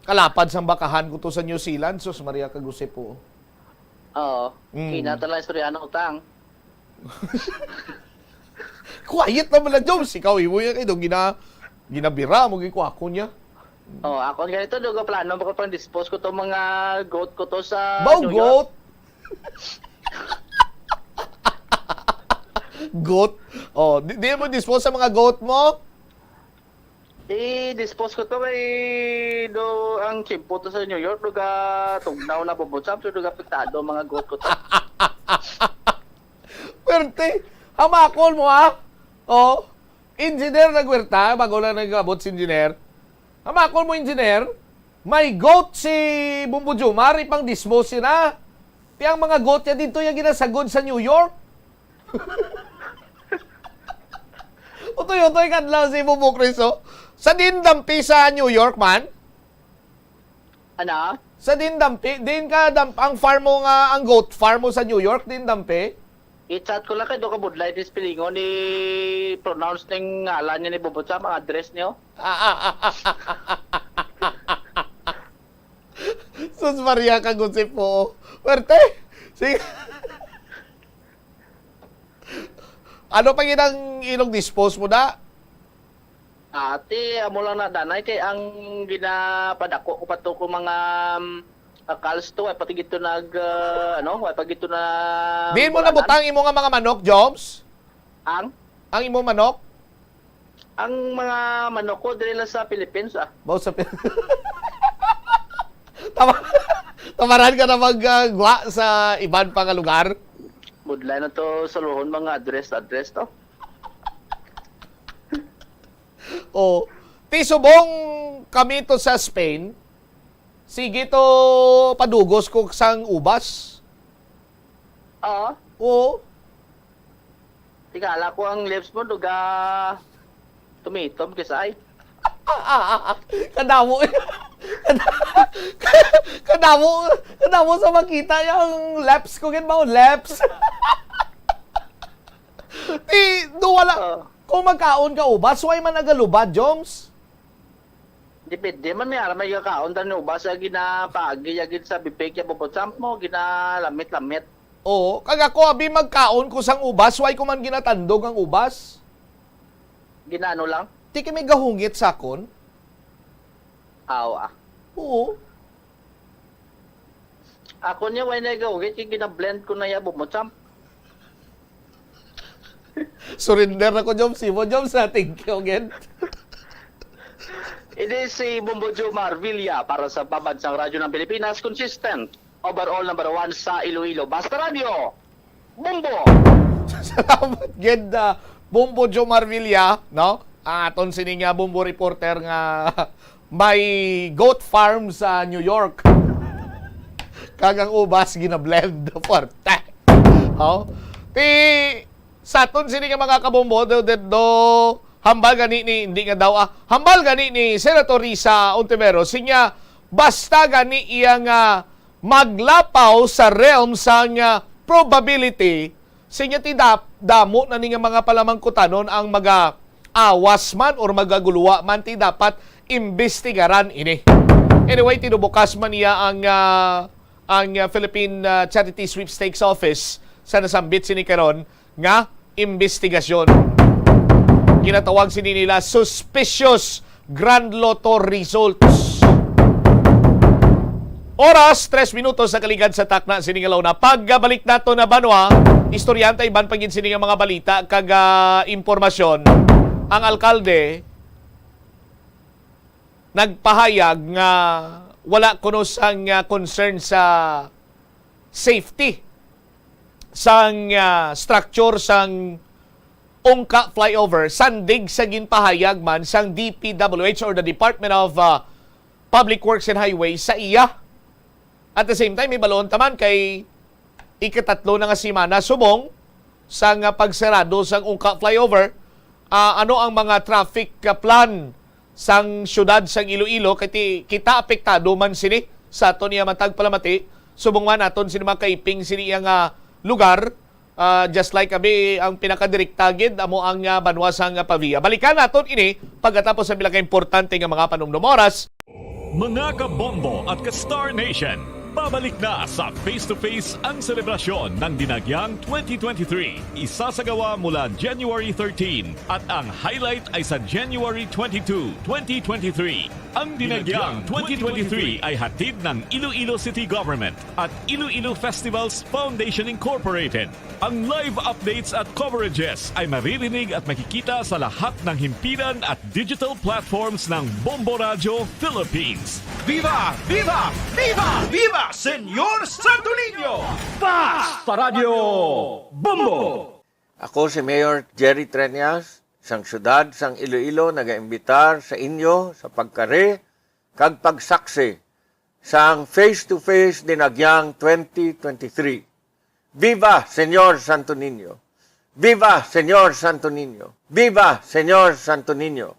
Kalapad sang bakahan ko to sa New Zealand, sus Maria kag Jose po. Oo. Mm. Kinata lang istorya ng utang. Quiet naman na, Joms. Ikaw, imo yan, kay do gina-, ginabira mo, gikuha ko niya. Oh, ako ganito, do plano ko pang dispose ko to mga goat ko to sa Bao New York. Goat? Goat? Oh, di, di mo dispose sa mga goat mo? I-dispose ko to kay do ang tiyempo to sa New York, do ga tugnaw na, Bobo Sam, so do ga apektado mga goat ko to. Perte, hamakon mo, ha? Oh, engineer na Guerta, bago lang nag-abot si engineer. Hamakon mo, engineer, may goat si Bumbo Jumar, ipang dispose na. Ti ang mga goat niya dito yung ginasagod sa New York. Utoy-utoy kadlaw si Bumbo Chris, oh. Sa din dampi sa New York man? Ano? Sa din dampi, din ka damp-, ang farm mo nga, ang goat farm mo sa New York, din dampi? I-chat ko lang kay do ka budlay ni spellingon ni pronounce ning ngalan niya ni Bubot sa mga address niyo. Sus Maria ka, Jose po. Perte. Sige. Ano pa gid ang ilong dispose mo da? Ati, amo lang na danay kay ang ginapadako ko pa to ko mga, um, ah, calls to, ay pati gito nag, ah, ano, ay pag ito na Diin mo bulanan. Nabutang imo nga mga manok, Jobs? Ang? Ang imo manok? Ang mga manok ko diri lang sa Philippines, ah. Mao sa Pil-, Tama-, tamaran ka na mag, ah, gwa sa iban pa nga lugar? Budlay na to sa luhon mga address, address to. Oh, ti subong kami to sa Spain, sige to padugos ko sang ubas. Oo. Oo. Tingala ko ang lips mo, duga tumitom, kisay. Kadamo. Kadamo. Kadamo sa makita yung lips ko, gid ba? Lips. Ti, do wala. Oo. Kung magkaon ka ubas, why man nagalubad, Joms? Depende man, may aram may kakaon, dan ubas, ah, ginapaagi, ya gid sa bibig, ya bubot, samp mo, ginalamit-lamit. Oo, kag ako, abi, magkaon ko sang ubas, why ko man ginatandog ang ubas? Ginaano lang? Ti kay may gahungit sa akon. Aw, ah. Oo. Ako niya, way na igawgit, kay gina-blend ko na ya, bubot, samp. Surrender na ko, Jom. Simo, Jom, sa thank you again. Ini si Bombo Joe Marvilla para sa Pambansang Radyo ng Pilipinas, consistent, overall number one sa Iloilo. Basta Radyo, Bombo! Salamat gid, ah, Bombo Joe Marvilla, no? Ang aton sini nga Bombo reporter nga may goat farm sa New York. Kag ang ubas gina-blend. Puwerte. Oh. Ti, sa aton sini nga mga kabombo, do, do, do, hambal gani ni, hindi nga daw, ah, hambal gani ni Senator Risa Ontiveros, sinya, basta gani iya nga maglapaw sa realm sang, ah, probability, sinya ti dap-, damo na ni nga mga palamangkutanon ang mag-awas man or magaguluwa man, ti dapat imbestigaran ini. Anyway, tinubukas man niya ang, ah, ang, ah, Philippine, ah, Charity Sweepstakes Office sa nasambit sini karon nga imbestigasyon. Ginatawag sini nila suspicious Grand Lotto results. Oras, tres minutos sa kaligad sa takna sini nga launa. Pagbalik nato na banwa, istoryahan ta iban pa gid sini nga mga balita kag, ah, impormasyon. Ang alkalde nagpahayag nga wala kuno sang, ah, concern sa safety sang, ah, structure sang Ungka Flyover, sandig sa ginpahayag man sang D P W H or the Department of, ah, Public Works and Highways sa iya. At the same time, may balon taman kay ikatatlo na nga semana subong sang, ah, pagsarado sang Ungka Flyover. Ah, ano ang mga traffic, ah, plan sang siyudad sang Iloilo? Kay ti-, kita apektado man sini sa aton iya matag palamati Subong man naton sini mga kaiping sini nga lugar, ah, just like abi ang pinakadirekta gid amo ang, ah, banwa sang, ah, Pavia. Balikan naton ini pagkatapos sa pila ka importante nga mga panumdom. Oras. Mga kabombo at ka-Star Nation, pabalik na sa Face to Face ang selebrasyon ng Dinagyang twenty twenty-three. Isasagawa mula January thirteen at ang highlight ay sa January twenty-two, twenty twenty-three. Ang Dinagyang twenty twenty-three ay hatid ng Iloilo City Government at Iloilo Festivals Foundation Incorporated. Ang live updates at coverages ay maririnig at makikita sa lahat ng himpilan at digital platforms ng Bombo Radio Philippines. Viva! Viva! Viva! Viva Señor Santo Niño! Fast sa Radyo Bombo! Ako si Mayor Jerry Treñas, sang siyudad sang Iloilo, nagaimbitar sa inyo sa pagkari kag pagsaksi sang face-to-face Dinagyang twenty twenty-three. Viva Señor Santo Niño! Viva Señor Santo Niño! Viva Señor Santo Niño!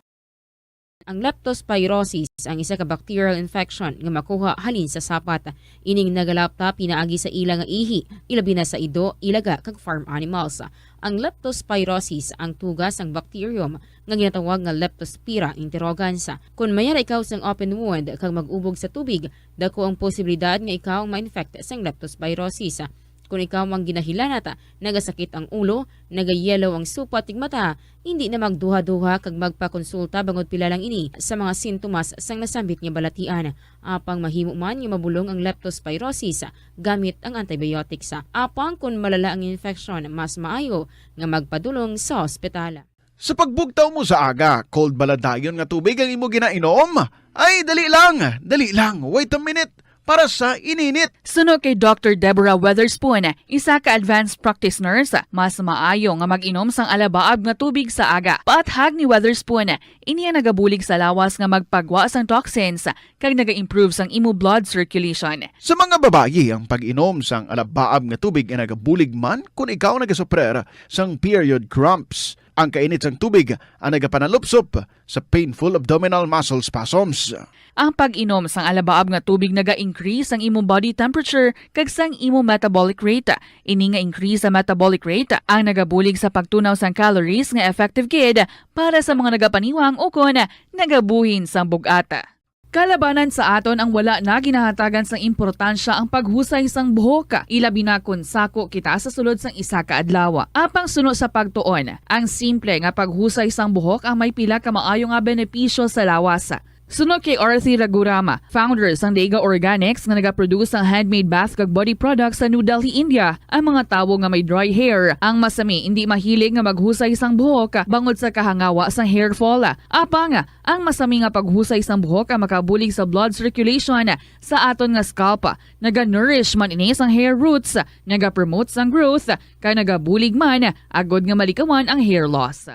Ang leptospirosis ang isa ka bacterial infection nga makuha halin sa sapat. Ining nagalapta pinaagi sa ila nga ihi, ilabi na sa ido, ilaga, kag farm animals. Ang leptospirosis ang tuga sang bacterium nga ginatawag nga Leptospira interrogans. Kon mayara ikaw sang open wound kag mag-ubog sa tubig, dako ang posibilidad nga ikaw ma-infect sang leptospirosis. Kon ikaw ang ginahilanat, nagasakit ang ulo, nagayellow ang supat ning mata, hindi na magduha-duha kag magpakonsulta bangod pila lang ini sa mga sintomas sang nasambit nga balatian. Apang mahimo man nga mabulong ang leptospirosis gamit ang antibiotics. Apang kon malala ang infeksyon, mas maayo nga magpadulong sa ospital. Sa pagbugtaw mo sa aga, cold bala dayon nga tubig ang imo ginainom? Ay, dali lang, dali lang, wait a minute, para sa ininit. Suno kay Doctor Deborah Weatherspoon, isa ka advanced practice nurse, mas maayo nga mag-inom sang alabaab nga tubig sa aga. Paathag ni Weatherspoon, ini ang nagabulig sa lawas nga magpagwa sang toxins kag naga-improve sang imo blood circulation. Sa mga babayi, ang pag-inom sang alabaab nga tubig ay nagabulig man kon ikaw nagasuprer sang period cramps. Ang kainit sang tubig ang nagapanalupsop sa painful abdominal muscle spasms. Ang pag-inom sang alabaab nga tubig naga-increase sang imong body temperature kag sang imong metabolic rate. Ini nga increase sa metabolic rate ang nagabulig sa pagtunaw sang calories nga effective gid para sa mga nagapaniwang ukon nagabuhin sang bug-at. Kalabanan sa aton ang wala na ginahatagan sang importansya ang paghusay sang buhok, ilabi na kon sako kita sa sulod sang isa ka adlaw. Apang suno sa pagtuon, ang simple nga paghusay sang buhok ang may pila ka maayo nga benepisyo sa lawas. Suno kay Arthi Ragurama, founder sang Dega Organics nga nagaproduce sang handmade bath kag body products sa New Delhi, India, ang mga tawo nga may dry hair ang masami indi mahilig nga maghusay sang buhok bangod sa kahangawa sang hair fall. Apang ang masami nga paghusay sang buhok ang makabulig sa blood circulation sa aton nga scalp. Naga-nourish man ini sang hair roots, nagapromote sang growth, kag nagabulig man agod nga malikawan ang hair loss.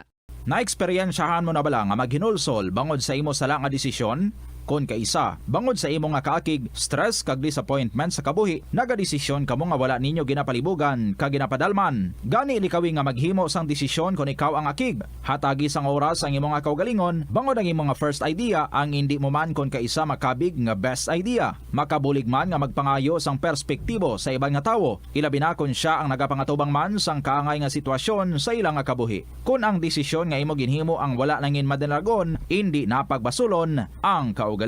Naeksperyensyahan mo na bala nga maghinulsol bangod sa imo sala nga desisyon? Kon kaisa, bangod sa imo nga kaakig, stress, kag disappointment sa kabuhi, nagadesisyon kamo nga wala ninyo ginapalibugan kag ginapadalman. Gani, likawi nga maghimo sang desisyon kon ikaw ang akig. Hatagi sang oras ang imo nga kaugalingon, bangod ang imo nga first idea ang indi mo man kon kaisa makabig nga best idea. Makabulig man nga magpangayo sang perspektibo sa iban nga tawo, ilabi na kon sia ang nagapangatubang man sang kaangay nga sitwasyon sa ila nga kabuhi. Kon ang desisyon nga imo ginhimo ang wala nangin madinagon, indi na pagbasulon ang kaugalingon.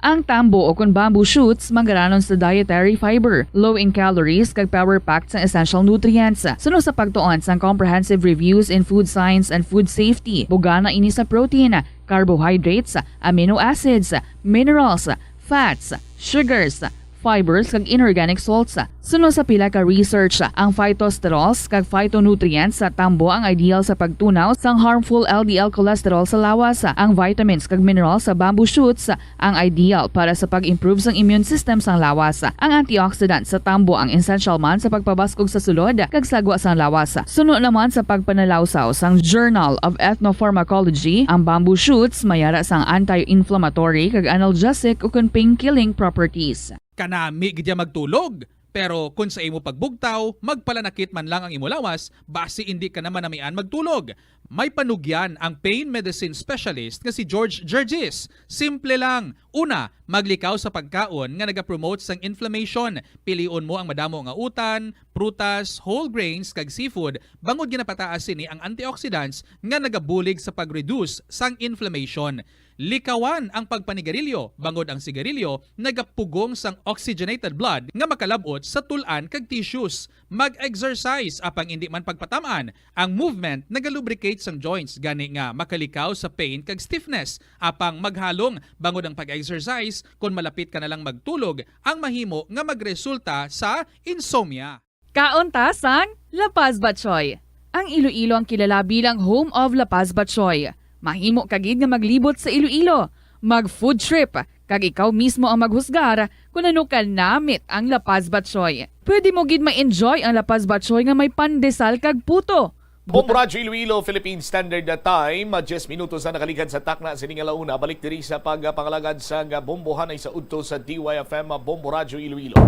Ang tambo o kon bamboo shoots manggaranon sa dietary fiber, low in calories, kag power-packed sang essential nutrients. Suno sa pagtuon sang Comprehensive Reviews in Food Science and Food Safety, bugana ini sa protein, carbohydrates, amino acids, minerals, fats, sugars, fibers, kag inorganic salts. Suno sa pila ka research, ang phytosterols kag phytonutrients sa tambo ang ideal sa pagtunaw sang harmful L D L cholesterol sa lawas. Ang vitamins kag minerals sa bamboo shoots ang ideal para sa pag-improve sang immune system sang lawas. Ang antioxidant sa tambo ang essential man sa pagpabaskog sa sulod kag sagwa sang lawas. Suno naman sa pagpanalawsaw sang Journal of Ethnopharmacology, ang bamboo shoots mayara sang anti-inflammatory kag analgesic ukon pain-killing properties. Kanami gid ya magtulog, Pero kon sa imo pagbugtaw, magpalanakit man lang ang imo lawas, basi indi ka na manamian magtulog. May panugyan ang pain medicine specialist nga si George Gergis. Simple lang. Una, maglikaw sa pagkaon nga nagapromote sang inflammation. Pilion mo ang madamo nga utan, prutas, whole grains, kag seafood, bangod ginapataas sini ang antioxidants nga nagabulig sa pag-reduce sang inflammation. Likawan ang pagpanigarilyo, bangod ang sigarilyo nagapugong sang oxygenated blood nga makalab-ot sa tul-an kag tissues. Mag-exercise, apang indi man pagpatam-an. Ang movement nagalubricate sang joints, gani nga makalikaw sa pain kag stiffness. Apang maghalong, bangod ang pag-exercise, kon malapit ka na lang magtulog, ang mahimo nga magresulta sa insomnia. Kaon ta sang La Paz Batchoy. Ang Iloilo ang kilala bilang home of La Paz Batchoy. Mahimo ka gid nga maglibot sa Iloilo, mag-food trip, kag ikaw mismo ang maghusgar kon ano ka namit ang La Paz Batchoy. Pwede mo gid ma-enjoy ang La Paz Batchoy nga may pandesal kag puto. Bombo Radyo Iloilo, Philippine Standard Time, ah, diyes minutos na nakaligad sa takna sini nga launa. Balik diri sa pagpangalagad sa nga bombohanay sa udto sa D Y F M, ah, Bombo Radyo Iloilo.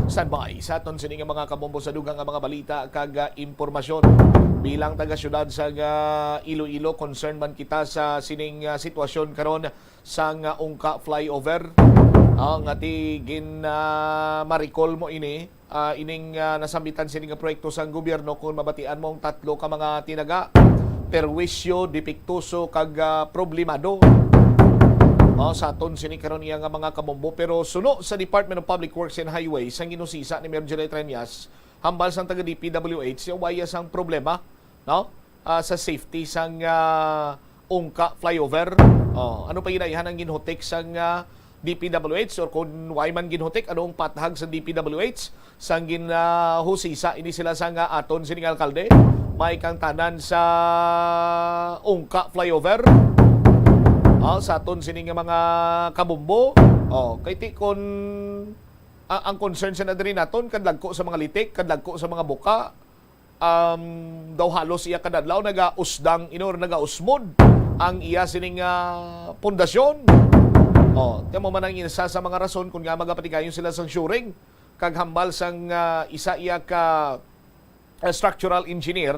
Standby sa aton sini nga mga kabombo sa dugang nga mga balita kag, ah, impormasyon. Bilang taga syudad sa nga Iloilo, concern man kita sa sining, ah, sitwasyon karon sa nga Ungka flyover. Ah, nga ti gin, ah, marikol mo ini, ah, ining, ah, nasambitan sini nga proyekto sang gobyerno, kung mabatian mo ang tatlo ka mga tinaga, perwisyo, depektoso, kag, ah, problemado. Oh, sa aton sini karon iya nga mga kabombo, pero suno sa Department of Public Works and Highways, ang ginusisa ni Mayor Jerry Treñas, hambal sang taga D P W H, ya waya sang problema, no? Ah, sa safety sang, ah, Ungka flyover. Oh, ano pa ginaihan ang ginhutik sang, ah, D P W H, or kung why man ginhutik, ano ang pathag sa D P W H? Sang gin, ah, husisa ini sila sang, ah, aton sining alkalde, may kang tanan sa Ungka flyover. Ah, sa aton sining mga kabombo. Oh, kay ti kon, ah, ang concern sa na diri naton, kadlagko sa mga litik, kadlagko sa mga buka, um, daw halos iya kadadlaw nagausdang inor nagausmod ang iya sining, ah, pundasyon. Oh, tamo man ang isa sa mga rason kung nga magapatigayon sila sang shoring kag hambal sang, ah, isa iya ka, ah, structural engineer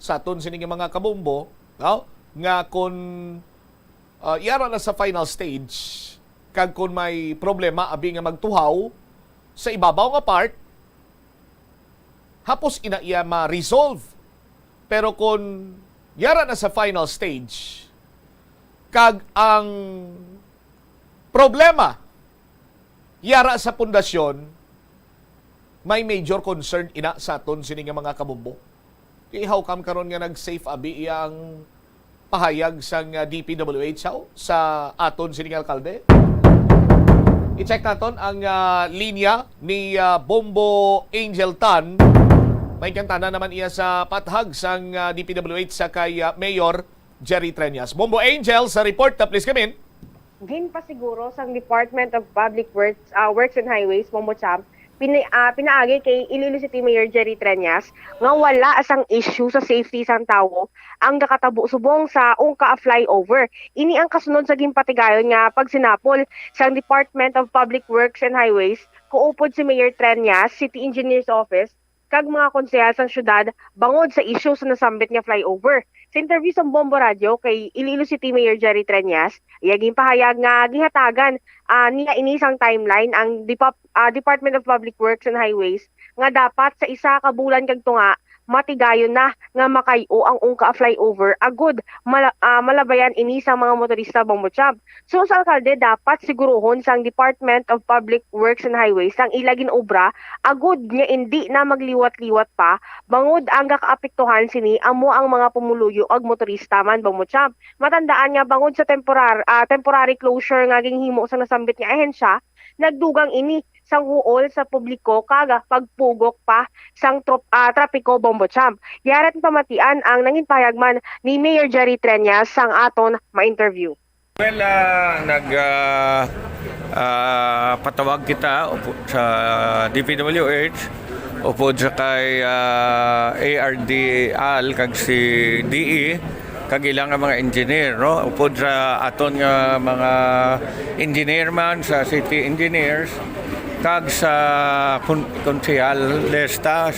sa aton sining mga kabombo, no? Nga kun, ah, yara na sa final stage kag kun may problema abi nga magtuhaw sa ibabaw nga part, hapos ina iya ma-resolve. Pero kon yara na sa final stage, kag ang problema yara sa pundasyon, may major concern ina sa aton sini nga mga kabombo. Kay how come karon nga nag-safe abi iya ang pahayag sang, ah, D P W H, haw, sa aton sining alkalde? I-check naton ang, ah, linya ni, ah, Bombo Angel Tan. May kantana naman iya sa pathag sang, ah, D P W H sa kay, ah, Mayor Jerry Treñas. Bombo Angel, sa report na, please come in. Ginpasiguro sang Department of Public Works, ah, Works and Highways, Bombo Champ, pini-, ah, pinaagi kay Iloilo City Mayor Jerry Treñas nga wala sang issue sa safety sang tawo ang nakatabo subong sa Ungka flyover. Ini ang kasunod sa ginpatigayon nga pagsinapol sang Department of Public Works and Highways, kaupod si Mayor Treñas, City Engineer's Office, kag mga konsehal sang syudad bangod sa isyu sa nasambit nga flyover. Sa interview sa Bombo Radyo kay Iloilo City Mayor Jerry Treñas, iya ginpahayag nga gihatagan, ah, niya ini sang timeline ang Depop-, ah, Department of Public Works and Highways nga dapat sa isa ka bulan kag tunga matigayon na nga makay-o ang Ungka flyover agud mala-, ah, malabayan ini sa mga motorista, Bombo Champ. Suno sa alkalde, dapat siguruhon sang Department of Public Works and Highways ang ila gin-obra agud nga indi na magliwat-liwat pa, bangod ang gakaapektuhan sini amo ang mga pumuluyo ag motorista man, Bombo Champ. Matandaan nga bangod sa temporar-, ah, temporary closure nga ginhimo sang nasambit nga ahensya, nagdugang ini sang huol sa publiko kag pagpugok pa sang trop-, ah, trapiko, Bombo Champ. Yara ti pamatian ang nanginpahayag man ni Mayor Jerry Treñas sang aton ma-interview. Well, ah, nag, ah, ah, patawag kita upo-, sa D P W H, upod sa kay, ah, A R D Al kag si D E, kag ila nga mga engineer, no? Upod sa aton nga mga engineer man, sa city engineers, Kag sa kun-, Konsehal Lesta,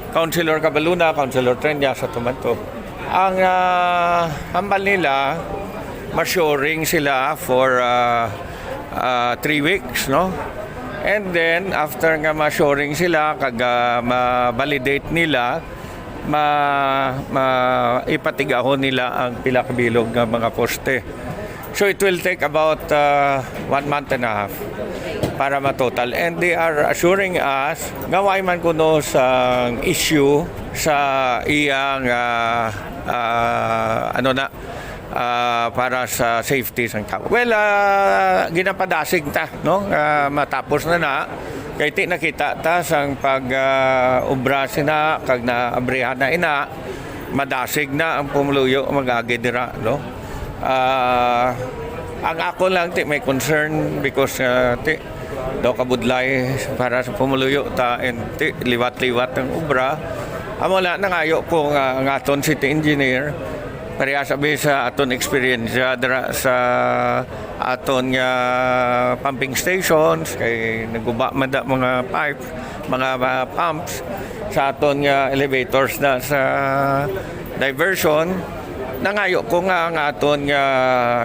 Councilor Cabaluna, Councilor Treñas, sa Tumanto. Ang, ah, hambal nila, masuring sila for, ah, ah, three weeks, no? And then, after nga masuring sila, kag, ah, ma-validate nila, ma-, ma-, ipatigahon nila ang pila ka bilog nga mga poste. So, it will take about, ah, one month and a half para matotal. And they are assuring us nga way man kuno sang issue sa iyang, ah, ah, ano na, ah, para sa safety sang tao. Well, ah, ginapadasig ta, no? Ah, matapos na na, kay ti nakita ta sang pag, ah, obra sina, kag naabrihan na ina, madasig na ang pumuluyo mag-agi dira, no? Ah, ang ako lang, ti, may concern because, ah, ti, daw kabudlay para sa pumuluyo ta, and ti, liwat-liwat ang obra. Amo na, nangayo ko nga ang aton city engineer, parehas abi sa aton eksperyensya dira sa aton nga pumping stations, kay naguba man da mga pipe, mga, mga pumps sa aton nga elevators na sa diversion. Nangayo ko nga ang aton nga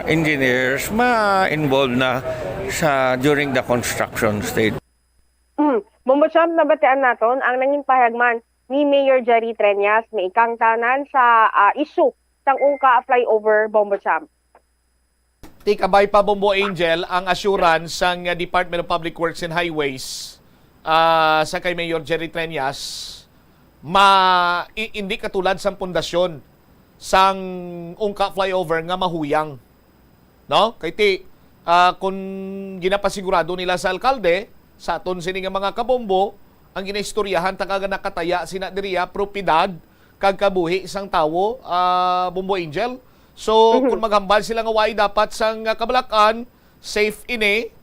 engineers ma-involve na sa, during the construction stage. Mm. Bombo Champ, nabatian naton ang nangin pahayag man ni Mayor Jerry Treñas, may ikang tanan sa, ah, issue sang Ungka flyover, Bombo Champ. Ti kabay pa, Bombo Angel, ang assurance sang, uh, Department of Public Works and Highways, ah, sa kay Mayor Jerry Treñas, ma-, i-, hindi katulad sang pundasyon sang Ungka flyover nga mahuyang. No? Kay ti, ah, kung ginapasigurado nila sa alkalde, sa aton sini nga mga kabombo, ang ginaistoryahan ta ka nga nakataya sina diriya, propiedad kag kabuhi sang tawo, ah, Bombo Angel. So, Mhm. kung maghambal sila nga way dapat sang, ah, kabalak-an, safe ini,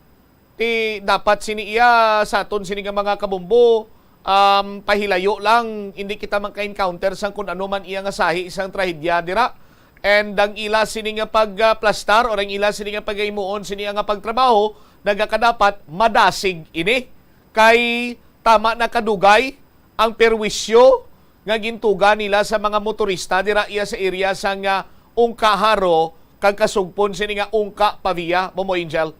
ti dapat sini iya sa aton sini nga mga kabombo, um, pahilayo lang, hindi kita maka-encounter sang kun ano man iya nga sahi sang trahedya dira. And ang ila sini nga pagplastar or ang ila sini nga pagahimuon sini nga pagtrabaho, nagakadapat madasig ini. Kay tama na kadugay ang perwisyo nga gintuga nila sa mga motorista dira iya sa area sang, ah, Ungka Jaro kag kasugpon sini nga Ungka Pavia, Bombo Angel.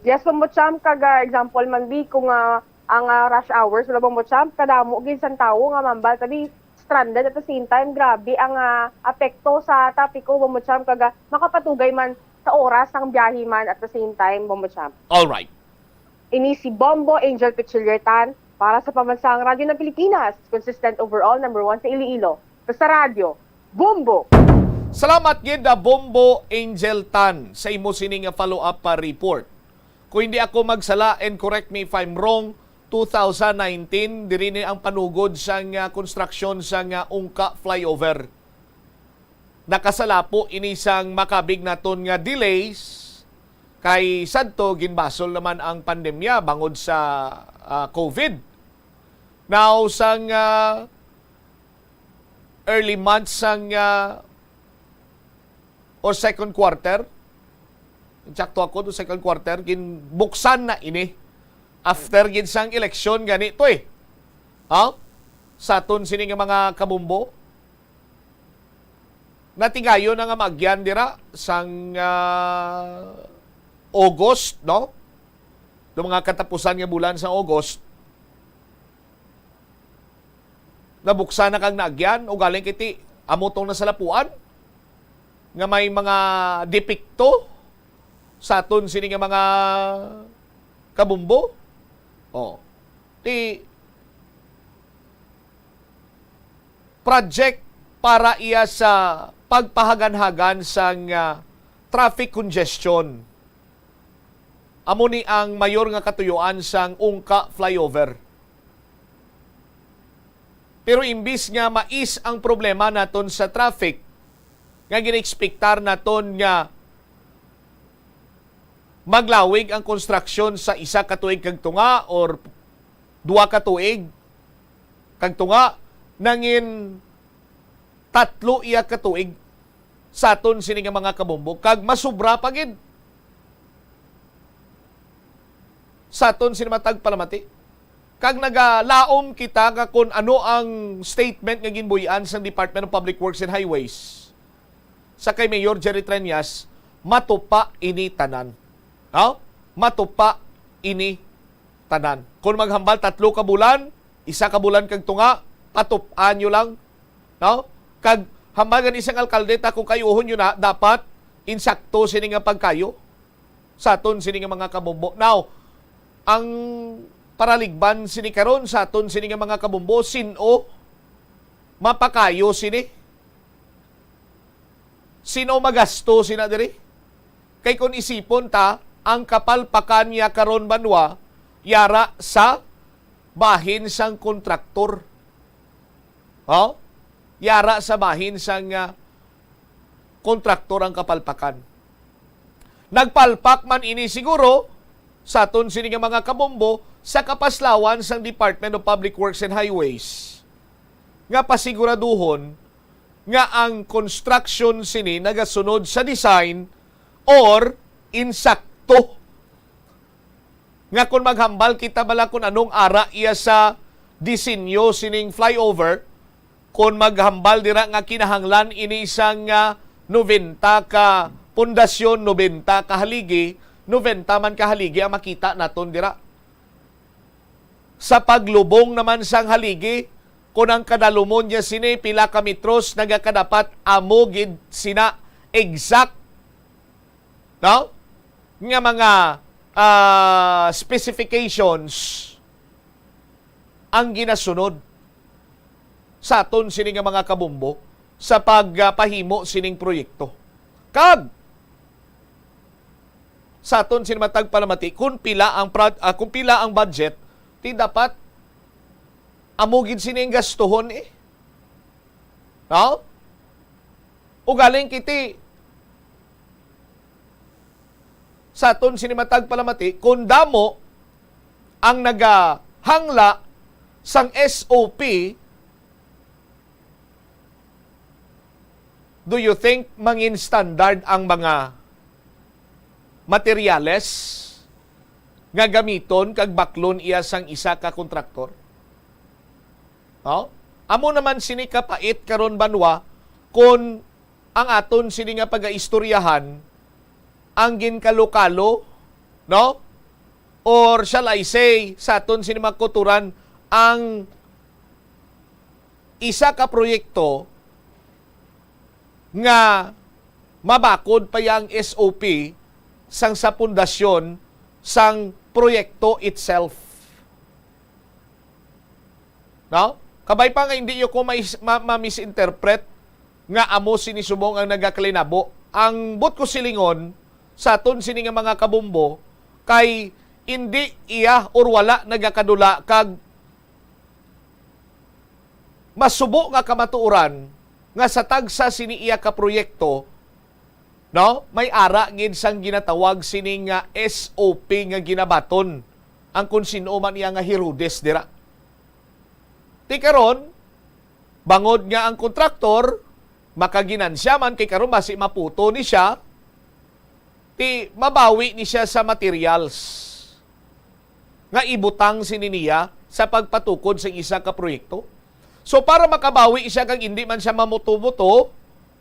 Yes, Bombo Champ, kag, ah, example man bi kung, ah, ang, ah, rush hours, wala, Bombo Champ, kadamo gid sang tawo nga mambal tabi stranded at the same time. Grabe ang, ah, apekto sa trapiko, Bombo Champ, kag, ah, makapatugay man sa oras ang biyahe man at the same time, Bombo Champ. All right. Ini si Bombo Angel Pichillertan para sa Pambansang Radyo ng Pilipinas, consistent overall, number one sa Iloilo. Basta Radyo, Bombo! Salamat gid, ah, Bombo Angel Tan, sa imo sini nga follow-up pa report. Kung hindi ako magsala, and correct me if I'm wrong, two thousand nineteen, diri ni ang panugod sang, ah, konstruksyon sang, ah, Ungka flyover. Nakasalapo ini sang makabig naton nga delays, kay sadto ginbasol naman ang pandemya bangod sa, ah, COVID. Now, sang, ah, early months sang, ah, or second quarter, insakto ako do second quarter, ginbuksan na ini. After gid sang eleksyon gani to eh. Ha? Sa aton sini nga mga kabumbo, natigayon na nga maagyan dira sang, ah, August, no? Do mga katapusan nga bulan sa August, nabuksan na kag naagyan, ugaling kiti amo tong nasalapuan nga may mga depekto sa aton sini nga mga kabumbo. Oh. Ti project para iya sa pagpahaganhagan sang, ah, traffic congestion. Amo ni ang mayor nga katuyuan sang Ungka flyover. Pero imbis nga mais ang problema naton sa traffic, nga ginaekspektar naton nga maglawig ang konstruksyon sa isa ka tuig kag tunga or duha ka tuig kag tunga, nangin tatlo iya ka tuig sa aton sini nga mga kabombo, kag masubra pa gid sa aton sini matag palamati. Kag nagalaom kita nga kung ano ang statement nga ginbuy-an sang Department of Public Works and Highways sa kay Mayor Jerry Treñas, matupa ini tanan. No? Matupa ini tanan. Kung maghambal tatlo ka bulan, isa ka bulan kag tunga, patup-an nyo lang. No? Kag hambal gani sang alkalde, ta kung kayuhon nyo na, dapat insakto sini nga pagkayo sa aton sini nga mga kabombo. Now, ang paraligban sini karon sa aton sini nga mga kabombo, sin-o mapakayo sini? Sin-o magasto sina diri? Kay kung isipon ta, ang kapalpakan niya karon, banwa, yara sa bahin sang kontraktor. Oh? Yara sa bahin sang, ah, kontraktor ang kapalpakan. Nagpalpak man ini siguro sa aton sini nga mga kabombo sa kapaslawan sang Department of Public Works and Highways nga pasiguraduhon nga ang construction sini nagasunod sa design or insakto. Nga kung maghambal kita bala kung anong ara iya sa disenyo sining flyover, kung maghambal dira nga kinahanglan ini sang, ah, nobenta ka pundasyon, nobenta ka haligi, nobenta man ka haligi ang makita naton dira. Sa paglubong naman sang haligi, kung ang kadalumon niya sini pila ka metros, nagakadapat amo gid sina exact, no? Nga mga, ah, specifications ang ginasunod sa aton sini nga mga kabombo sa pagpahimo sining proyekto. Kag sa aton sini matag palamati, kung pila ang prod-, ah, kung pila ang budget, ti dapat amo gid sini ang gastuhon, eh. No? Ugaling kiti sa aton sini matag palamati, kung damo ang nagahangla sang S O P, do you think mangin standard ang mga materyales nga gamiton kag baklon iya sang isa ka kontraktor? No? Amo naman sini kapait karon, banwa, kon ang aton sini nga pagaistoryahan ang ginkalo-kalo, no? Or shall I say, sa aton sini mga kulturan, ang isa ka proyekto nga mabakod pa yang S O P sang sa pundasyon sang proyekto itself. No? Kabay pa nga hindi yo ko mais-, ma-, ma-misinterpret nga amo sini subong ang nagakalinabo. Ang but ko silingon sa aton sini nga mga kabombo kay hindi iya or wala nagakadula kag masubo nga kamatuoran nga sa tagsa sini iya ka proyekto, no, may ara gid sang ginatawag sini nga S O P nga ginabaton ang kun sin-o man iya nga Herodes dira. Ti karon, bangod nga ang kontraktor makaginansya man, kay karon basi maputo ni siya, ti mabawi ni siya sa materials nga ibutang sini niya sa pagpatukod sa isa ka proyekto. So, para makabawi siya kag indi man siya mamuto-muto,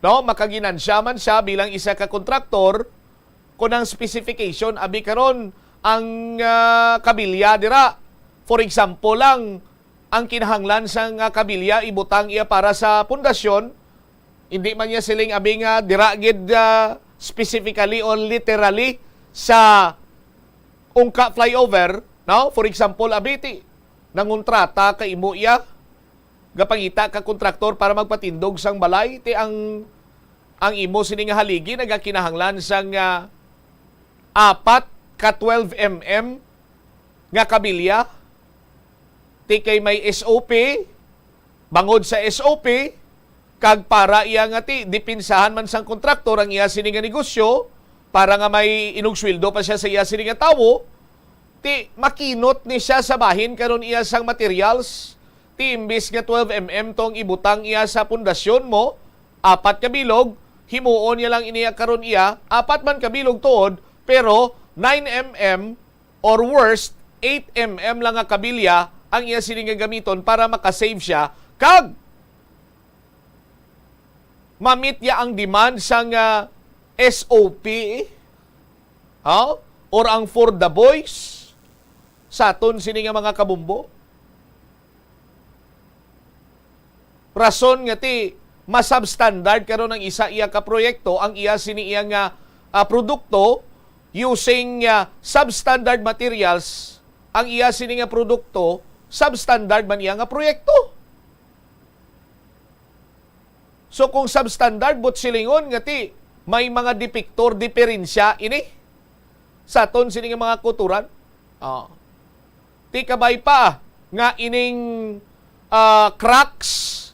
no, makaginansya man siya bilang isa ka kontraktor, kung ang specification, abi karon ang, ah, kabilya dira, for example lang, ang kinahanglan sang, ah, kabilya ibutang iya para sa pundasyon, hindi man niya siling abi nga dira gid, ah, specifically or literally sa Ungka Flyover, no? For example, abi ti nangontrata ka imo iya, gapangita ka kontraktor para magpatindog sang balay, ti ang, ang imo sini nga haligi nagakinahanglan sang, ah, apat ka twelve M M nga kabilya, ti kay may S O P, bangod sa S O P, kag para iya nga ti dipinsahan man sang kontraktor ang iya sini nga negosyo, para nga may inugsweldo pa siya sa iya sini nga tawo, ti makinot ni siya sa bahin karon iya sang materials, ti imbis nga twelve M M tong ibutang iya sa pundasyon mo, apat ka bilog, himuon niya lang ini karon iya, apat man ka bilog tuod, pero nine M M or worst, eight M M lang nga kabilya ang iya sini nga gamiton para makasave siya kag mamit niya ang demand sang, ah, S O P, ha? Or ang For the Boys sa aton sini nga mga kabombo. Rason nga ti masubstandard karon ang isa iya ka proyekto, ang iya sini iya nga, ah, produkto using, ah, substandard materials, ang iya sini nga produkto, substandard man iya nga proyekto. So, kung substandard, buot silingon nga ti may mga depekto, diperensya ini sa aton sini nga mga kulturan. Oh. Ti kabay pa nga ining, ah, cracks,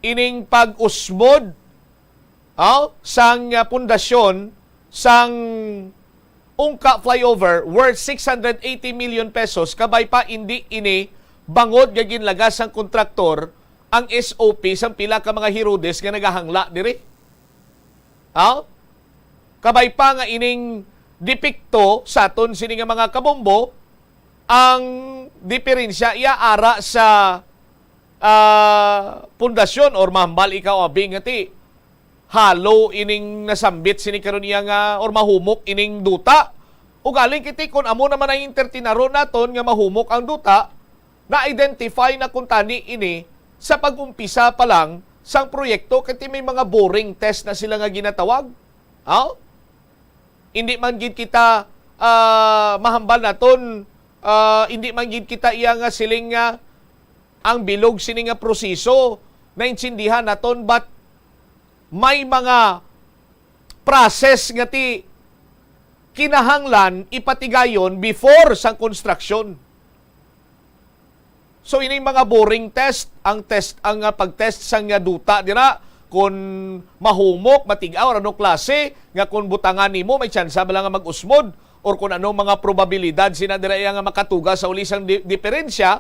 ining pag-usmod, oh, sang, ah, pundasyon sang Ungka flyover worth six hundred eighty million pesos, kabay pa indi ini bangod nga ginlagas sang kontraktor ang S O P sang pila ka mga Herodes nga nagahangla diri. Ha? Kabay pa nga ining depekto sa aton sini nga mga kabombo, ang diperensya iya ara sa, ah, pundasyon, or mahambal ikaw, abi, nga ti halo ining nasambit sini karon iya nga, or mahumok ining duta. Ugaling kiti, kun amo naman ang entertainaro naton nga mahumok ang duta, na-identify na kuntani ini sa pag-umpisa pa lang sang proyekto, kay ti may mga boring test na sila nga ginatawag. Ha? Hindi man gid kita, ah, mahambal naton, ah, hindi man gid kita iya nga siling nga ang bilog sini nga proseso naintindihan naton, but may mga process nga ti kinahanglan ipatigayon before sang construction. So, ining mga boring test, ang test, ang, ah, pag-test sang, ah, duta dira, kung mahumok, matig-aw, or ano klase, nga kung butangan nimo, may tsansa ba lang nga mag-usmod, or kung ano mga probabilidad sina dira iya nga makatuga sa uli sang di-, diperensya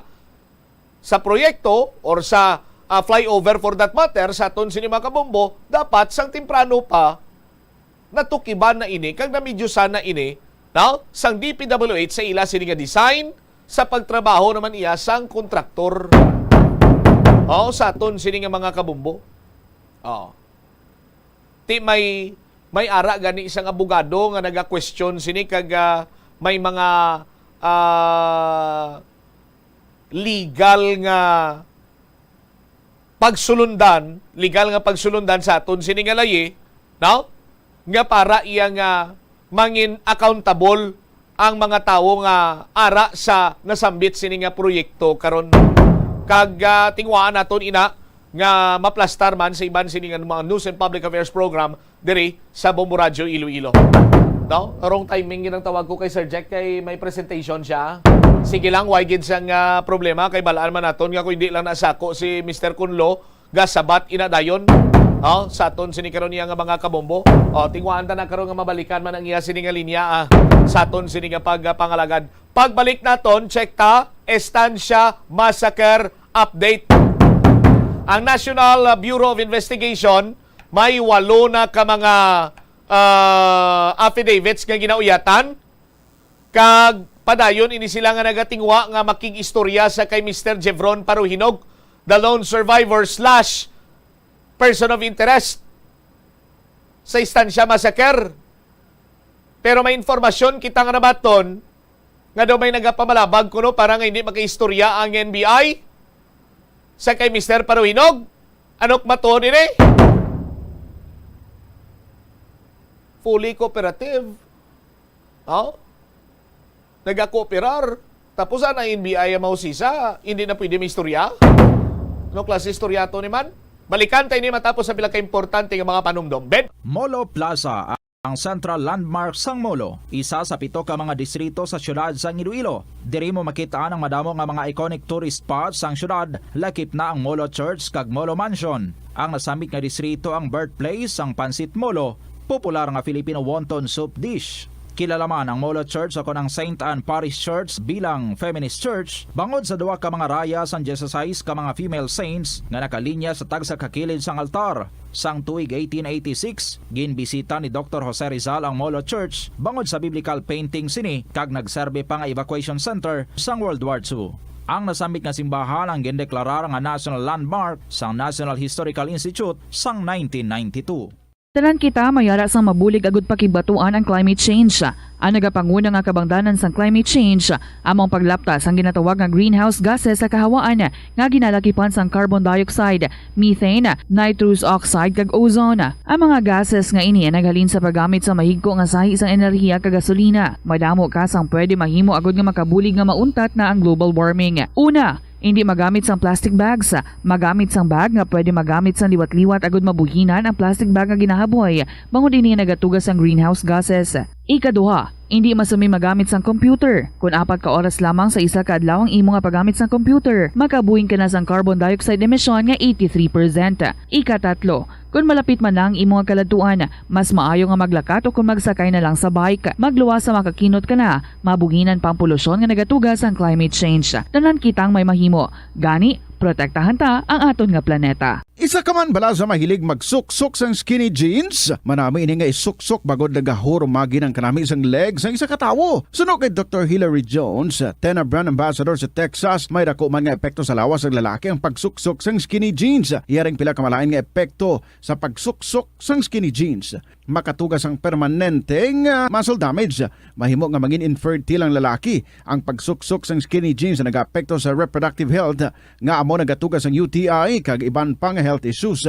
sa proyekto, or sa, ah, flyover for that matter, sa aton sini mga kabombo, dapat sang temprano pa, natukiban na ini kag namidyusan na ini, no? Sang D P W H sa ila sini nga design, sa pagtrabaho naman iya sang kontraktor. Oh, sa aton sini nga mga kabombo. Oh. Ti may, may ara gani isang abogado nga naga-question sini kag, ah, may mga, ah, legal nga pagsulundan, legal nga pagsulundan sa aton sini nga layi, no? Nga para iya nga mangin accountable ang mga tawo nga ara sa nasambit sini nga proyekto karon. Kag, ah, tingwaan naton ina nga maplastar man sa iban sini nga mga News and Public Affairs Program diri sa Bombo Radyo Iloilo. No? Wrong timing gid ang tawag ko kay Sir Jack kay may presentation siya. Sige lang, why gid sang, ah, problema kay balaan man naton nga kung hindi lang nasako si Mister Kunlo, gasabat ina dayon. Oh, sa aton sini karon iya nga mga kabombo. Oh, tingwaan ta na karon nga mabalikan man ang iya sini nga linya, ah, sa aton sini nga pag, ah, pangalagad. Pagbalik naton, check ta, Estancia Massacre update. Ang National, ah, Bureau of Investigation may walo na ka mga, ah, affidavits nga ginauyatan, kag padayon ini sila nga nagatingwa nga makig-istorya sa kay Mister Jevron Paruhinog, the lone survivor slash person of interest sa Estancia Massacre. Pero may informasyon kita nga nabaton nga daw may nagapamalabag kuno para nga hindi makaistorya ang N B I sa kay Mister Paruhinog. Ano matuod ini? Fully cooperative. Oh? Nagakooperar. Tapos ang N B I ang mahusisa, hindi na pwede may istorya? Ano klase istorya to ni man? Balikan tayo ni matapos sa pila ka importante nga mga panumdom. Ben? Molo Plaza, ang central landmark sang Molo, isa sa pito ka mga distrito sa siyudad sang Iloilo. Diri mo makit-an ang madamo nga mga iconic tourist spots sang siyudad, lakip na ang Molo Church kag Molo Mansion. Ang nasambit nga distrito ang birthplace sang Pancit Molo, popular nga Filipino wonton soup dish. Kilala man ang Molo Church, o kon ang Saint Anne Parish Church, bilang feminist church bangod sa duha ka mga raya sang dieciséis ka mga female saints nga nakalinya sa tagsa ka kilid sang altar. Sang tuig eighteen eighty-six, ginbisita ni Doktor Jose Rizal ang Molo Church bangod sa biblical painting sini kag nagserbi pa nga evacuation center sang World War Two. Ang nasambit nga simbahan ang gindeklarar nga National Landmark sang National Historical Institute sang nineteen ninety-two. Tanan kita may ara sang mabulig agud pakigbatuan ang climate change. Ang nagapanguna nga kabangdanan sang climate change amo ang paglapta sang ginatawag nga greenhouse gases sa kahawaan nga ginalakipan sang carbon dioxide, methane, nitrous oxide, kag ozone. Ang mga gases nga ini ang naghalin sa paggamit sa mahigko nga sahi sang enerhiya kag gasolina. Madamo ka sang pwede mahimo agud nga makabulig nga mauntat na ang global warming. Una, hindi magamit sang plastic bags. Magamit sang bag nga pwede magamit sang liwat-liwat agud mabuhinan ang plastic bag nga ginahaboy, bangod ini nagatuga sang greenhouse gases. Ikaduha, hindi masumi magamit sang computer. Kon apat ka oras lamang sa isa ka adlaw ang imo nga paggamit sang computer, makabuhin ka na sang carbon dioxide emission nga eighty-three percent. Ikatatlo, kon malapit man na ang imo nga kaladtuan, mas maayo nga maglakat o kon magsakay na lang sa bike. Magluwas sa makakinot ka na, mabuhinan pa ang polusyon nga nagatuga sang climate change. Tanan kitang may mahimo. Gani, protektahan ta ang aton nga planeta. Isa ka man bala sa mahilig magsuksok sang skinny jeans? Manami ini nga isuksok bangod nagahurumagi ang kanami sang leg sang isa ka tawo. Suno kay Doktor Hilary Jones, Tena Brand Ambassador sa Texas, may dako man nga epekto sa lawas sang lalaki ang pagsuksok sang skinny jeans. Iya ring pila ka malain nga epekto sa pagsuksok sang skinny jeans. Makatuga sang permanente nga muscle damage. Mahimo nga mangin infertile ang lalaki. Ang pagsuksok sang skinny jeans nagaapekto sa reproductive health, nga amo nagatuga sang U T I kag iban pa nga health issues.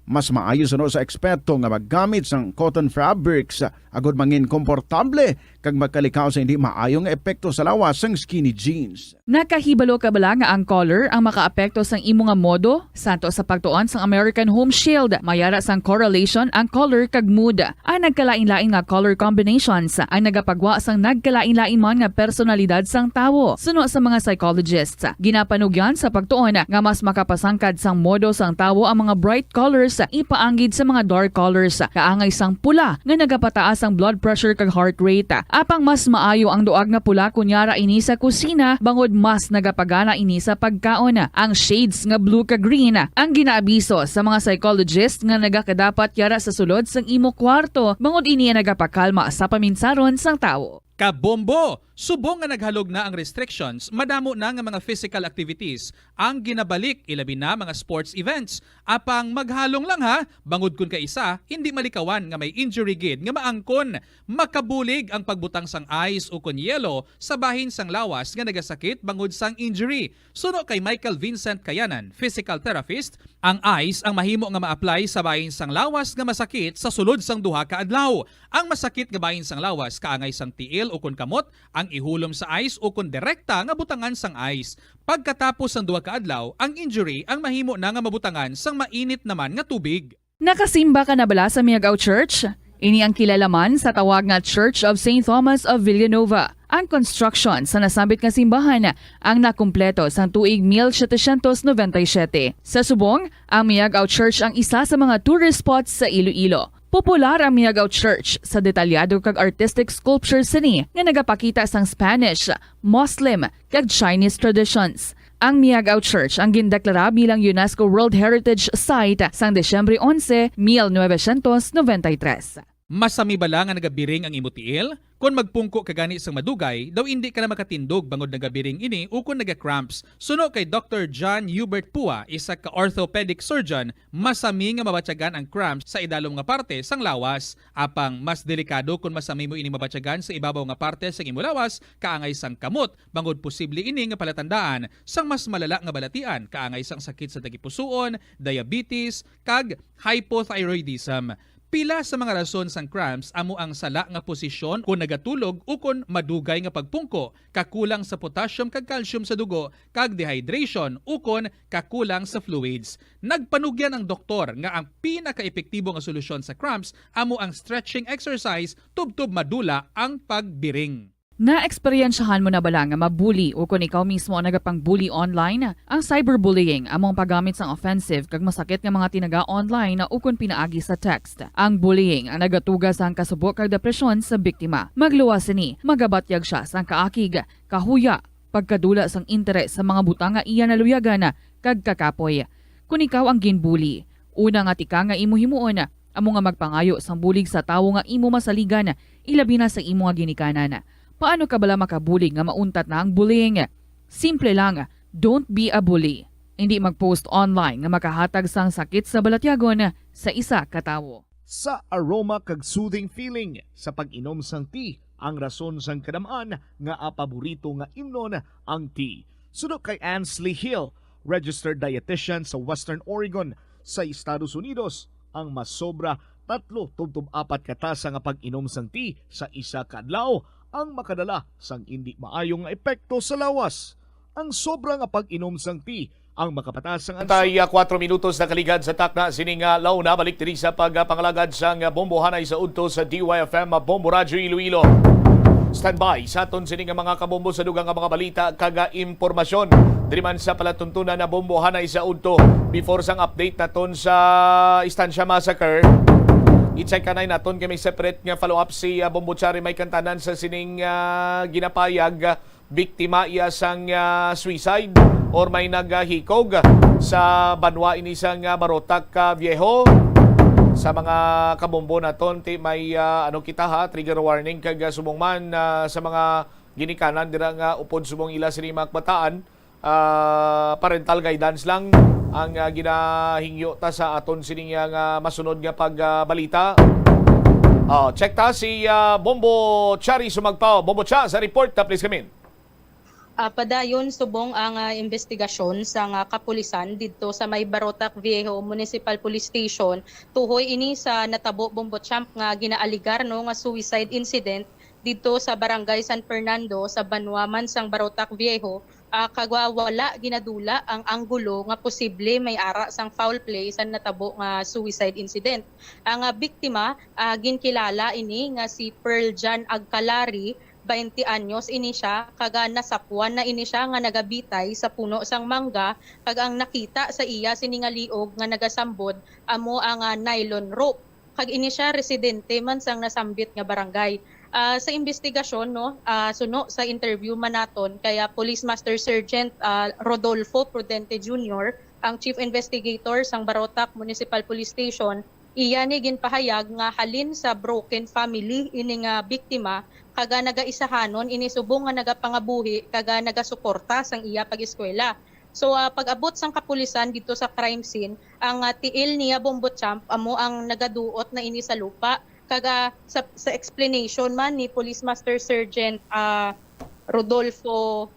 Mas maayo suno sa eksperto nga maggamit sang cotton fabrics agud mangin komportable kag magkalikaw sa hindi maayo nga epekto sa lawas sang skinny jeans. Nakahibalo ka bala nga ang color ang makaapekto sang imo nga modo? Santo sa pagtuon sang American Home Shield, may ara sang correlation ang color kag mood. Ang nagkalain-lain nga color combinations ang nagapagwa sang nagkalain-lain man nga personalidad sang tawo. Suno sa mga psychologists, ginapanugyan sa pagtuon nga mas makapasangkad sang modo sang tawo ang mga bright colors ipaanggid sa mga dark colors, kaangay sang pula nga nagapataas ang blood pressure kag heart rate. Apang mas maayo ang duag nga pula kon yara ini sa kusina, bangod mas nagapagana ini sa pagkaon. Ang shades nga blue kag green ang ginaabiso sa mga psychologist nga nagakadapat yara sa sulod sang imo kwarto, bangod ini ang nagapakalma sa paminsaron sang tawo. Kabombo! Subong nga naghalog na ang restrictions, madamo na nga mga physical activities ang ginabalik, ilabi na mga sports events. Apang maghalong lang ha, bangod kun kaisa, hindi malikawan nga may injury gid nga maangkon. Makabulig ang pagbutang sang ice ukon yelo sa bahin sang lawas nga nagasakit bangod sang injury. Suno kay Michael Vincent Kayanan, physical therapist, ang ice ang mahimo nga ma-apply sa bahin sang lawas nga masakit sa sulod sang duha ka adlaw. Ang masakit nga bahin sang lawas kaangay sang tiil ukon kamot ang ihulom sa ice ukon direkta nga butangan sang ice. Pagkatapos sang duha ka adlaw, ang injury ang mahimo na nga mabutangan sang mainit naman nga tubig. Nakasimba ka na bala sa Miagao Church? Ini ang kilala man sa tawag nga Church of Saint Thomas of Villanova. Ang construction sa nasambit nga simbahan ang nakumpleto sang tuig mil setecientos noventa y siete. Sa subong, ang Miagao Church ang isa sa mga tourist spots sa Iloilo. Popular ang Miagao Church sa detalyado kag artistic sculpture sini nga nagapakita sang Spanish, Muslim, kag Chinese traditions. Ang Miagao Church ang gindeklara bilang UNESCO World Heritage Site sang Disyembre onse, mil novecientos noventa y tres. Masami bala nga nagabiring ang imo tiil? Kon magpungko ka gani sang madugay, daw indi ka na makatindog bangod nagabiring ini ukon naga-cramps. Suno kay Doktor John Hubert Pua, isa ka orthopedic surgeon, masami nga mabatyagan ang cramps sa idalom nga parte sang lawas. Apang mas delikado kon masami mo ini mabatyagan sa ibabaw nga parte sang imo lawas, kaangay sang kamot, bangod posible ini nga palatandaan sang mas malala nga balatian, kaangay sang sakit sa tagipusoon, diabetes, kag hypothyroidism. Pila sa mga rason sang cramps amo ang sala nga posisyon kon nagatulog ukon madugay nga pagpungko, kakulang sa potassium kag calcium sa dugo, kag dehydration ukon kakulang sa fluids. Nagpanugyan ang doktor nga ang pinakaepektibo nga solusyon sa cramps amo ang stretching exercise tubtob madula ang pagbiring. Naeksperyensyahan mo na bala nga ma-bully ukon ikaw mismo ang nagapang-bully online? Ang cyberbullying amo ang paggamit sang offensive kag masakit nga mga tinaga online ukon pinaagi sa text. Ang bullying ang nagatuga sang kasubo kag depresyon sa biktima. Magluwas sini, magabatyag sia sang kaakig, kahuya, pagkadula sang interes sa mga butang nga iya naluyagan, kag kakapoy. Kon ikaw ang ginbully, una nga tikang nga imo himuon amo nga magpangayo sang bulig sa tawo nga imo masaligan, ilabi na sa imo nga ginikanan. Paano ka bala makabulig nga mauntat na ang bullying? Simple lang, Don't be a bully. Hindi mag-post online nga makahatag sang sakit sa balatyagon sa isa ka tawo. Sa aroma kag soothing feeling sa pag-inom sang tea, ang rason sang kadam-an nga a paborito nga imnon ang tea. Suno kay Ansley Hill, registered dietitian sa Western Oregon sa Estados Unidos, ang masobra tatlo tubtob apat ka tasa nga pag-inom sang tea sa isa ka adlaw ang makadala sang indi maayo nga epekto sa lawas. Ang sobra nga pag-inom sang tea ang makapataas sang anso. Tay, ah, kwatro minutos na kaligad sa takna sini nga launa. Balik diri sa pagpangalagad sang Bombo Hanay sa Udto sa D Y F M Bombo Radyo Iloilo. Standby sa aton sini nga mga kabombo sa dugang nga mga balita kag, ah, impormasyon. Diri man sa palatuntunan na Bombo Hanay sa Udto. Before sang update naton sa Estancia Massacre, i-check kanay naton kay may separate nga follow-up si, ah, Bombo Chari may kantanan sa sining, ah, ginapayag, ah, biktima iya sang, ah, suicide or may nagahikog sa banwa ini sang, ah, Barotac, ah, Viejo. Sa mga kabombo naton, ti may, ah, ano kita ha, trigger warning kag, ah, subong man, ah, sa mga ginikanan dira nga upod subong ila sini mga kabataan, ah, parental guidance lang ang, ah, ginahingyo ta sa aton sini nga, nga masunod nga pagbalita. Oh, check ta si, ah, Bombo Chari Sumagpao. Bombo Cha, sa report na, please come in. Ah, padayon, subong ang, ah, investigasyon sa nga kapulisan didto sa may Barotac Viejo Municipal Police Station, tuhoy ini sa natabo, Bombo Champ, nga ginaaligar, no, nga suicide incident didto sa Barangay San Fernando sa banwa man sang Barotac Viejo, ah, kag wa-, wala ginadula ang anggulo nga posible may ara sang foul play sa natabo nga suicide incident. Ang, ah, biktima, ah, ginkilala ini nga si Pearl Jan Agcalari, baynte anyos ini siya, kag, ah, nasapuan na ini siya nga nagabitay sa puno sang mangga, kag ang nakita sa iya sini nga liog nga nagasambod amo ang, ah, nylon rope. Kag ini siya residente man sang nasambit nga barangay. Ah, sa investigasyon, no, ah, suno sa interview man naton kay, ah, Police Master Sergeant, ah, Rodolfo Prudente Junior, ang Chief Investigator sang Barotac Municipal Police Station, iya ni ginpahayag nga halin sa broken family ini nga biktima, kag nagaisahanon ini subong nga nagapangabuhi kag nagasuporta sang iya pag-eskwela. So, ah, pag-abot sang kapulisan didto sa crime scene, ang, ah, tiil niya, Bombo Champ, amo ang nagaduot na ini sa lupa. Kag, ah, sa, sa explanation man ni Police Master Sergeant, ah, Rodolfo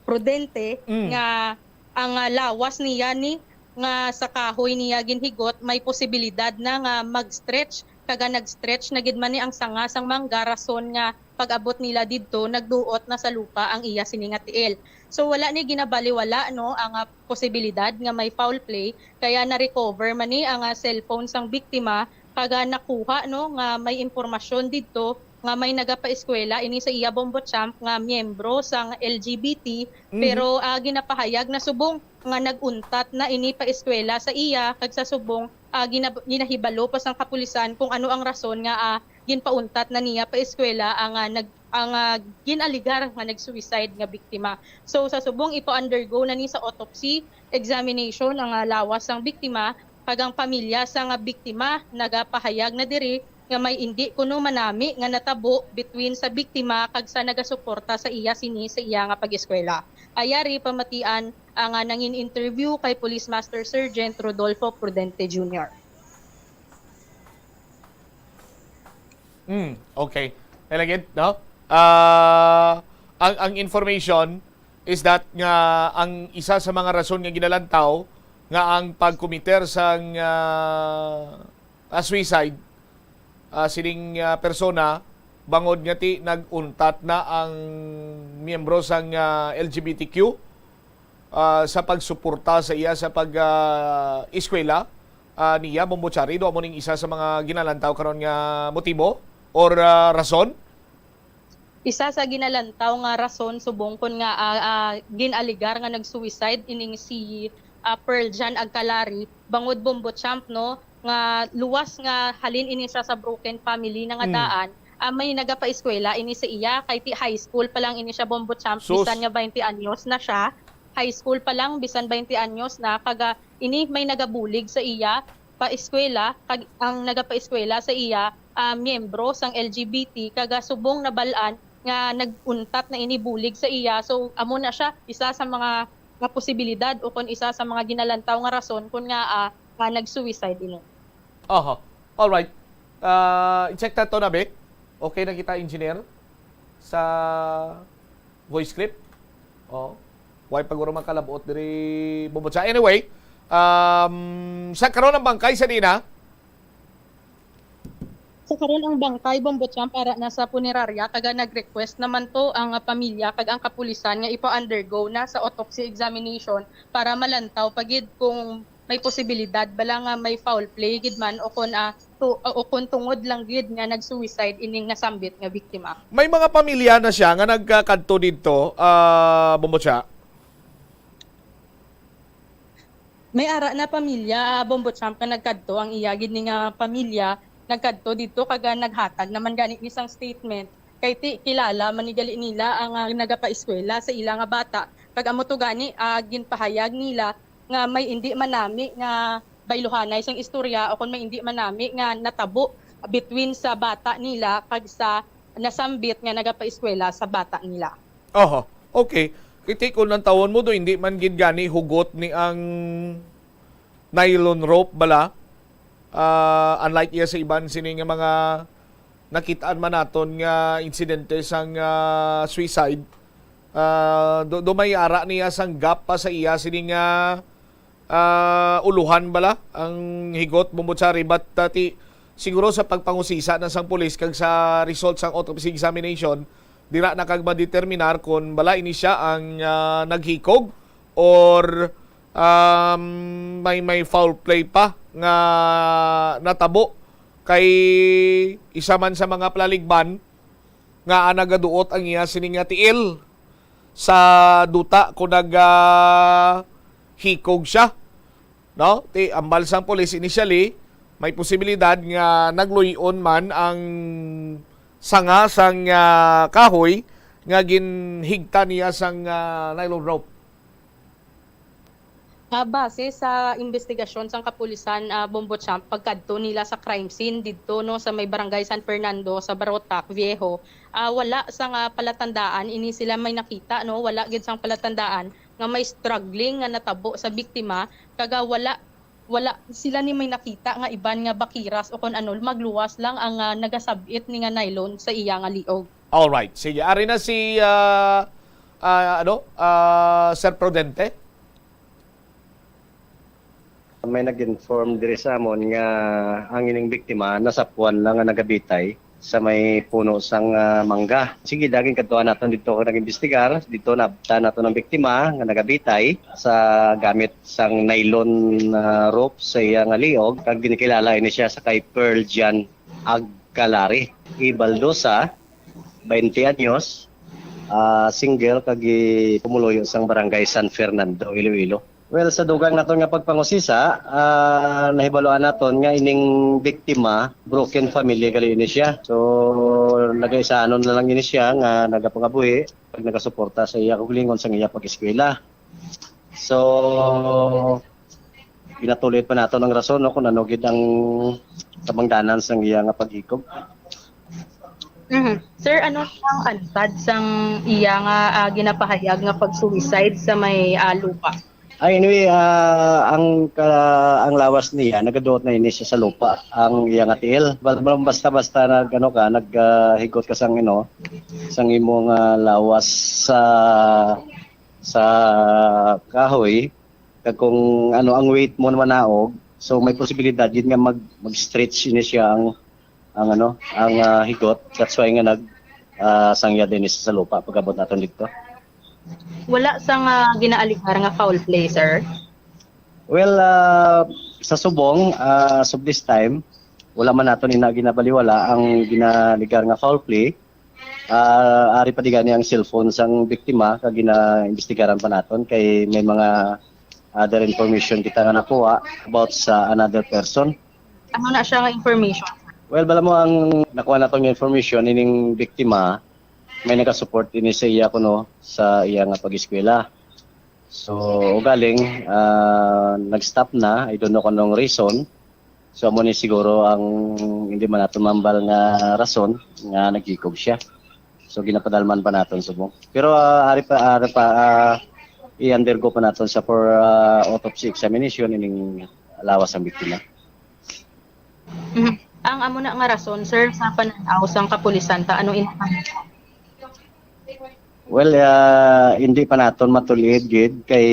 Prudente, Mm. nga ang, ah, lawas niya ni nga sa kahoy niya ginhigot, may posibilidad na nga mag-stretch, kag nag-stretch na gid man ni ang sanga sang mangga, rason nga pag-abot nila didto, nagduot na sa lupa ang iya sini nga tiil. So, wala ni ginabaliwala, no, ang, ah, posibilidad nga may foul play, kaya na-recover man ni ang, ah, cellphone sang biktima, kag, ah, nakuha, no, nga may impormasyon didto nga may nagapaeskwela ini sa iya, Bombo Champ, nga miyembro sang L G B T, Mhm. pero, ah, ginapahayag na subong nga nag-untat na ini paeskwela sa iya, kag sa subong, ah, gina-, ginahibalo pa sang kapulisan kung ano ang rason nga, ah, ginpauntat na niya paeskwela ang, ah, nag-, ang, ah, gin-alegar nga nag-suicide nga biktima. So, sa subong, ipa-undergo na ni sa autopsy examination ang, ah, lawas sang biktima, kag ang pamilya sang, ah, biktima nagapahayag na diri nga may indi kuno manami nga natabo between sa biktima kag sa nagasuporta sa iya sini sa iya nga pag-eskwela. Ayari pamatian ang, ah, nangin-interview kay Police Master Sergeant Rodolfo Prudente Junior. Mm, okay. Elegant, no? Ah, ang, ang information is that nga ang isa sa mga rason nga ginalantaw nga ang pagkomiter sang, ah, ah, suicide, ah, sining, ah, persona bangod nga ti nag-untat na ang miyembro sang, ah, L G B T Q, ah, sa pagsuporta sa iya sa pag, ah, eskwela, ah, niya, Bombo Chari, do amo ning isa sa mga ginalantaw karon nga motibo or, ah, rason? Isa sa ginalantaw nga rason subong kon nga, ah, ah, gin-alegar nga nag-suicide ining si, ah, Pearl Jan Agcalari, bangod, Bombo Champ, no, nga luwas nga halin ini siya sa broken family na nga Mm. daan, ah, may nagapaeskwela ini sa iya, kay ti high school pa lang ini siya, Bombo Champ, Sus. Bisan nga baynte anyos na siya, high school pa lang, bisan baynte anyos na, kag, ah, ini may nagabulig sa iya paeskwela, kag ang nagapaeskwela sa iya, ah, miyembro sang L G B T, kag, ah, subong nabal-an nga nag-untat na ini bulig sa iya. So, amo na siya isa sa mga nga posibilidad o kon isa sa mga ginalantaw nga rason kon nga, ah, nga nag-suicide ini. Aha. All right. Ah, i-check ta to na, be. Okay na kita, engineer, sa voice clip. Oh. Way pa guro makalabot diri, Bombo Cha. Anyway, um, sa karon ang bangkay sa dina, Sa karon ang bangkay, Bombo Cha, ara na sa punerarya, kag nag-request naman to ang, ah, pamilya kag ang kapulisan nga ipa-undergo na sa autopsy examination para malantaw pa gid kung may posibilidad bala nga may foul play gid man o kon, ah, tu- o kon tungod lang gid nga nag-suicide ining nasambit nga biktima. May mga pamilya na siya nga nagkakadto didto, ah, Bombo Cha? May ara na pamilya, ah, Bombo Champ, nga nagkadto. Ang iya gid ni nga pamilya nagkadto didto kag, ah, naghatag naman gani ni sang statement kay ti kilala man ni gali nila ang, ah, nagapaeskwela sa ila nga bata. Kag amo to gani, ah, ginpahayag nila nga may indi man nami nga bayluhanay sang istorya o kon may indi man nami nga natabo between sa bata nila kag sa nasambit nga nagapaeskwela sa bata nila. Oho. Okay. Kay ti kung ang tawon mo do, hindi man gid gani hugot ni ang nylon rope bala. Ah, unlike iya sa iban sini nga mga nakitaan man naton nga insidente sang, ah, suicide. Ah, do, do may ara niya sang gap pa sa iya sini nga ah, uluhan bala ang higot, Bombo Chari, but, ah, ti, siguro sa pagpangusisa na sang pulis kag sa result sang autopsy examination, dira na kag madeterminar kon bala ini siya ang, ah, naghikog or, um, may, may foul play pa nga natabo kay isa man sa mga palaligban nga nagaduot ang iya sini nga tiil sa duta kung nag, ah, hikog siya. No? Ti, ambal sang pulis initially, may posibilidad nga nagluy-on man ang sanga sang, ah, kahoy nga ginhigta niya sang, ah, nylon rope. Ah, base sa investigasyon sang kapulisan, ah, Bombo Champ, pagkadto nila sa crime scene didto, no, sa may Barangay San Fernando sa Barotac, Viejo, ah, wala sang, ah, palatandaan ini sila may nakita, no, wala gid sang palatandaan nga may struggling nga natabo sa biktima, kag, ah, wala wala sila ni may nakita nga iban nga bakiras o kon ano, magluwas lang ang, ah, nagasab-it ni nga nylon sa iya nga liog. All right, sige. Ari na si, ah, ah, ano, ah, Sir Prudente. May nag-inform diri sa amon nga ang ining biktima nasapuan lang nga nagabitay sa may puno sang, ah, mangga. Sige, daging kadtuan naton didto nag-imbestigar. Didto naabtan naton ang biktima nga nagabitay sa gamit sang nylon, ah, rope sa iya nga liog, kag ginikilala ini siya sa kay Pearl Jan Agcalari. Ibaldosa, twenty anyos, ah, single, kag gi-, pumuluyo sang Barangay San Fernando, Iloilo. Well, sa dugang naton nga pagpangusisa, ah, nahibaluan naton nga ining biktima, broken family gali ini siya. So, nagaisanon na lang ini siya nga nagapangabuhi kag nagasuporta sa iya kaugalingon sang iya pag-eskwela. So, ginatuloy pa naton ang rason, no, kung ano gid ang kabangdanan sang iya nga paghikog. Mhm. Sir, ano ang antad sang iya nga, ah, ginapahayag nga pag-suicide sa may, ah, lupa? Ah, anyway, ah, ang ka, ang lawas niya nagaduot na ini siya sa lupa, ang iya nga tiil. Bal-, bal-, basta-basta nag, ano ka, nag, ah, higot ka sang, ano, sang imo nga lawas sa, sa kahoy, kag kung ano ang weight mo naman naog, so may posibilidad gid nga mag, mag-stretch ini siya ang, ang, ano, ang, ah, higot. That's why nga nag, ah, sangya din sa lupa pag-abot naton didto. Wala sang, ah, ginaaligar nga foul play, sir? Well, ah, sa subong, ah, as of this time, wala man naton ina ginabaliwala ang ginaaligar nga foul play. Ah, ari pa di gani ang cellphone sang biktima kag ginaimbestigaran pa naton kay may mga other information kita nga nakuha about sa another person. Ano na siya nga information? Well, bala mo ang nakuha naton nga information, ining biktima may nagasupport ini sa iya kuno sa iya nga pag-eskwela. So, ugaling, ah, nag-stop na. I don't know kung anong reason. So, amo ni siguro ang hindi man nato mambal nga rason nga naghikog siya. So ginapadalman pa naton subong. Pero ah, ari pa, ari pa ah, i-undergo pa naton sa for ah, autopsy examination ining lawas sang biktima. Mhm. Ang amo na nga rason, sir, sa panan-aw sang kapulisan ta, ano in Well, ah, hindi pa naton matulid gid kay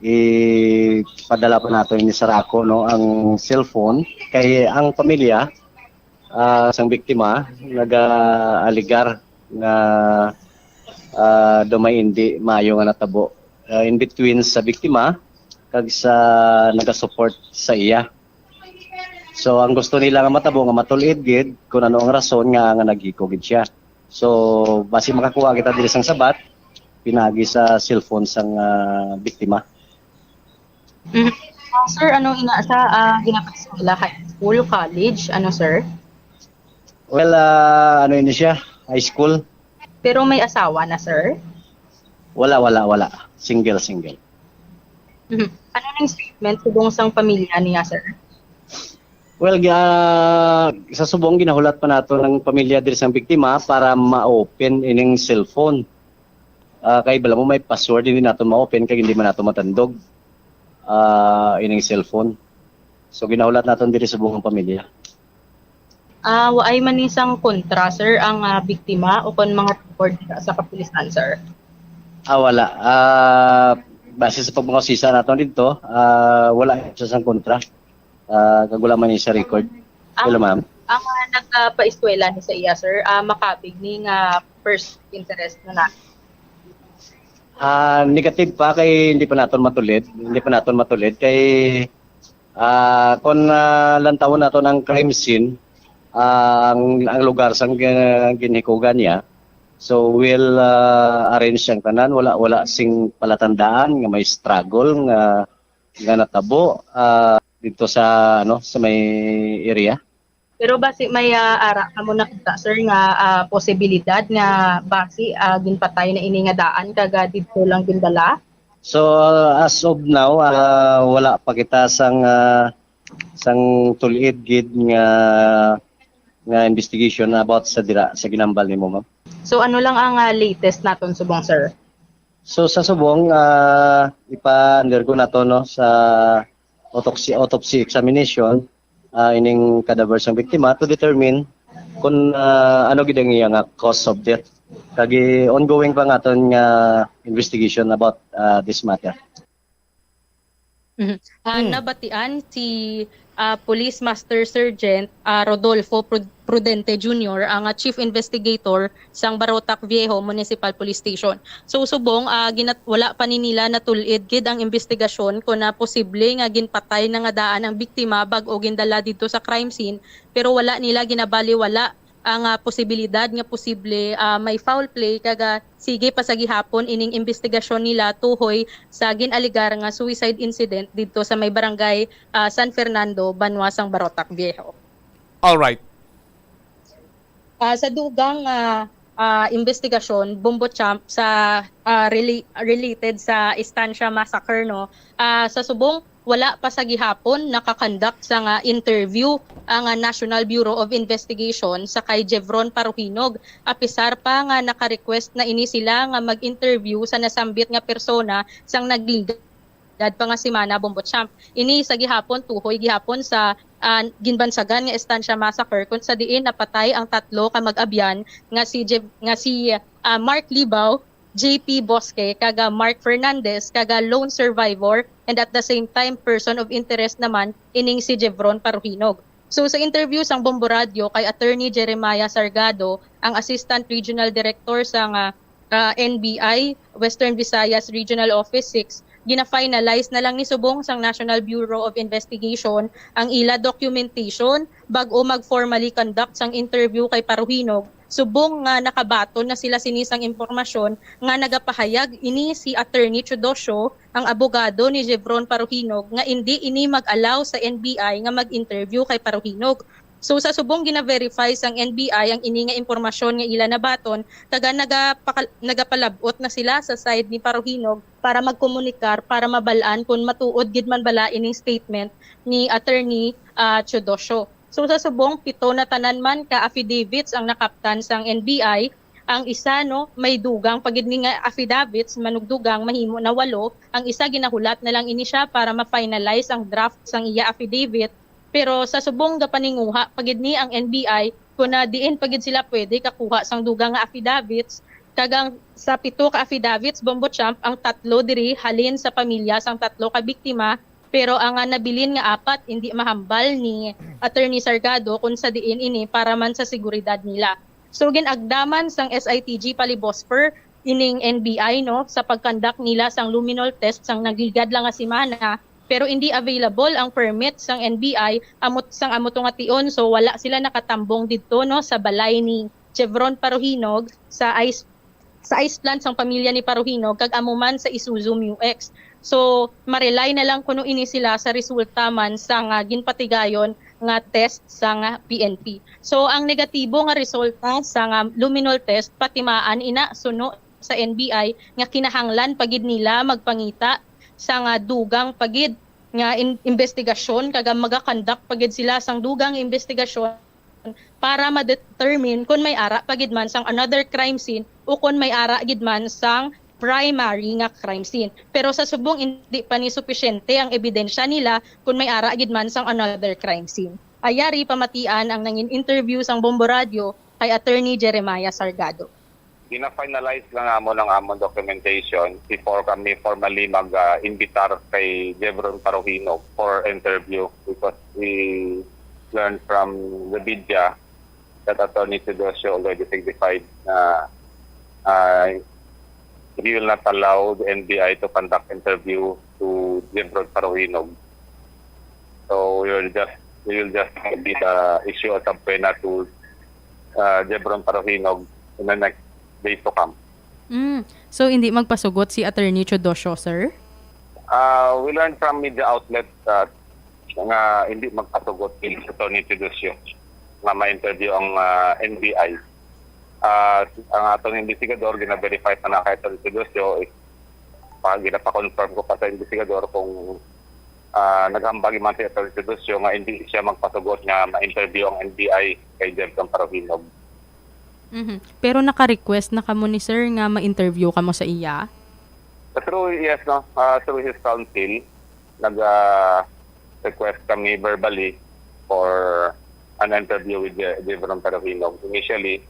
ipadala pa nato ini sa RACU, no, ang cellphone kay ang pamilya ah, sang biktima naga-alegar nga ah, daw may hindi maayo nga natabo ah, in between sa biktima kag sa naga-support sa iya. So ang gusto nila nga matabo nga matulid gid kung ano ang rason nga nga naghiko gid siya. So basi makakuha kita diri sang sabat pinaagi sa cellphone sang ah, biktima. Mhm. Ah, sir, ano ina sa ah, ginapag-eskwela, high school, college, ano, sir? Well, ah, ano ini siya? High school? Pero may asawa na, sir? Wala, wala, wala. Single, single. Mhm. Ano nang statement subong sang pamilya niya, sir? Well, ah, sa subong ginahulat pa nato ng pamilya diri sang biktima para ma-open ining cellphone. Ah, kay bala mo may password, hindi nato ma-open kay hindi man nato matandog ah, ining cellphone. So ginahulat naton diri subong ang pamilya. Ah, waay man ni sang kontra, sir, ang ah, biktima o kon mga record sa kapulisan, sir? Ah, wala. Ah, base sa pagpangausisa naton didto, ah, wala siya sang kontra. Ah, kag wala man ni sa record. Hello, ma'am. Ang ah, nagpaeskwela ni sa iya, sir, ah, makabig ni nga first interest na na. Ah, negative pa kay hindi pa naton matulid, hindi pa naton matulid kay ah, kung ah, lantawon naton ang crime scene, ah, ang, ang lugar sang gin- ginhikugan niya. So we'll ah, arrange ang tanan, wala wala sing palatandaan nga may struggle nga nga natabo ah, dito sa ano sa may area. Pero basi may ah, ara kamo nakita, sir, nga ah, posibilidad nga basi ah, ginpatay na ini nga daan kag ah, didto lang gindala? So uh, as of now, uh, wala pa kita sang uh, sang tulid gid nga nga investigation about sa dira sa ginambal nimo, ma'am. So ano lang ang uh, latest naton subong, sir? So sa subong, uh, ipa-undergo nato no sa autopsy autopsy examination uh, ining cadaver sang biktima to determine kung uh, ano gid ang iya nga cause of death. Kag ongoing pa nga aton nga investigation about uh, this matter. Mm-hmm. Uh, hmm. Nabatian si uh, Police Master Sergeant uh, Rodolfo Prudente Junior ang uh, Chief Investigator sang Barotac Viejo Municipal Police Station. So subong uh, ginat- wala pa ni nila natulid gid ang investigasyon kung na posible nga ginpatay na nga daan ang biktima bag-o gindala didto sa crime scene, pero wala nila ginabaliwala ang uh, posibilidad nga posible uh, may foul play kag uh, sige pa sa gihapon ining investigasyon nila tuhoy sa gin-alegar nga suicide incident didto sa may barangay uh, San Fernando, Banwa sang Barotac Viejo. All right. Uh, sa dugang uh, uh, investigasyon, Bombo Champ, sa uh, rela- related sa Estancia Massacre, no, uh, sa subong wala pa sa gihapon nakakonduct sang uh, interview ang uh, National Bureau of Investigation sa kay Jevron Paruhinog, apisar pa nga naka-request na ini sila nga mag-interview sa nasambit nga persona sang nagligad pa nga semana, Bombo Champ. Ini sa gihapon, tuhoy gihapon sa uh, ginbansagan nga Estancia Massacre, kung sa diin napatay ang tatlo ka mag-abyan nga si Jev- nga si uh, Mark Libao, J P Bosque, kaga Mark Fernandez, kaga lone survivor, and at the same time, person of interest naman ining si Jevron Paruhinog. So sa interview sang Bombo Radio kay Attorney Jeremiah Sargado, ang Assistant Regional Director sang uh, uh, N B I, Western Visayas Regional Office six, gina-finalize na lang ni subong sang National Bureau of Investigation ang ila documentation bag-o mag-formally conduct sang interview kay Paruhinog. Subong nga nakabaton na sila sini sang impormasyon nga nagapahayag ini si Attorney Teodosio, ang abogado ni Jevron Paruhinog, nga indi ini mag-allow sa N B I nga mag-interview kay Paruhinog. So sa subong gina-verify sang N B I ang ini nga impormasyon nga ila nabaton, kag nagapakal- nagapalab-ot na sila sa side ni Paruhinog para magkomunikar para mabal-an kung matuod gid man bala ining statement ni Attorney uh, Teodosio. So sa subong, pito na tanan man ka affidavits ang nakaptan sang N B I. Ang isa, no, may dugang pa gid ni nga affidavits, manugdugang mahimo na walo. Ang isa, ginahulat na lang ini siya para ma-finalize ang draft sang iya affidavit. Pero sa subong, gapaninguha pa gid ni ang N B I kung na diin pa gid sila pwede kakuha sang dugang nga affidavits. Kag ang sa pito ka affidavits, Bombo Champ, ang tatlo diri halin sa pamilya sang tatlo ka biktima, pero ang, ah, nabilin nga apat indi mahambal ni Attorney Sargado kung sa diin ini para man sa seguridad nila. So, gin-agda man sang S I T G Palibosfer ining N B I, no, sa pag-conduct nila sang luminol test sang nagligad lang nga semana, pero indi available ang permit sang N B I amo, sang amo to nga tion. So, wala sila nakatambong didto, no, sa balay ni Jevron Paruhinog sa ice sa ice plant sang pamilya ni Paruhinog kag amo man sa Isuzu Mu X. So, ma-rely na lang kuno ini sila sa resulta man sang, ah, ginpatigayon nga test sang, ah, P N P. So, ang negatibo nga resulta sang, ah, luminol test patimaan ina suno sa N B I nga kinahanglan pa gid nila magpangita sang, ah, dugang pa gid nga in-, investigasyon, kag, ah, magakonduct pa gid sila sang dugang investigasyon para ma-determine kon may ara pa gid man sang another crime scene o kon may ara gid man sang primary nga crime scene. Pero sa subong, hindi pa ni supisyente ang ebidensya nila kon may ara gid man sang another crime scene. Ayari pamatian ang nangin interview sang Bombo Radio kay Attorney Jeremiah Sargado. Gina-finalize lang amo ng amon documentation before kami formally mag-imbitar kay Jevron Paruhinog for interview, because we learned from the media that Attorney Teodosio already signified na, ah, he will not allow the N B I to conduct interview to Jevron Paruhinog. So we will just we will just be the issue of subpoena to, uh, Jevron Paruhinog in the next days to come. Mm. So, hindi magpasugot si Attorney Teodosio, sir? Uh, we learned from media outlets, uh, nga hindi magpasugot si Attorney Teodosio nga ma-interview ang, uh, N B I. Uh, ang atong investigador, gina-verify pa na kay Attorney Teodosio, eh, pa, ginapa-confirm ko pa sa investigador kung, uh, naghambal man si Attorney Teodosio nga hindi siya magpasugot nga ma-interview ang N B I kay Jevron Paruhinog. Mhm. Pero naka-request na kamo ni sir nga ma-interview kamo sa iya? Through, yes, no, uh, through his counsel, nag, uh, request kami verbally for an interview with Je- Jevron Paruhinog. Initially,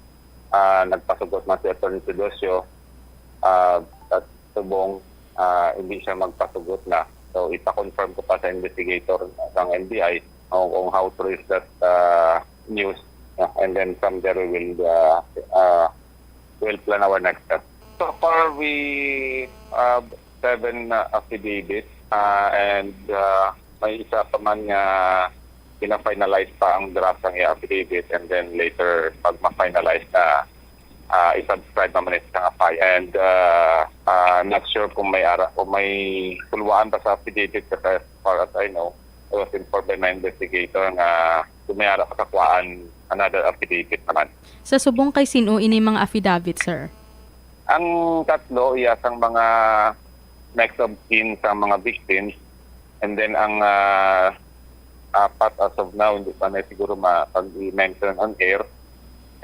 uh, nagpasugot man si Attorney Teodosio, uh, at subong, uh, hindi siya magpasugot na. So, ipa-confirm ko pa sa investigator ng N B I kung, kung how true is that, uh, news. Uh, and then from there, we will, uh, uh, we'll plan our next step. So far, we have seven, uh, affidavits, uh, and, uh, may isa pa man nga pina-finalize pa ang draft ng affidavit, and then later, pag ma-finalize na, uh, i-subscribe naman ito sa file. And, uh, uh, not sure kung may ara, kung may tuluan pa sa affidavit, kasi as far as I know, I was informed by my investigator nga kung may ara pa sa kuan, another affidavit naman. Sa subong, kay sin-o ini mga affidavit, sir? Ang tatlo, iya sang mga next of kin sa mga victims. And then ang, ah, apat as of now, hindi pa na siguro ma-, pag-i-mention on air.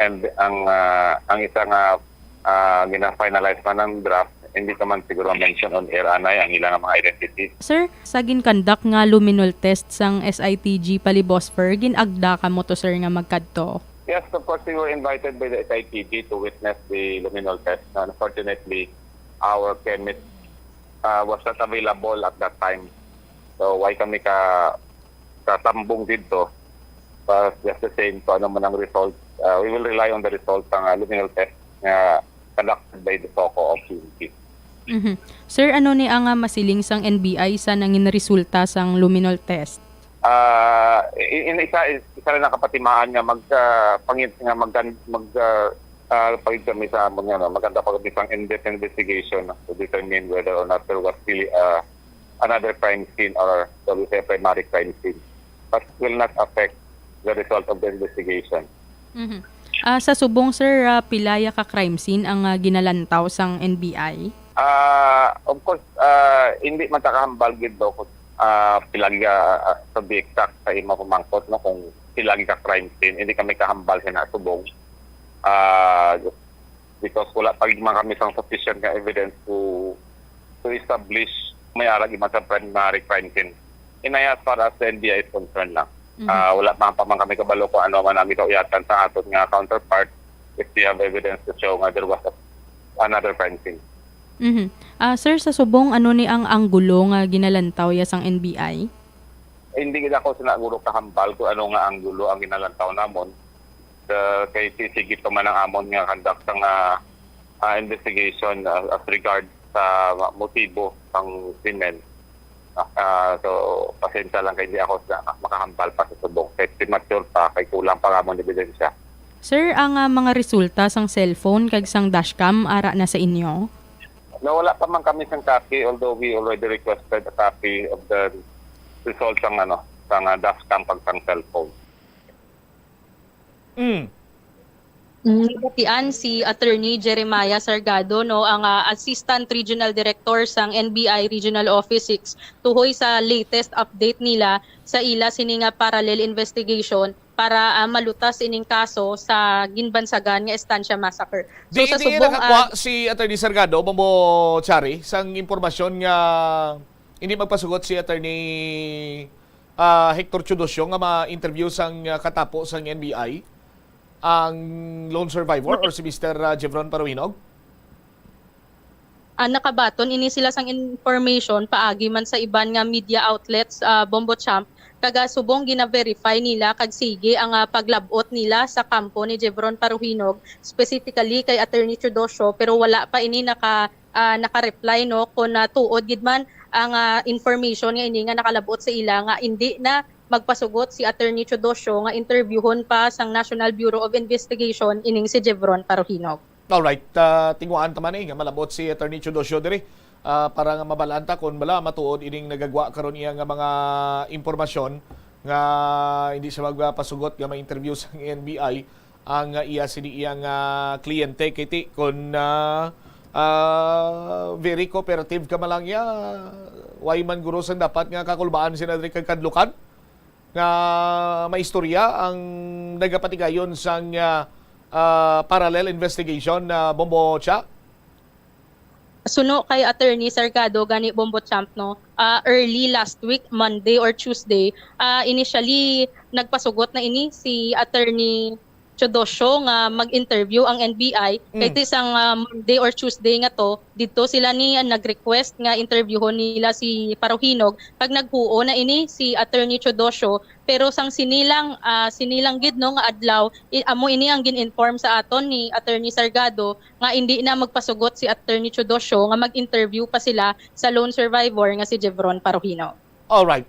And ang, ah, ang isa nga, ah, gina-finalize man ang draft, hindi pa man siguro mention on air, anay, ang ilang mga identity. Sir, sa gin-conduct nga luminol test sang S I T G Palibosfer, gin-agda kamo to, sir, nga magkadto? Yes, of course, we were invited by the S I T G to witness the luminol test. Unfortunately, our chemist, uh, was not available at that time. So, why kami ka katambong dito? But just the same, kung ano man ang result, uh, we will rely on the result ng, uh, luminol test nga conducted by the SOCO of P N P. Mhm. Sir, ano ni ang, ah, masiling sang N B I sa nangin resulta sang luminol test? Ah, in, in isa, isa lang nakapatimaan nga mag, ah, pangit nga mag, mag, ah, ah, pagid kami sa amon nga, no, maganda pa kami sang in-depth investigation, no, to determine whether or not there was really, ah, another crime scene or, shall we say, primary crime scene. But will not affect the result of the investigation. Mhm. Ah, sa subong, sir, ah, pila ya ka crime scene ang, ah, ginalantaw sang N B I? Ah, of course, ah, hindi man ta kahambal gid, no, kung, ah, pila gi, ah, to be exact sa imo pamangkot, no, kung sila ang ika-crime scene. Hindi kami kahambal sa subong. Ah, because wala pa man kami sang sufficient nga evidence to to establish may ara gid man sa primary crime scene. Inay, as far as the N B I is concerned lang. Mhm. Ah, wala pa, pa man kami kabalo kung ano man ang ikauyatan sa aton nga counterpart if they have evidence to show nga there was a, another crime scene. Mhm. Ah, sir, sa subong, ano ni ang anggulo nga ginalantaw ya sang N B I? Hindi gid ako sina guro kahambal kung ano nga anggulo ang ginalantaw namon. Uh, kay si-, sige pa man ang amon nga conduct sang, ah, ah, investigation, ah, as regard sa motibo sang krimen. Ah, so, pasensya lang kay hindi ako sa, makahambal pa sa subong. Kay premature pa, kay kulang pa ang amon ebidensya. Sir, ang, ah, mga resulta sang cellphone kag sang dashcam ara na sa inyo? Nawala pa man kami sang copy, although we already requested a copy of the results sang, ano, sang, ah, dashcam kag sang cellphone. Mm. Mm, nabatian si Attorney Jeremiah Sargado, no, ang, ah, Assistant Regional Director sang N B I Regional Office six, tuhoy sa latest update nila sa ila sini nga parallel investigation para, ah, malutas ining kaso sa ginbansagan nga Estancia Massacre. So, Di, sa di subong, nakakuha ah, si Attorney Sargado, Bombo Chari, sang impormasyon nga hindi magpasugot si Attorney, ah, Hector Teodosio nga ma-interview sang, ah, katapo sang N B I ang lone survivor or si Mister, ah, Jevron Paruhinog? Ah, nakabaton ini sila sang information paagi man sa iban nga media outlets, ah, Bombo Champ, kag, ah, subong gina-verify nila kag sige ang, ah, paglab-ot nila sa kampo ni Jevron Paruhinog, specifically kay Attorney Teodosio, pero wala pa ini naka, ah, naka-reply, no, kung, ah, tuod gid man ang, ah, information nga ini nga nakalab-ot sa ila nga indi na magpasugot si Attorney Teodosio nga interbyuhon pa sang National Bureau of Investigation ining si Jevron Paruhinog. Alright, ah, tinguhaan ta man, eh, nga malab-ot si Attorney Teodosio diri, ah, para nga mabalaan ta kung bala matuod ining nagagwa karon iya nga mga impormasyon nga hindi siya magpasugot nga ma-interview sang N B I ang, ah, iya sini iyang, ah, kliyente, kay ti kon, ah, ah, very cooperative ka man lang iya, way man guro sang dapat nga kakulbaan sina diri kag kadlukan nga maistorya ang nagapatigayon sang, ah, ah, parallel investigation, ah, Bombo Cha? Suno kay Attorney Sargado gani, Bombo Champ, no, ah, early last week, Monday or Tuesday, ah, initially nagpasugot na ini si Attorney Teodosio nga mag-interview ang N B I. Kay Mm. ti sang, ah, Monday or Tuesday nga to, didto sila ni, ah, nag-request nga interviewon nila si Paruhinog, kag naghuo na ini si Attorney Teodosio. Pero sang sinilang, ah, sinilang gid, no, nga adlaw, i-, amo ini ang gin-inform sa aton ni Attorney Sargado nga indi na magpasugot si Attorney Teodosio nga mag-interview pa sila sa lone survivor nga si Jevron Paruhinog. Alright.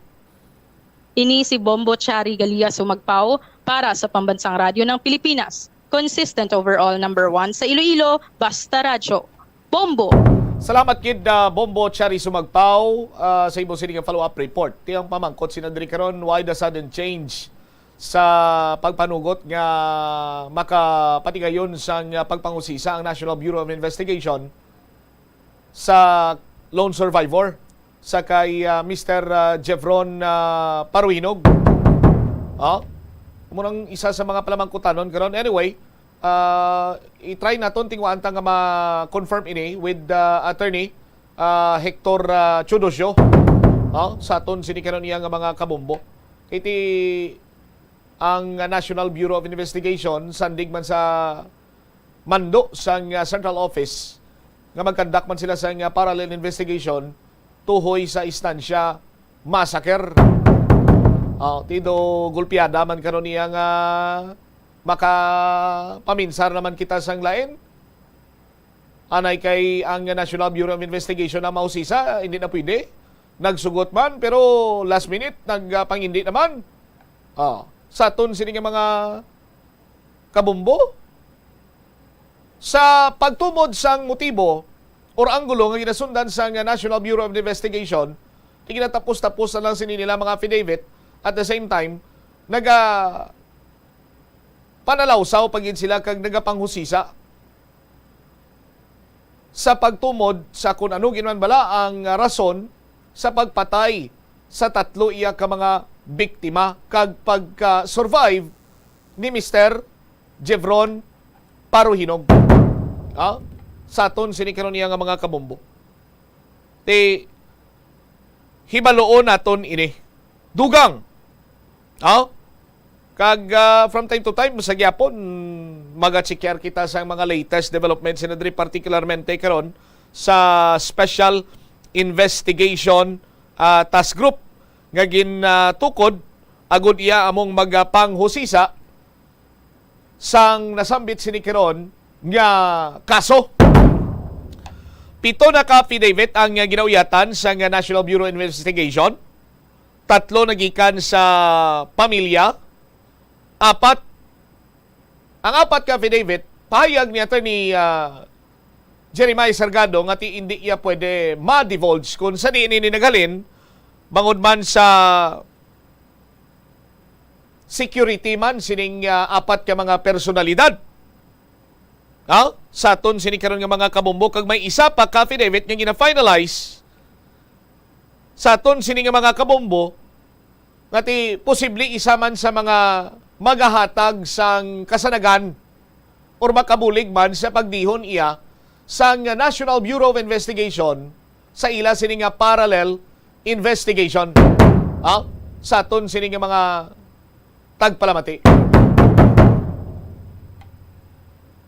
Ini si Bombo Chari Galia Sumagpao para sa Pambansang Radyo ng Pilipinas. Consistent overall number one sa Iloilo, basta radyo. Bombo! Salamat gid, ah, Bombo Chari Sumagpao, ah, sa imo sini nga follow-up report. Ti ang pamangkot sina diri karon, why the sudden change sa pagpanugot nga makapatigayon sang, ah, pagpanghusisa ang National Bureau of Investigation sa lone survivor sa kay, ah, Mister, ah, Jevron, ah, Paruhinog. Oh, murang isa sa mga palamangkutanon karon. Anyway, ah, i-try naton, tinguhaan ta nga ma-confirm ini with, ah, Attorney, ah, Hector, ah, Teodosio. Oh, sa aton sini karon iya nga mga kabombo. Kay ti ang, ah, National Bureau of Investigation, sandig man sa mando sang, ah, Central Office, nga mag-conduct man sila sang, ah, parallel investigation tuhoy sa Estancia Massacre. Ah, ti do gulpiada man karon niya nga makapaminsar naman kita sang lain. Anay kay ang National Bureau of Investigation na mausisa, hindi na pwede. Nagsugot man, pero last minute, nagpangindi naman. Ah, sa aton sini nga mga kabombo, sa pagtumod sang motibo or anggulo nga ginasundan sang National Bureau of Investigation, ti ginatapos-tapos na lang sini nila mga affidavit. At the same time, naga panalawsaw pa gid sila kag nagapanghusisa sa pagtumod sa kun ano gid man bala ang rason sa pagpatay sa tatlo iya ka mga biktima kag pagka-survive ni Mister Jevron Paruhinog. Ha? Sa aton sini karon iya nga mga kabombo. Ti, hibaluon naton ini. Dugang. Ha? Kag, ah, from time to time, sa gyapon, maga-check kita sa mga latest developments na diri, particularmente karon sa Special Investigation, ah, Task Group nga gintukod agud iya among magapanghusisa sang nasambit sini karon nga kaso. Pito na ka affidavit ang ginauyatan sa National Bureau of Investigation. Tatlo nagikan sa pamilya. Apat, ang apat ka affidavit, pahayag ni Attorney, ah, Jeremiah Salgado nga ti hindi iya pwede ma-divulge kung sa diin ini naghalin, bangod man sa security man sining, ah, apat ka mga personalidad. Ha? Sa aton sini karon nga mga kabombo, kag may isa pa ka affidavit nga gina-finalize sa aton sini nga mga kabombo, nga ti posible isa man sa mga magahatag sang kasanagan or makabulig man sa pagdihon iya sang National Bureau of Investigation sa ila sini nga parallel investigation. Ha? Sa aton sini nga mga tagpalamati.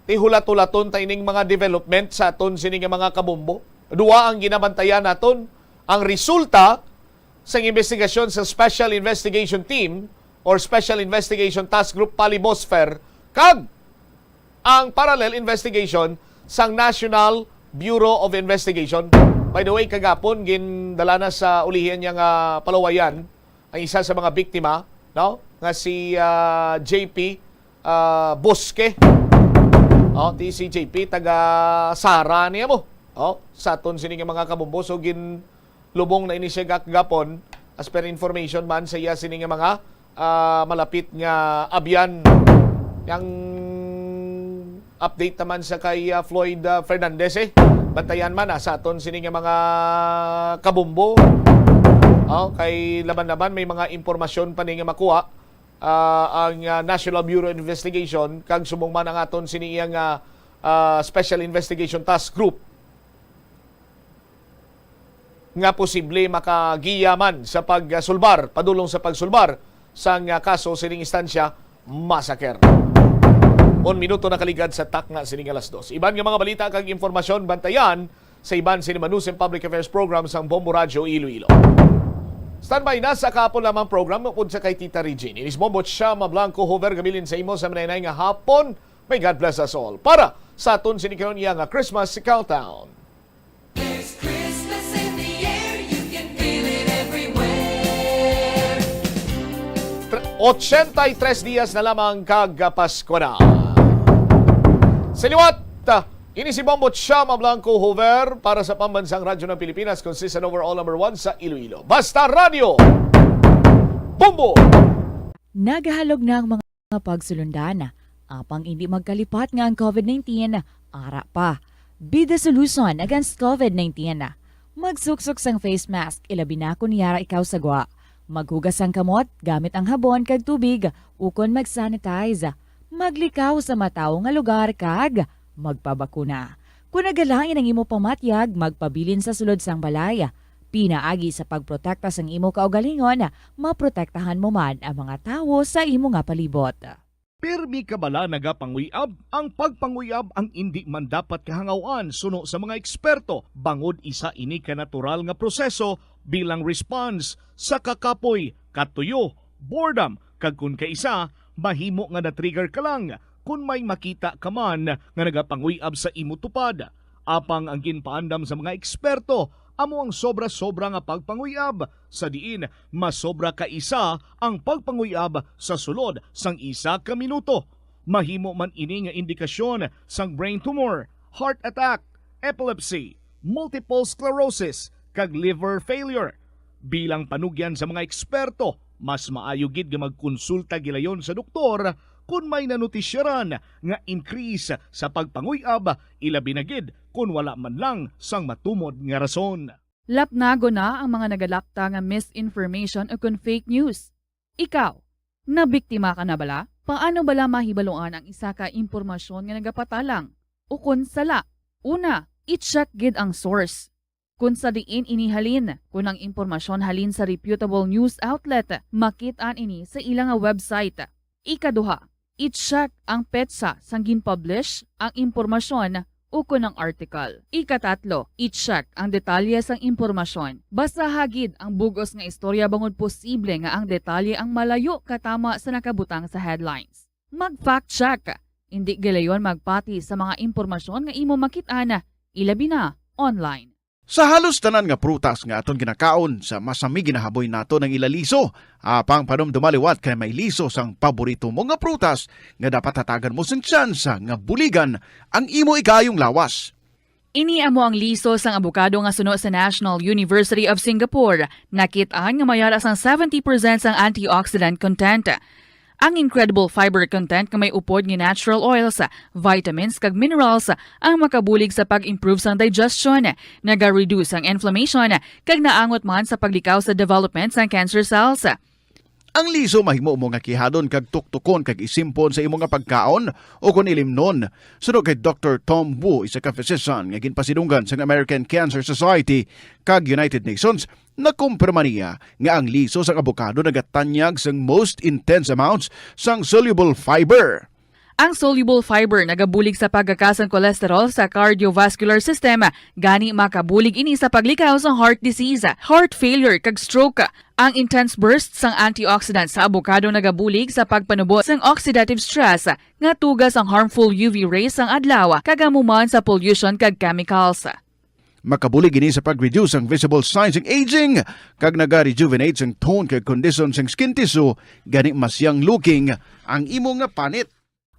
Ti hulat-hulaton ta ining mga development sa aton sini nga mga kabombo. Duwa ang ginabantayan naton, ang resulta sang investigasyon sa Special Investigation Team or Special Investigation Task Group Palibosphère kag ang parallel investigation sang National Bureau of Investigation. By the way, kagapon, gindala na sa ulihi niya nga palawayan ang isa sa mga biktima, no? Nga si, ah, J P, ah, Bosque. Oh, ti si J P, taga Sara niya mo. Oh, sa aton sini nga mga kabombo. So, ginlubong na ini siya gak-, gapon, as per information man sa iya sini nga mga, ah, malapit nga abyan. Yang update naman sa kay, ah, Floyd, ah, Fernandez, eh. Bantayan man, ah, sa aton sini nga mga kabombo. Oh, kay laban-laban may mga impormasyon pa ni nga makuha, ah, ang, ah, National Bureau of Investigation kag subong man ang aton sini iya nga, ah, Special Investigation Task Group nga posible makagiya man sa pagsulbar, padulong sa pagsulbar sang, ah, kaso sining Estancia Massacre. Un minuto nakaligad sa takna sining alas dos. Iban nga mga balita kag impormasyon bantayan sa iban sini Manusim Public Affairs Program sang Bombo Radyo Iloilo. Standby na sa kahapon lamang program upod sa kay Tita Regine. Inis Bombo Chama Blanco Hover gabilin sa imo sa manay nga hapon. May God bless us all. Para sa aton sini karon iya nga Christmas Countdown. There's Christmas in the air, you can feel it everywhere. Tre-, ochenta y tres dias na lamang kag Pasko na. Sa liwat, ini si Bombo Chama Blanco Hover para sa Pambansang Radyo ng Pilipinas, consistent overall number one sa Iloilo. Basta Radyo, Bombo! Nagahalog na ang mga pagsulundan, apang indi magkalipat nga ang covid nineteen ara pa. Be the solution against covid nineteen. Magsuksok sang face mask, ilabi na kon yara ikaw sa gwa. Maghugas sang kamot gamit ang habon kag tubig, ukon mag-sanitize. Maglikaw sa matawo nga lugar kag magpabakuna. Kon nagalain ang imo pamatyag, magpabilin sa sulod sang balay. Pinaagi sa pagprotekta sang imo kaugalingon, maprotektahan mo man ang mga tawo sa imo nga palibot. Pirmi ka bala nagapanguy-ab? Ang pagpanguy-ab ang indi man dapat kahangaw-an suno sa mga eksperto, bangod isa ini ka natural nga proseso bilang response sa kakapoy, katuyo, boredom, kag kon kaisa, mahimo nga na-trigger ka lang kon may makita ka man nga nagapanguy-ab sa imo tupad. Apang ang ginpaandam sa mga eksperto amo ang sobra-sobra nga pagpanguy-ab, sa diin masobra ka isa ang pagpanguy-ab sa sulod sang isa ka minuto. Mahimo man ini nga indikasyon sang brain tumor, heart attack, epilepsy, multiple sclerosis, kag liver failure. Bilang panugyan sa mga eksperto, mas maayo gid nga magkonsulta gilayon sa doktor kon may nanotisyaran nga increase sa pagpanguy-ab, ilabi na gid kon wala man lang sang matumod nga rason. Lapnagon na ang mga nagalapta nga misinformation ukon fake news. Ikaw, nabiktima ka na bala? Paano bala mahibaluan ang isa ka impormasyon nga nagapatalang ukon sala? Una, i-check gid ang source. Kung sa diin ini halin, kung ang impormasyon halin sa reputable news outlet, makit-an ini sa ila nga website. Ikaduha, i-check ang petsa sang gin-publish ang impormasyon ukon ang article. Ikatatlo, i-check ang detalye sang impormasyon. Basaha gid ang bug-os nga istorya bangod posible nga ang detalye ang malayo katama sa nakabutang sa headlines. Mag-fact check. Indi gilayon magpati sa mga impormasyon nga imo makit-an, ilabi na online. Sa halos tanan nga prutas nga aton ginakaon, sa masami ginahaboy nato ang ila liso. Apang panumduma liwat kay may liso sang paborito mo nga prutas nga dapat hatagan mo sing tsansa nga buligan ang imo ikaayong lawas. Ini amo ang liso sang abokado nga suno sa National University of Singapore. Nakit-an nga may ara sang seventy percent sang antioxidant content. Ang incredible fiber content nga may upod nga natural oils, vitamins, kag minerals ang makabulig sa pag-improve sang digestion, naga-reduce ang inflammation, kag naangot man sa paglikaw sa development sang cancer cells. Ang liso mahimo mo nga kihadon kag tuktukon kag isimpon sa imo nga pagkaon o kon ilimnon. Suno kay Doktor Tom Wu, isa ka physician nga ginpasidunggan sang American Cancer Society kag United Nations, nakumpirma niya nga ang liso sang abokado nagatanyag sang most intense amounts sang soluble fiber. Ang soluble fiber nagabulig sa pagkaka sang cholesterol sa cardiovascular system, gani makabulig ini sa paglikaw sa heart disease, heart failure, kag stroke. Ang intense burst sang antioxidant sa abokado nagabulig sa pagpanubo sang oxidative stress nga tuga sang harmful U V rays sang adlaw, kag amo man sa pollution kag chemicals. Makabulig ini sa pag-reduce sang visible signs sang aging, kag naga-rejuvenate sang tone kag kondisyon sang skin tissue, gani mas young looking ang imo nga panit.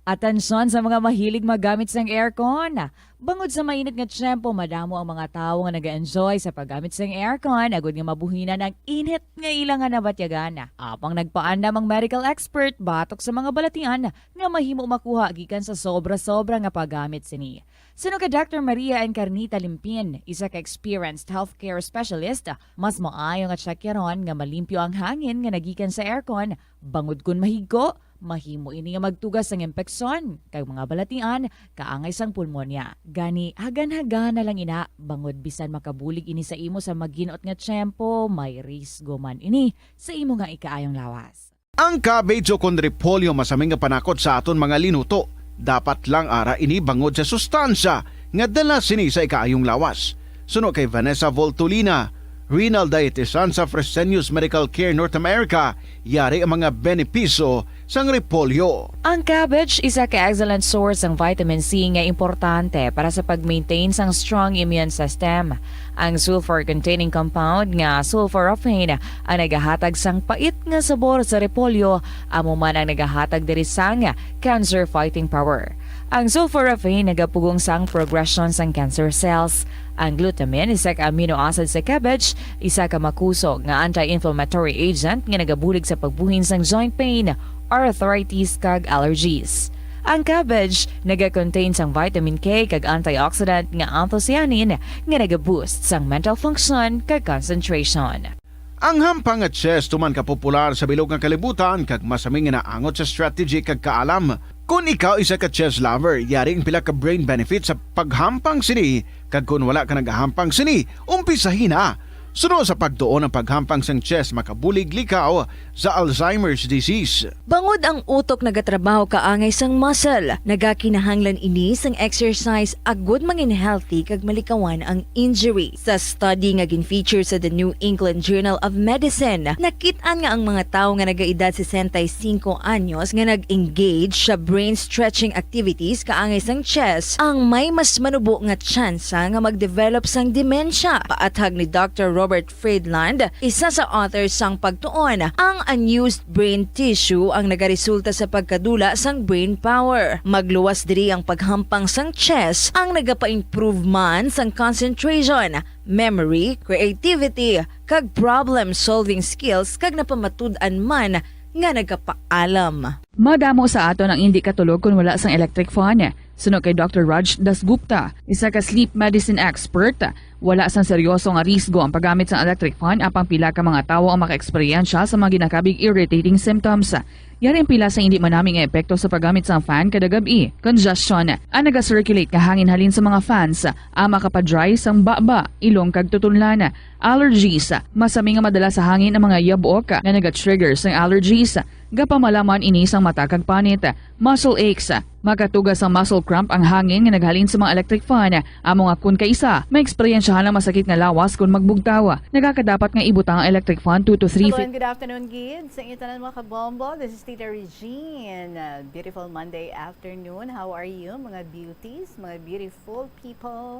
Atensyon sa mga mahilig magamit sang aircon. Bangod sa mainit nga tiyempo, madamo ang mga tawo nga nag-enjoy sa paggamit sang aircon, agud nga mabuhinan ang init nga ila nga nabatyagan. Apang nagpaandam ang medical expert batok sa mga balatian nga mahimo makuha gikan sa sobra-sobra nga paggamit sini. Suno kay Doctor Maria Encarnita Limpin, isa ka experienced healthcare specialist, mas maayo nga tsakyaron nga malimpyo ang hangin nga nagikan sa aircon, bangod kon mahigko, mahimo ini nga magtuga sang impeksyon kag mga balatian kaangay sang pulmonya. Gani, hagan-hagan na lang ina, bangod bisan makabulig ini sa imo sa maginot nga tiyempo, may risgo man ini sa imo nga ikaayong lawas. Ang cabbage o kon repolyo masami nga panakot sa aton mga linuto. Dapat lang ara ini bangod sa sustansya nga dala sini sa ikaayong lawas. Suno kay Vanessa Voltolina, renal dietitian sa Fresenius Medical Care North America, yari ang mga benepisyo sang repolyo. Ang cabbage isa ka excellent source sang vitamin C nga importante para sa pag-maintain sang strong immune system. Ang sulfur-containing compound nga sulforaphane ang nagahatag sang pait nga sabor sa repolyo, amo man ang nagahatag diri sang cancer fighting power. Ang sulforaphane nagapugong sang progression sang cancer cells. Ang glutamine, isa ka amino acid sa cabbage, isa ka makusog nga anti-inflammatory agent nga nagabulig sa pagbuhin sang joint pain, arthritis, kag allergies. Ang cabbage naga-contain sang vitamin K kag antioxidant nga anthocyanin nga naga-boost sang mental function kag concentration. Ang hampang nga chess tuman ka popular sa bilog nga kalibutan kag masami nga naangot sa strategy kag kaalam. Kon ikaw isa ka chess lover, yari ang pila ka brain benefits sa paghampang sini, kag kon wala ka nagahampang sini, umpisahi na. Suno sa pagtuon, ang paghampang sang chess makabulig likaw sa Alzheimer's disease. Bangod ang utok nagatrabaho kaangay sang muscle, nagakinahanglan ini sang exercise agud mangin healthy kag malikawan ang injury. Sa study nga gin-feature sa The New England Journal of Medicine, nakit-an nga ang mga tawo nga nagaedad sesenta y cinco anyos nga nag-engage sa brain stretching activities kaangay sang chess ang may mas manubo nga tsansa nga mag-develop sang demensya. Paathag ni Doctor Robert Friedland, isa sa author sang pagtuon, ang unused brain tissue ang nagaresulta sa pagkadula sang brain power. Magluwas diri ang paghampang sang chess ang nagapa-improve man sang concentration, memory, creativity, kag problem-solving skills, kag napamatud-an man nga nagapaalam. Madamo sa aton ang indi katulog kon wala sang electric fan. Suno kay Doctor Raj Dasgupta, isa ka sleep medicine expert, Wala sang seryoso nga risgo ang paggamit sang electric fan, apang pila ka mga tawo ang makaeksperyensya sa mga ginakabig irritating symptoms. Yari ang pila sa indi manami nga epekto sa paggamit sang fan kada gab-i. Congestion. Ang naga-circulate nga hangin halin sa mga fans, ang makapadry sang baba, ilong kag tutunlan. Allergies. Masami nga madala sa hangin ang mga yabok nga naga-trigger sang allergies. Gapamalaman ini sang mata kag panit. Muscle aches. Makatuga sang muscle cramp ang hangin nga naghalin sa mga electric fan. Amo nga kun kaisa, maeksperiensyahan ang masakit nga lawas kun magbugtaw. Nagakadapat nga ibutang ang electric fan two to three Hello feet. And good afternoon, Gid. Sa inyo tanan, mga kabombo, this is Tita Regine. Uh, beautiful Monday afternoon. How are you, mga beauties, mga beautiful people,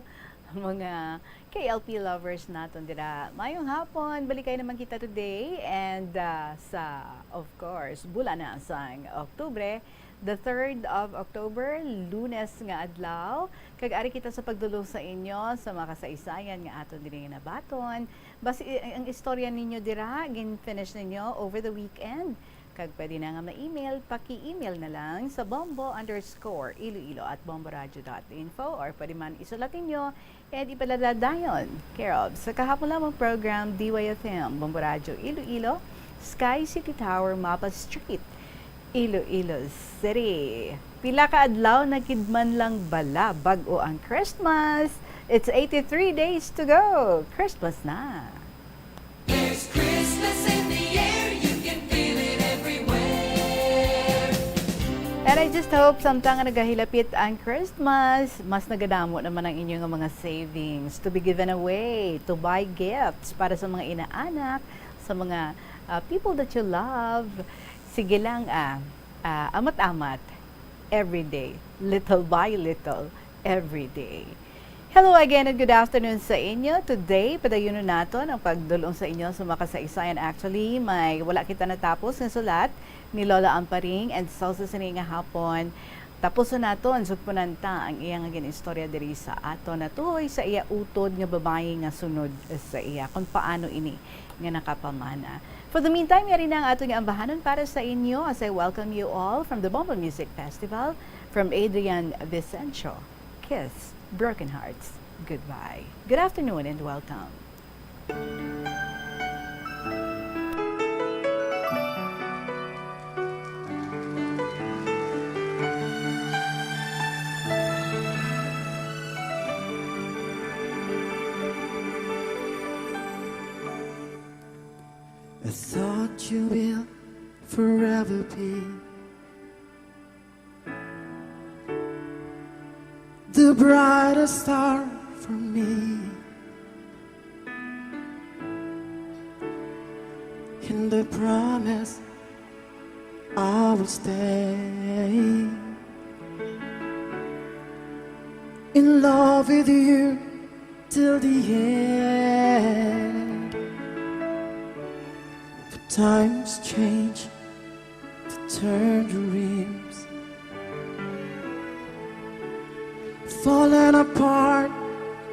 mga K L P lovers naton dira? Mayong hapon. Balik kayo naman kita today. And uh, sa, of course, bulan na sang Oktubre, the third of October, Lunes nga adlaw. Kag ari kita sa pagdulong sa inyo sa mga kasaysayan nga aton diri nga nabaton. Basi i-, ang istorya ninyo dira, gin-finish ninyo over the weekend. Kag pwede na nga ma-email, paki-email na lang sa bombo underscore iloilo at bomboradio dot info, or pwede man isulat ninyo and ipadala dayon. Care of sa kahapon lamang program, D Y F M, Bombo Radyo Iloilo, Sky City Tower, Mapa Street, Iloilo City. Pila ka adlaw na gid man lang bala bag-o ang Christmas. It's eighty-three days to go. Christmas na. There's Christmas in the air, you can feel it everywhere. And I just hope, samtang nga nagahilapit ang Christmas, mas nagadamo naman ang inyo nga mga savings to be given away, to buy gifts para sa mga inaanak, sa mga, ah, people that you love. Sige lang, ah, ah, amat-amat, every day, little by little, every day. Hello again and good afternoon sa inyo. Today, padayunon naton ang pagdulong sa inyo sa mga kasaysayan. Actually, may wala kita natapos nga sulat ni Lola Amparing, and so sa sini nga hapon, tapuson naton, sugpunan ta ang iya nga gin-istorya diri sa aton, natuhoy sa iya utod nga babayi nga sunod sa iya, kung paano ini nga nakapamana. For the meantime, yari na ang aton nga ambahanon para sa inyo as I welcome you all from the Bombo Music Festival, from Adrian Vicencio. Kiss Broken Hearts goodbye. Good afternoon and welcome. I thought you will forever be the brightest star for me in the promise I will stay in love with you till the end. But times change to turn dreams falling apart,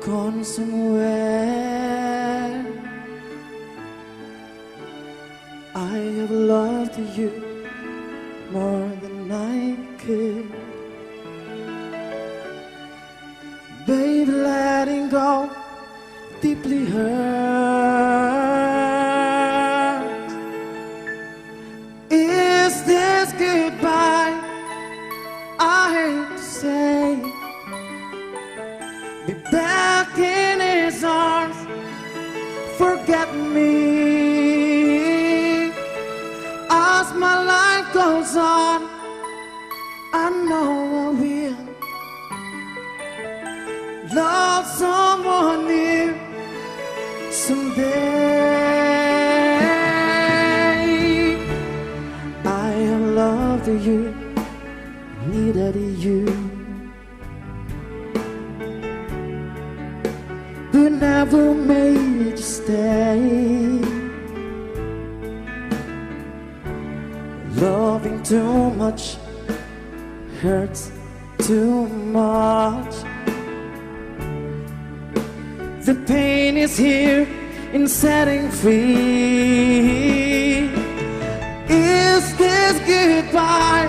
gone somewhere. I have loved you more than I could. Baby, letting go deeply hurts. Is this goodbye? I hate to say, be back in his arms. Forget me as my life goes on. I know I will love someone new someday. I have loved you, needed you, but never made you stay. Loving too much hurts too much. The pain is here in setting free. Is this goodbye?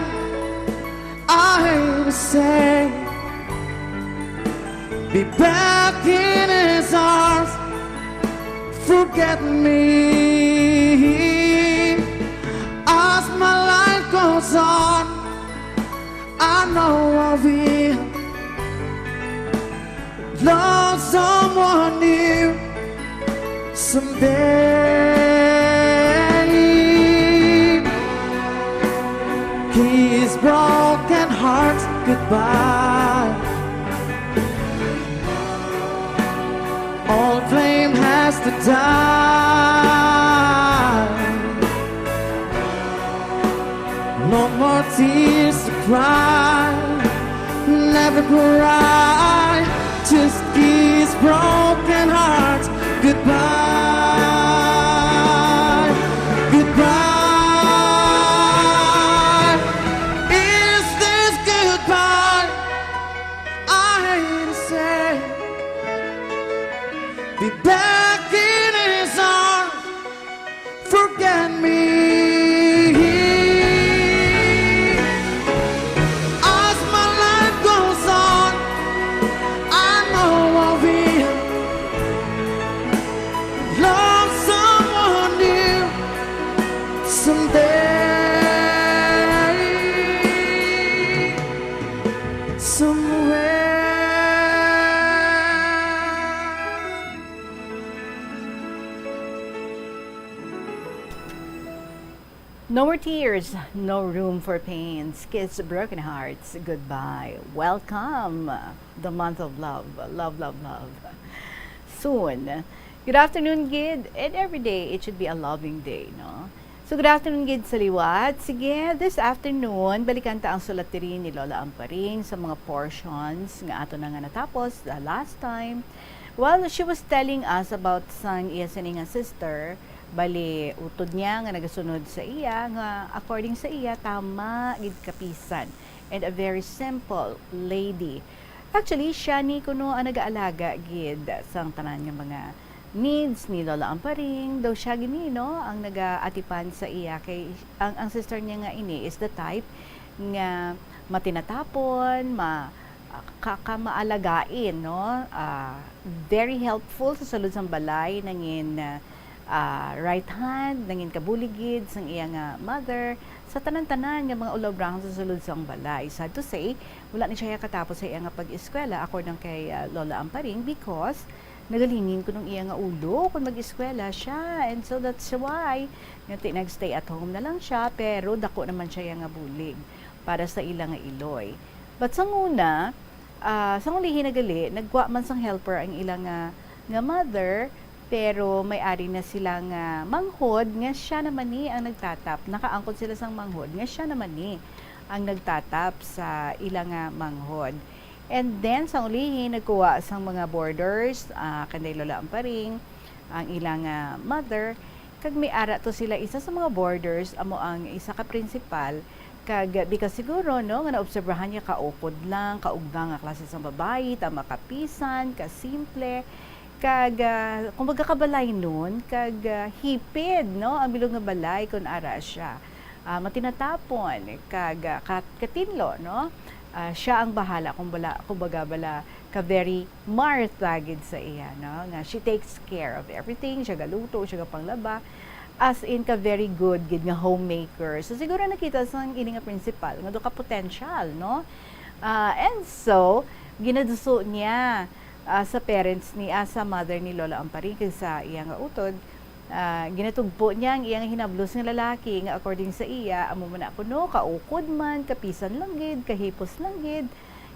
I hate to say, be back in his arms. Forget me as my life goes on. I know I will love someone new someday. Kiss broken hearts goodbye. All blame has to die. No more tears to cry. Never cry. Just kiss broken hearts goodbye. Goodbye. Is this goodbye? I hate to say, be back in his arms. Forget me. As my life goes on, I know I will love someone new someday. Somewhere. No more tears, no room for pains. Kiss broken hearts goodbye. Welcome, the month of love. Love, love, love. Soon. Good afternoon, gid. And every day, it should be a loving day, no? So, good afternoon, gid sa liwat. Sige, this afternoon, balikan ta ang sulat diri ni Lola Amparing sa mga portions nga ato na nga natapos the last time. Well, she was telling us about sang iya sini nga sister, bali, utod niya nga nagasunod sa iya, nga according sa iya, tama gid kapisan, and a very simple lady. Actually, siya ni kuno ang nagaalaga gid sang tanan nga mga needs ni Lola Amparing. Daw siya gini, no, ang nagaatipan sa iya, kay ang, ang sister niya nga ini is the type nga matinatapon, ma-, ka, ka maalagaan, no? Ah, very helpful sa sulod sang balay, nangin, ah, ah, right hand, nangin kabulig gid sang iya nga mother sa tanan-tanan nga mga ulaobrahon sa sulod sang balay. Sad to say, wala ni siya katapos sa iya nga pag-eskwela, according kay, ah, Lola Amparing, because nagalingin kuno ang iya nga ulo kon mag-eskwela siya. And so that's why nga ti-, nag-stay at home na lang siya, pero dako naman siya iya nga bulig para sa ila nga iloy. But sang una, ah, sang ulihi na gali, nagwa man sang helper ang ila nga, nga mother, pero may ari na sila nga manghod nga siya naman ni ang nagtatap. Nakaangkon sila sang manghod nga siya naman ni ang nagtatap sa ila nga manghod. And then, sang ulihi, nagkuha sang mga boarders, ah, kanday Lola Amparing, ang ila nga mother, kag may ara to sila isa sa mga boarders, amo ang isa ka principal, kag because siguro, no, nga naobserbahan niya kaukod lang, kaugma nga klase sang babayi, tama kapisan, kasimple, kag, ah, kumbaga kabalaynon, kag, ah, hipid, no, ang bilog nga balay kon ara siya. Ah, matinatapon, kag, ah, kat-, katinlo, no? Ah, siya ang bahala, kung bala-, kumbaga bala, ka very Martha gid sa iya, no? Nga she takes care of everything, siya galuto, siya gapanglaba. As in, ka very good gid nga homemaker. So, siguro nakita sang ini nga principal nga do ka potential, no? Ah, and so, ginaduso niya, ah, sa parents ni, ah, sa mother ni Lola Amparing kag sa iya nga utod, ah, ginatugpo niya ang iya nga hinablos nga lalaki nga, according sa iya, amo man na kuno, kaukod man, kapisan lang gid, kahipos lang gid.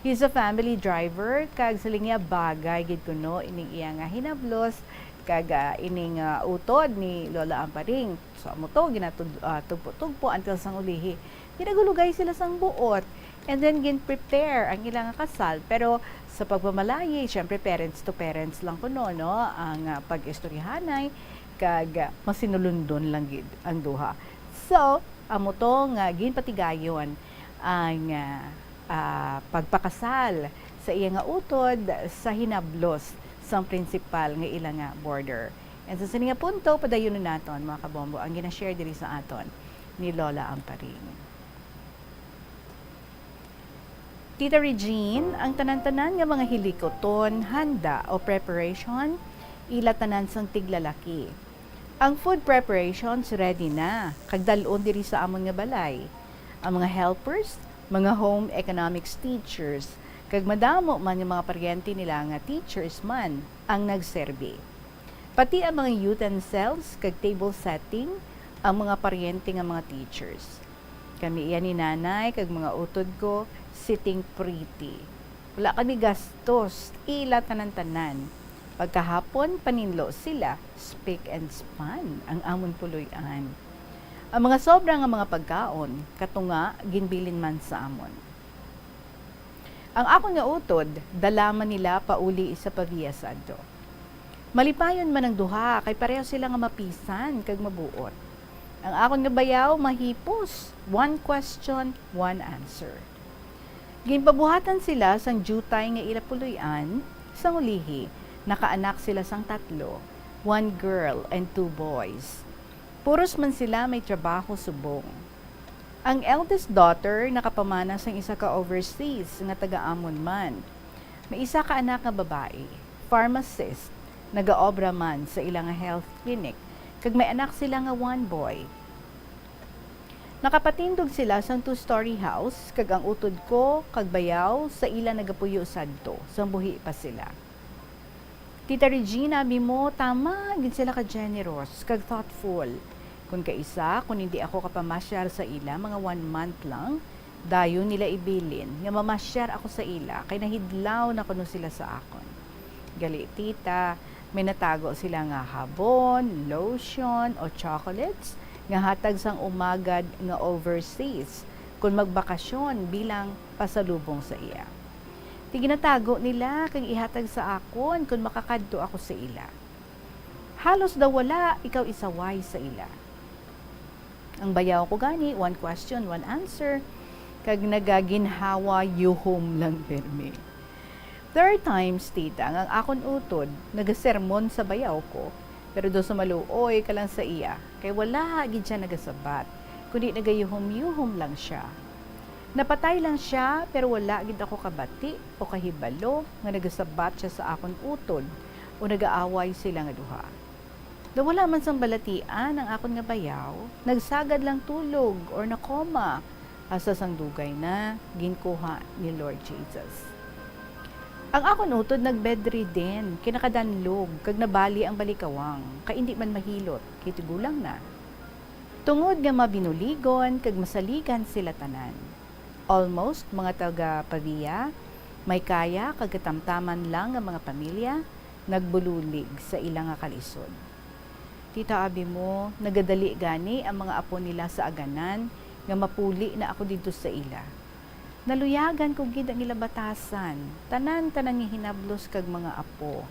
He's a family driver, kag siling niya bagay gid kuno ining iya nga hinablos, kag, ah, ining, ah, utod ni Lola Amparing. So, amo to, ginatud-, ah, tugpo-tugpo until sang ulihi. Ginagulugay sila sang buot. And then, gin-prepare ang ila nga kasal. Pero sa pagpamalayi, syempre, parents to parents lang kuno, no? Ang, ah, pag-istoryahanay, kag, ah, masinulundon lang gid ang duha. So, amo to nga ginpatigayon ang, ah, ah, pagpakasal sa iya nga utod sa hinablos sang principal nga ila nga boarder. And sa sini nga punto, padayunon naton, mga kabombo, ang gina-share diri sa aton ni Lola Amparing. Tita Regine, ang tanan-tanan nga mga hilikoton, handa o preparation, ila tanan sang tiglalaki. Ang food preparations ready na, kag dal-on diri sa amon nga balay. Ang mga helpers, mga home economics teachers, kag madamo man nga mga paryente nila nga teachers man ang nagserbi. Pati ang mga utensils kag table setting, ang mga paryente nga mga teachers. Kami iya ni Nanay kag mga utod ko, sitting pretty. Wala kami gastos, ila tanan-tanan. Pagkahapon, paninlo sila, spick and span ang amon puloy-an. Ang mga sobra nga mga pagkaon, katunga, ginbilin man sa amon. Ang akon nga utod, dala man nila pauli sa Pavia sadto. Malipayon man ang duha, kay pareho sila nga mapisan kag mabuot. Ang akon nga bayaw, mahipos, one question, one answer. Ginpabuhatan sila sang diutay nga ila puloy-an, sang ulihi, nakaanak sila sang tatlo, one girl and two boys. Puros man sila may trabaho subong. Ang eldest daughter nakapamana sang isa ka overseas nga taga-amon man. May isa ka anak nga babayi, pharmacist, nagaobra man sa ila nga health clinic, kag may anak sila nga one boy. Nakapatindog sila sang two-story house, kag ang utod ko kag bayaw sa ila nagapuyo sadto sang buhi pa sila. Tita Regina, abi mo, tama gid sila ka generous kag thoughtful. Kun kaisa, kun hindi ako kapamasyar sa ila, mga one month lang, dayon nila ibilin nga mamasyar ako sa ila, kay nahidlaw na kuno sila sa akon. Gali, tita, may natago sila nga habon, lotion, o chocolates nga hatag sang umagad nga overseas kun magbakasyon bilang pasalubong sa iya. Ti ginatago nila kag ihatag sa akon kon makakadto ako sa ila. Halos daw wala ikaw isaway sa ila. Ang bayaw ko gani, one question, one answer, kag nagaginhawa yuhom lang pirmi. There are times, tita, nga ang akon utod nagasermon sa bayaw ko, pero daw sumaluoy ka lang sa iya, kay wala gid sia nagasabat, kundi nagayuhom-yuhom lang sia. Napatay lang sia, pero wala gid ako kabati o kahibalo nga nagasabat sia sa akon utod o nagaaway sila nga duha. Daw wala man sang balatian ang akon nga bayaw, nagsagad lang tulog or nakoma, hasta sang dugay na ginkuha ni Lord Jesus. Ang akon utod nag-bedridden, kinakadanlog, kag nabali ang balikawang, kay indi man mahilot, kay tigulang na. Tungod nga mabinuligon kag masaligan sila tanan, almost mga taga Pavia, may kaya kag katamtaman lang nga mga pamilya, nagbubulig sa ila nga kalisod. Tita, abi mo, nagadali gani ang mga apo nila sa aganan nga mapuli na ako didto sa ila. Naluyagan ko gid ang ila batasan, tanan-tanan nga hinablos kag mga apo.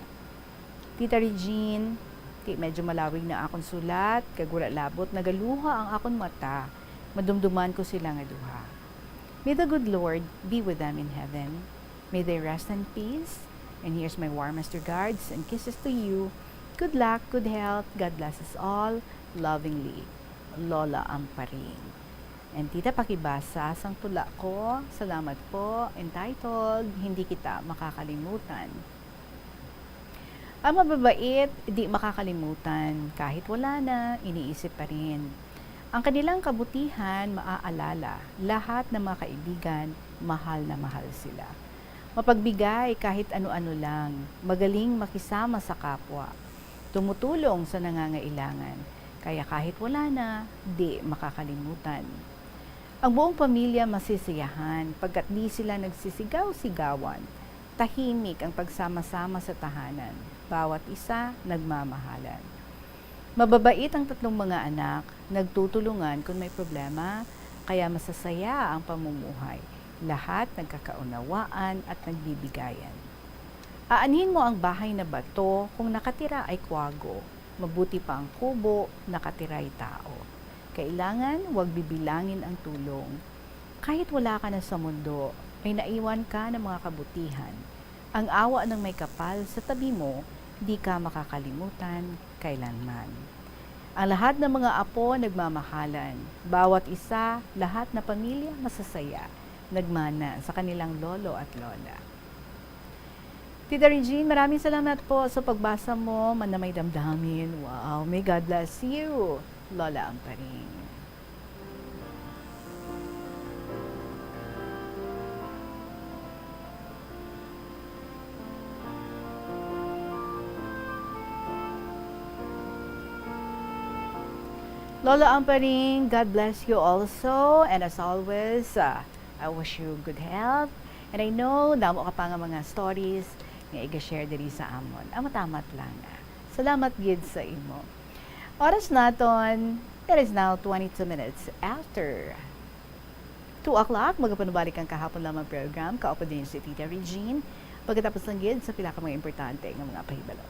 Tita Regine, ti medyo malawig na akon sulat, kag wala labot nagaluha ang akon mata, madumduman ko sila nga duha. May the good Lord be with them in heaven. May they rest in peace. And here's my warmest regards and kisses to you. Good luck, good health, God bless us all. Lovingly, Lola Amparing. And tita, pakibasa sang tula ko. Salamat po. Entitled, Hindi Kita Makakalimutan. Ang mababait, di makakalimutan. Kahit wala na, iniisip pa rin. Ang kanilang kabutihan, maaalala. Lahat ng mga kaibigan, mahal na mahal sila. Mapagbigay kahit ano-ano lang. Magaling makisama sa kapwa. Tumutulong sa nangangailangan. Kaya kahit wala na, di makakalimutan. Ang buong pamilya masisiyahan pagkat di sila nagsisigaw-sigawan. Tahimik ang pagsama-sama sa tahanan. Bawat isa nagmamahalan. Mababait ang tatlong mga anak, nagtutulungan kung may problema, kaya masasaya ang pamumuhay. Lahat nagkakaunawaan at nagbibigayan. Aanhin mo ang bahay na bato kung nakatira ay kwago, mabuti pa ang kubo, nakatira'y tao. Kailangan wag bibilangin ang tulong. Kahit wala ka na sa mundo, may naiwan ka ng mga kabutihan. Ang awa ng may kapal sa tabi mo, di ka makakalimutan kailanman. Ang lahat ng mga apo nagmamahalan, bawat isa, lahat na pamilya masasaya, nagmana sa kanilang lolo at lola. Tita Regine, maraming salamat po sa pagbasa mo. Manamay damdamin. Wow, may God bless you, Lola Amparing. Lola Amparing, God bless you also. And as always, uh, I wish you good health. And I know, damo ka pa nga mga stories nga i-share diri sa amon. Amat-amat lang. Salamat gid sa imo. Oras naton, it is now twenty-two minutes after two o'clock. Magapanubalik ang Kahapon Lamang program. Kaupo din si Tita Regine. Pagkatapos lang gid sa pila ka mga importante nga mga pahibalo.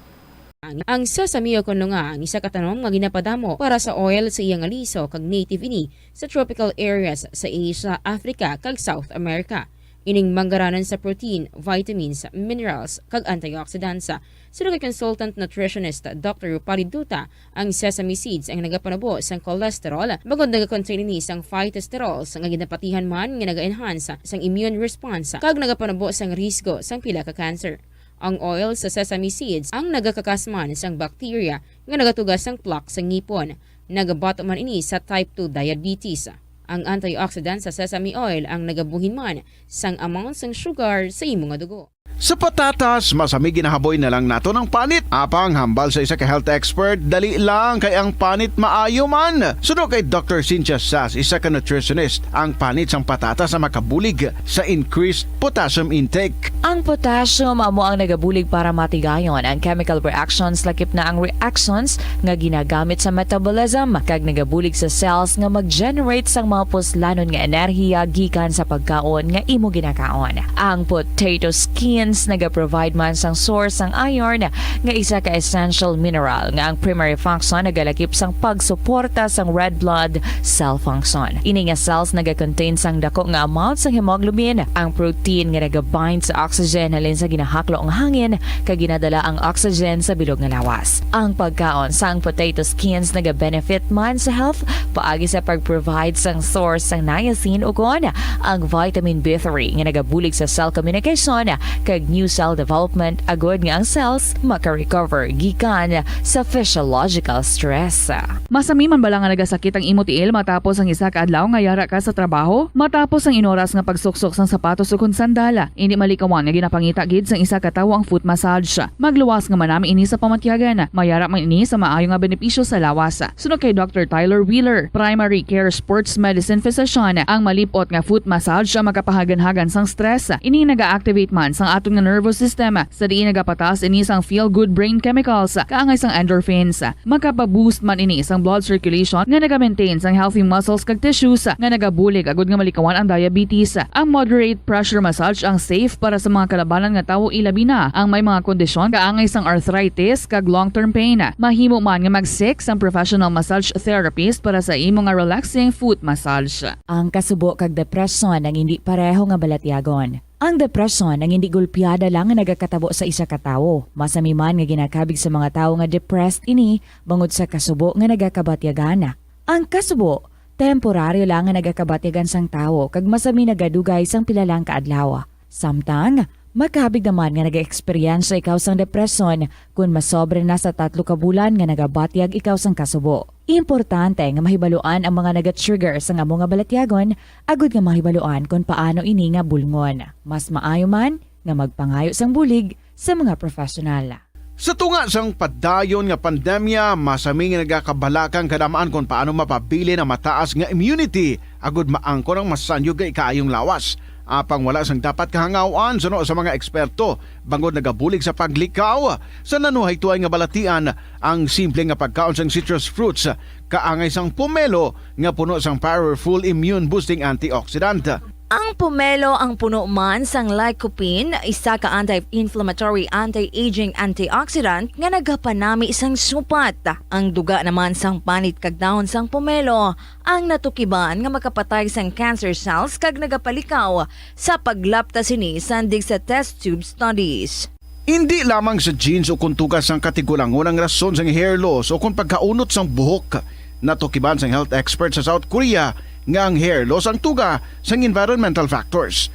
Ang, ang sesame o kuno nga ang isa ka tanom nga ginapadamo para sa oil sa iya nga liso kag native ini sa tropical areas sa Asia, Africa, kag South America. Ining manggaranan sa protein, vitamins, minerals, kag antioxidants. Suno kay consultant nutritionist Doctor Rupali Duta, ang sesame seeds ang nagapanubo sang cholesterol, bangod nagakontain ini sang phytosterols nga ginapatihan man nga naga-enhance sang immune response kag nagapanubo sang risgo sang pila ka cancer. Ang oil sa sesame seeds ang nagakakas man sang bacteria nga nagatuga sang plaque sa ngipon. Nagabato man ini sa type two diabetes. Ang antioxidant sa sesame oil ang nagabuhin man sang amount sang sugar sa imo nga dugo. Sa patatas, masami ginahaboy na lang naton ang panit. Apang hambal sa isa ka health expert, dali lang kay ang panit maayo man. Suno kay Doctor Cynthia Sass, isa ka nutritionist, ang panit sang patatas ang makabulig sa increased potassium intake. Ang potassium amo ang nagabulig para matigayon ang chemical reactions, lakip na ang reactions nga ginagamit sa metabolism, kag nagabulig sa cells nga mag-generate sang mga puslanon nga enerhiya gikan sa pagkaon nga imo ginakaon. Ang potato skins nagaprovide man sang source sang iron, nga isa ka essential mineral nga ang primary function nagalakip sang pagsuporta sang red blood cell function. Ini nga cells nagakontain sang dako nga amount sang hemoglobin, ang protein nga nagabind sa oxygen halin sa ginahaklo nga hangin kag ginadala ang oxygen sa bilog nga lawas. Ang pagkaon sang potato skins nagabenefit man sa health paagi sa pag-provide sang source sang niacin ukon ang vitamin B three nga nagabulig sa cell communication kag new cell development agud nga ang cells maka-recover gikan sa physiological stress. Masami man bala nga nagasakit ang imo tiil matapos ang isa ka adlaw nga yara ka sa trabaho? Matapos ang inoras nga pagsuksok sang sapatos ukon sandal, indi malikawan nga ginapangita gid sang isa ka tawo ang foot massage. Magluwas nga manami ini sa pamatyagan. Mayara man ini sa maayo nga benepisyo sa lawas. Suno kay Doctor Tyler Wheeler, primary care sports medicine physician, ang malip-ot nga foot massage ang makapahaganhagan sang stress. Ini naga-activate man sang aton nga nervous system, sa diin nagapataas ini sang feel-good brain chemicals, kaangay sang endorphins. Makapa-boost man ini sang blood circulation nga naga-maintain sang healthy muscles kag tissues nga nagabulig agud nga malikawan ang diabetes. Ang moderate pressure massage ang safe para sa mga kalabanan nga tawo, ilabi na ang may mga kondisyon kaangay sang arthritis kag long-term pain. Mahimo man nga mag-seek sang professional massage therapist para sa imo nga relaxing foot massage. Ang kasubo kag depresyon ang indi pareho nga balatyagon. Ang depresyon ang indi gulpiada lang nga nagakatabo sa isa ka tawo. Masami man nga ginakabig sa mga tawo nga depressed ini bangod sa kasubo nga nagakabatyagan. Ang kasubo, temporaryo lang nga nagakabatyagan sang tawo kag masami nagadugay sang pila lang ka adlaw. Samtang, makabig naman nga nagaeksperyensya ikaw sang depresyon kon masobra na sa tatlo ka bulan nga nagabatyag ikaw sang kasubo. Importante nga mahibaluan ang mga nagatrigger sang amo nga balatyagon agud nga mahibaluan kon paano ini nga bulngon. Mas maayo man nga magpangayo sang bulig sa mga professional. Sa tunga sang padayon nga pandemya, masami nga nagakabalakang kadamaan kon paano mapabilin ang mataas nga immunity agud maangkon ang masanyog nga ikaayong lawas. Apang wala sang dapat kahangaw-an suno sa mga eksperto, bangod nagabulig sa paglikaw sa nanuhay tuay nga balatian ang simple nga pagkaon sang citrus fruits, kaangay sang pomelo nga puno sang powerful immune boosting antioxidant. Ang pomelo ang puno man sang lycopene, isa ka anti-inflammatory, anti-aging antioxidant nga nagapanami sang supat. Ang duga naman sang panit kag dahon sang pomelo ang natukiban nga makapatay sang cancer cells kag nagapalikaw sa paglapta sini sandig sa test tube studies. Indi lamang sa genes o kon tugas sang katigulangon ang rason sang hair loss o kon pagkaunot sang buhok. Natukiban sang health expert sa South Korea nga ang hair loss ang tuga sang environmental factors.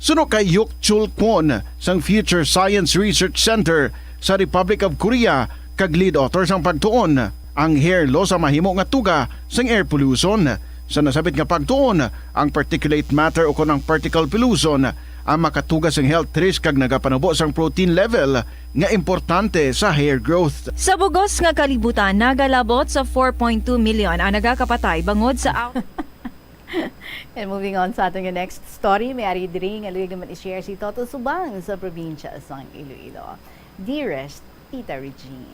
Suno kay Hyuk Chul Kwon sang Future Science Research Center sa Republic of Korea kag lead author sang pagtuon, ang hair loss ang mahimo nga tuga sang air pollution. Sa nasabit nga pagtuon, ang particulate matter ukon ang particle pollution ang makatuga sang health risk kag nagapanubo sang protein level nga importante sa hair growth. Sa bugos nga kalibutan, nagalabot sa four point two million ang nagakapatay bangod sa aw- And moving on sa aton nga next story, may ari diri nga luyag naman i-share si Toto Subang sa probinsya sang Iloilo. Dearest Tita Regine.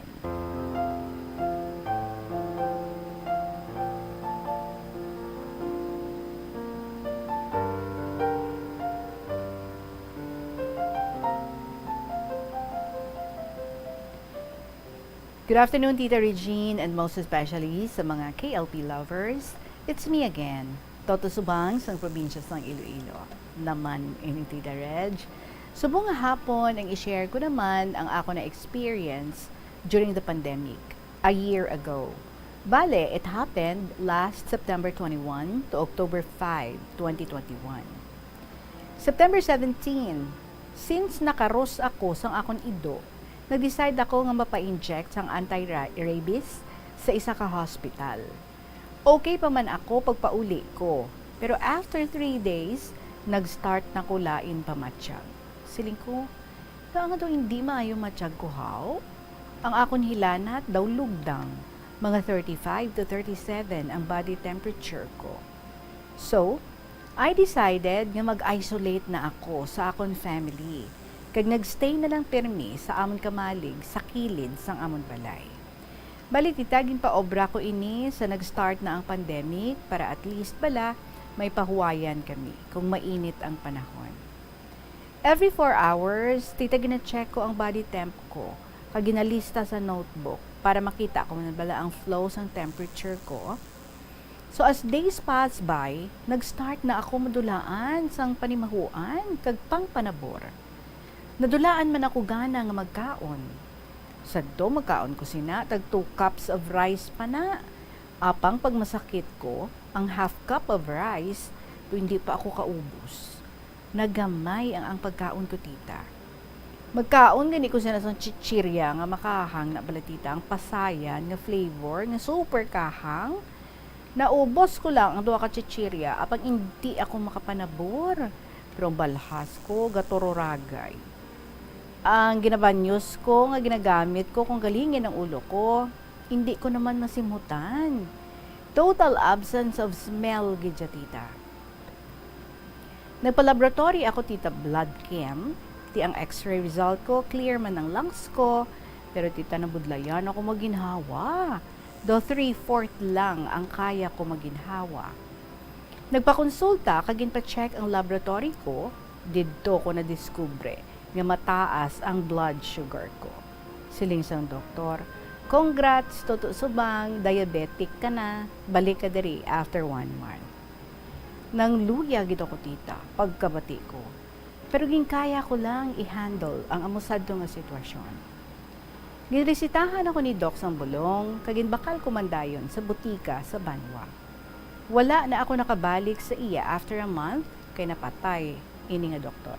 Good afternoon, Tita Regine, and most especially sa mga K L P lovers. It's me again, Toto Subang sang probinsya sang Iloilo. Naman ini, Tita Reg. Subong nga hapon ang i-share ko naman ang ako na experience during the pandemic a year ago. Bale, it happened last September twenty-one to October five, twenty twenty-one. September seventeen, since nakaros ako sang akon ido, nag-decide ako nga mapa-inject sang anti-rabies sa isa ka hospital. Okay pa man ako pagpauli ko, pero after three days, nag-start na ko lain pamatyag. Siling ko, "Nga nga daw hindi maayo matyag ko, haw?" Ang akon hilanat daw lugdang, mga thirty-five to thirty-seven ang body temperature ko. So, I decided nga mag-isolate na ako sa akon family, kag nag-stay na lang pirmi sa amon kamalig sa kilid sang amon balay. Bali, Tita, ginpaobra ko ini sa nag-start na ang pandemic para at least bala may pahuwayan kami kung mainit ang panahon. Every four hours, Tita, gina-check ko ang body temp ko kag ginalista sa notebook para makita ko man bala ang flow sang temperature ko. So, as days pass by, nag-start na ako madulaan sang panimahuan kag pangpanabor. Nadulaan man ako gana nga magkaon. Sadto magkaon ko sina tag two cups of rice pa na. Apang pagmasakit ko, ang half cup of rice, hindi pa ako kaubos. Nagamay ang, ang pagkaon ko, Tita. Magkaon gani ko sina sang chichirya nga makahang na bala, Tita, ang pasayan nga flavor nga super kahang. Naubos ko lang ang duha ka chichirya, apang indi ako makapanabor. Pero ang balhas ko, gatururagay. Ang ginabanyos ko nga ginagamit ko kung galingin ang ulo ko, indi ko naman masimhutan. Total absence of smell gid siya, Tita. Nagpa-laboratory ako, Tita, blood chem. Ti ang X-ray result ko, clear man ang lungs ko. Pero, Tita, nabudlayan ako maginhawa. Do three-fourth lang ang kaya ko maginhawa. Nagpakonsulta kag ginpa-check ang laboratory ko, didto ko nadiskubre nga mataas ang blood sugar ko. Siling sang doktor, "Congrats, Toto Subang, diabetic ka na. Balik ka diri after one month." Nangluya gid ako, Tita, pagkabati ko. Pero ginkaya ko lang i-handle ang amo sadto nga sitwasyon. Ginresitahan ako ni Doc sang bulong kag ginbakal ko man dayon sa butika sa banwa. Wala na ako nakabalik sa iya after a month kay napatay ini nga doktor.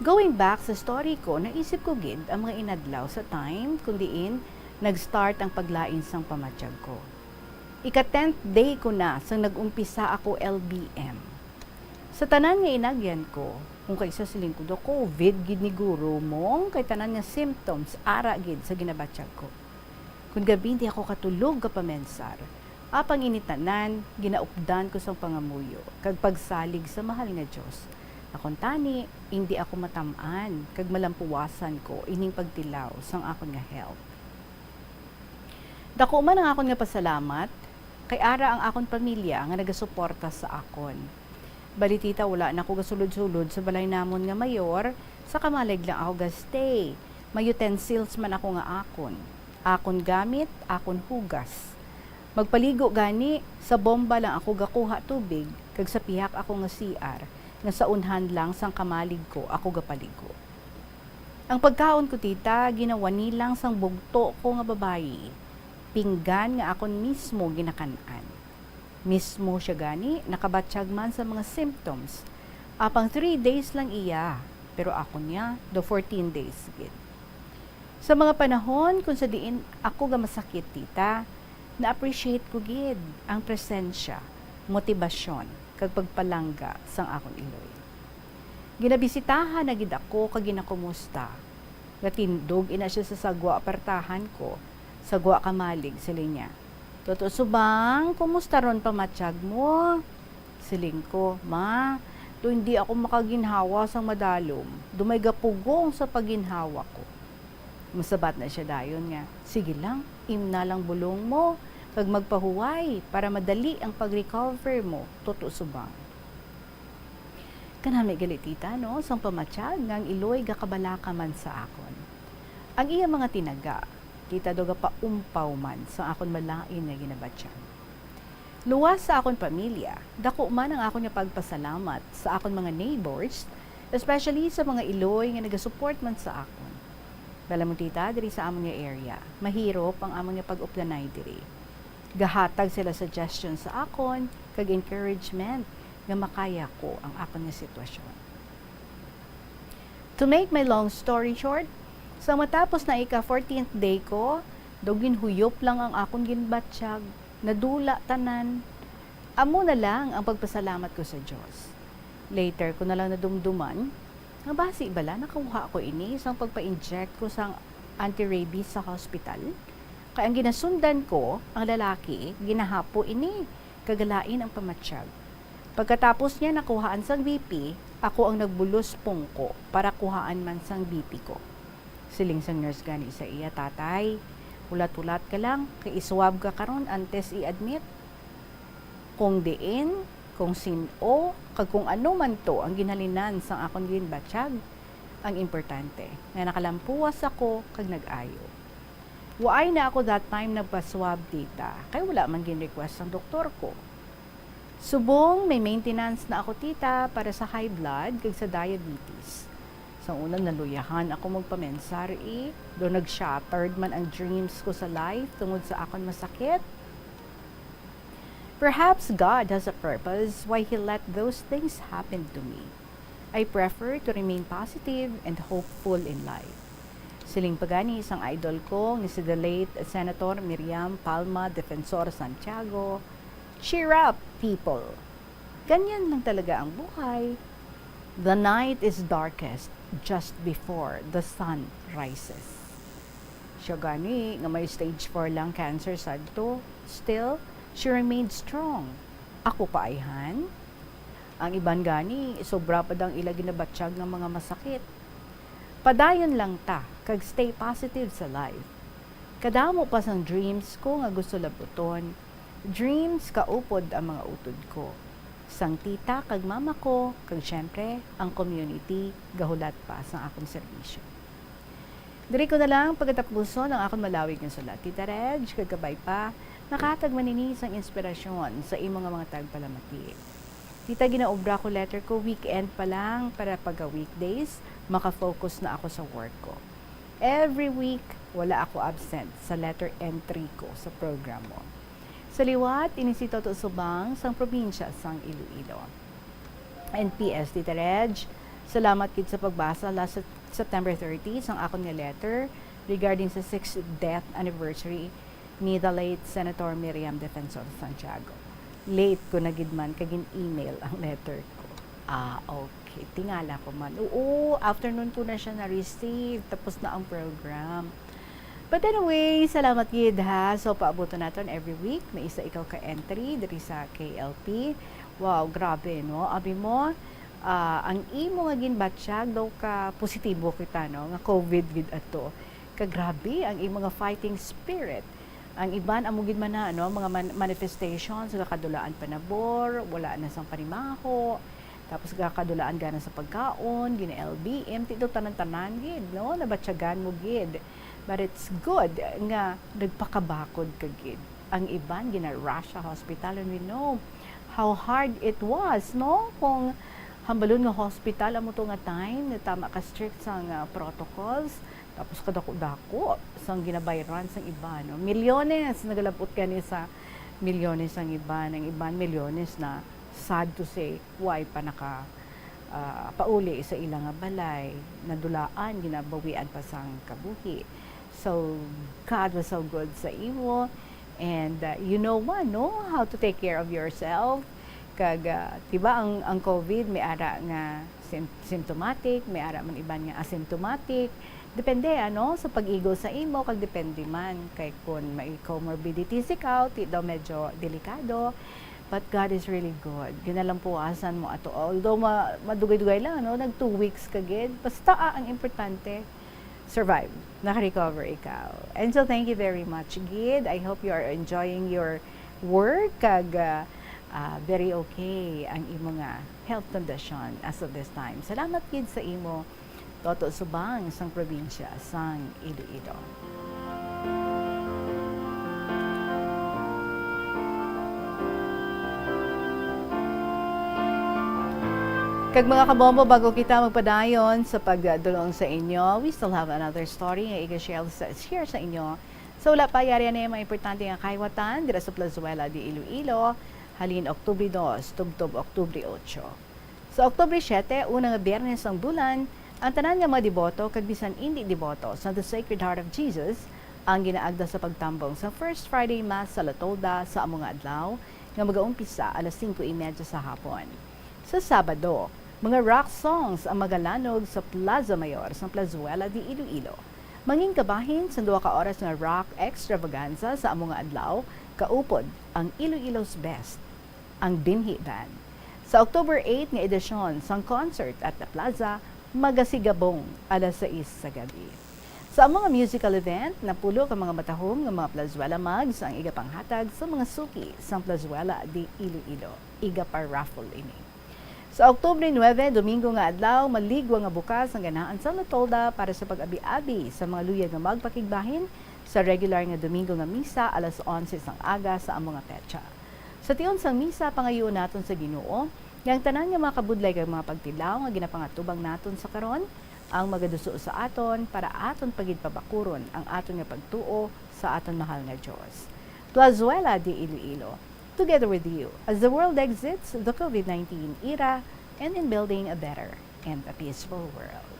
Going back sa story ko, naisip ko gid ang mga inadlaw sa time kung diin nag-start ang paglain sang pamatyag ko. Ika-tenth day ko na sang nag-umpisa ako L B M. Sa tanan nga inagyan ko, kung kaisa siling ko daw, COVID gid ni guro, mong kay tanan nga symptoms ara gid sa ginabatyag ko. Kun gabi, hindi ako katulog ka pamensar. Apang ini tanan, ginaupdan ko sang pangamuyo kag pagsalig sa mahal nga Dios. Akon tani, hindi ako matam-an kag malampuwasan ko ining pagtilaw sang akon nga health. Dako man ang akon nga pasalamat kay ara ang akon pamilya nga nagasuporta sa akon. Bali, Tita, wala na ako gasulod-sulod sa balay namon nga mayor, sa kamalig lang ako ga-stay. May utensils man ako nga akon. Akon gamit, akon hugas. Magpaligo gani, sa bomba lang ako gakuha tubig, kag sa pihak ako nga C R, nga sa unhan lang sang kamalig ko ako gapaligo. Ang pagkaon ko, Tita, ginawani lang sang bugto ko nga babayi, pinggan nga akon mismo ginakan-an. Mismo sia gani nakabatyag man sa mga symptoms. Apang three days lang iya, pero ako niya, do fourteen days gid. Sa mga panahon kung sa diin ako ga masakit, tita, na-appreciate ko gid ang presensya, motibasyon, kag pagpalangga sang akon iloy. Ginabisitahan na gid ako kag ginakumusta. Gatindog ina sia sa sagwa apartahan ko, sagwa kamalig, siling niya. "Toto Subang, kumusta ron pamatyag mo?" Siling ko, "Ma, do hindi ako makaginhawa sang madalom, do may gapugong sa pagginhawa ko." Masabat na sia dayon nga, "Sige lang, imna lang bulong mo, kag magpahuway para madali ang pag-recover mo, Toto Subang." Kanami gali, tita, no, sang pamatyag nga ang iloy gakabalaka man sa akon. Ang iya mga tinaga, kita do gapaumpaw man sa akon malain nga ginabatyag. Luwas sa akon pamilya, dako man ang akon nga pagpasalamat sa akon mga neighbors, especially sa mga iloy nga nagasupport man sa akon. Bala mo, tita, diri sa amon nga area, mahirop ang amon nga pag-uplanay diri. Gahatag sila suggestion sa akon kag encouragement nga makaya ko ang akon nga sitwasyon. To make my long story short, sa matapos na ika fourteenth day ko, daw ginhuyop lang ang akon ginbatyag, nadula tanan. Amo na lang ang pagpasalamat ko sa Dios. Later ko na lang nadumduman nga basi bala nakuha ko ini sang pagpa-inject ko sang anti-rabies sa hospital. Kay ang ginasundan ko, ang lalaki, ginahapo ini, kag galain ang pamatyag. Pagkatapos niya nakuhaan sang B P, ako ang nagbulos pungko para kuhaan man sang B P ko. Siling sang nurse gani sa iya, "Tatay, hulat-hulat ka lang, kay iswab ka karon antes i-admit." Kung diin, kung sin-o, kag kung ano man to ang ginhalinan sang akon ginbatyag, ang importante nga nakalampuwas ako kag nag-ayo. Waay na ako that time nagpa-swab, tita, kay wala man gin-request sang doktor ko. Subong may maintenance na ako, tita, para sa high blood kag sa diabetes. Sang una, naluyahan ako magpamensar, eh, do nag-shattered man ang dreams ko sa life tungod sa akon masakit. Perhaps God has a purpose why He let those things happen to me. I prefer to remain positive and hopeful in life. Siling pa gani sang idol ko nga si the late Senator Miriam Palma Defensor Santiago, "Cheer up, people! Ganyan lang talaga ang buhay. The night is darkest just before the sun rises." Siya gani nga may stage four lung cancer sadto, still, she remained strong. Ako pa ayhan? Ang iban gani, sobra pa dang ila ginabatyag nga mga masakit. Padayon lang ta kag stay positive sa life. Kadamo pa sang dreams ko nga gusto labuton. Dreams kaupod ang mga utod ko, sang tita kag mama ko, kag, siyempre, ang community gahulat pa sang akon serbisyo. Diri ko na lang pagatapuson ang akon malawig nga sulat, Tita Reg, kag kabay pa, nakahatag man ini sang inspirasyon sa imo nga mga tagpalamati. Tita, ginaobra ko letter ko weekend pa lang para pagka weekdays, maka-focus na ako sa work ko. Every week, wala ako absent sa letter entry ko sa program mo. Sa liwat, ini si Toto Subang sang probinsya sang Iloilo. And P S, Tita Reg, salamat gid sa pagbasa last Sep-, September thirty sang akon nga letter regarding sa sixth death anniversary ni the late Senator Miriam Defensor Santiago. Late ko na gid man kag gin-email ang letter ko. Ah, okay. Tingala ko man. Oo, afternoon ko na siya na-receive. Tapos na ang program. But anyway, salamat gid ha. So, paabuton naton every week. May isa ikaw ka entry diri sa K L P. Wow, grabe, no? Abi mo, ah, ang imo nga ginbatyag daw ka positibo kita, no? Nga covid gid ato. Ka grabe ang imo nga fighting spirit. Ang iban amo gid man na, no, mga man-, manifestations, gakadulaan panabor, wala na sang panimaho, tapos gakadulaan gana sa pagkaon, gina-L B M, ti daw tanan-tanan gid, no, nabatyagan mo gid. But it's good nga nagpakabakod ka gid. Ang iban gina-rush sa hospital, and we know how hard it was, no? Kung hambalon nga hospital amo to nga time, nga tama ka strict sang, ah, protocols, tapos kadako-dako sang ginabayran sang iban, no? Milyones, nagalabot gani sa milyones ang iban, ang iban milyones na, sad to say, why pa naka, ah, pauli sa ila nga balay, nadulaan, ginabawian pa sang kabuhi. So, God was so good sa imo. And, uh, you know one, no, how to take care of yourself. Kag, uh, di ba, ang, ang COVID may ara nga sym-, symptomatic, may ara man iban nga asymptomatic. Depende, ano, sa pag-igo sa imo, kag depende man kay kun may comorbidities ikaw, ti daw medyo delikado. But God is really good. Ginalampuasan mo ato. Although ma-, madugay-dugay lang, no, nag two weeks ka gid. Basta, ah, ang importante, survive, naka-recover ikaw. And so, thank you very much, Gid. I hope you are enjoying your work, kag, ah, ah, very okay ang imo nga health condition as of this time. Salamat, Gid, sa imo, Toto Subang, sang probinsya sang Iloilo. Kag, mga kabombo, bago kita magpadayon sa pagdulong sa inyo, we still have another story nga i-share sa, share sa inyo. Sa wala pa, yari na yung mga importante nga kayawatan dira sa Plazuela de Iloilo, halin Oktubre dos tubtob Oktubre ocho. Sa Oktubre siete, una nga Biyernes sang bulan, ang tanan nga mga deboto kag bisan indi deboto sa The Sacred Heart of Jesus ang ginaagda sa pagtambong sa First Friday Mass sa La Tolda sa amo nga adlaw, nga magaumpisa alas singko y media sa hapon. Sa Sabado, mga rock songs ang magalanog sa Plaza Mayor sang Plazuela de Iloilo. Mangin kabahin sang duha ka oras nga rock extravaganza sa amo nga adlaw, kaupod ang Iloilo's Best, ang Binhi Band. Sa October eight nga edisyon sang Concert at the Plaza, magasigabong alas sais sa gabi. Sa amo nga musical event, napulo ka mga matahom nga mga Plazuela mugs ang igapanghatag sa mga suki sang Plazuela de Iloilo. Iga-pa-raffle ini. Sa Oktubre nuebe, Domingo nga adlaw, maligwa nga bukas ang ganahan sa La Tolda para sa pag-abi-abi sa mga luyag nga magpakigbahin sa regular nga Domingo nga misa alas onse sang aga sa amo nga petsa. Sa tion sang misa, pangayuon naton sa Ginoo nga ang tanan nga mga kabudlay kag mga pagtilaw nga ginapangatubang naton sa karon ang magaduso sa aton para aton pa gid pabakuron ang aton nga pagtuo sa aton mahal nga Dios. Plazuela de Iloilo, together with you as the world exits the COVID nineteen era and in building a better and a peaceful world.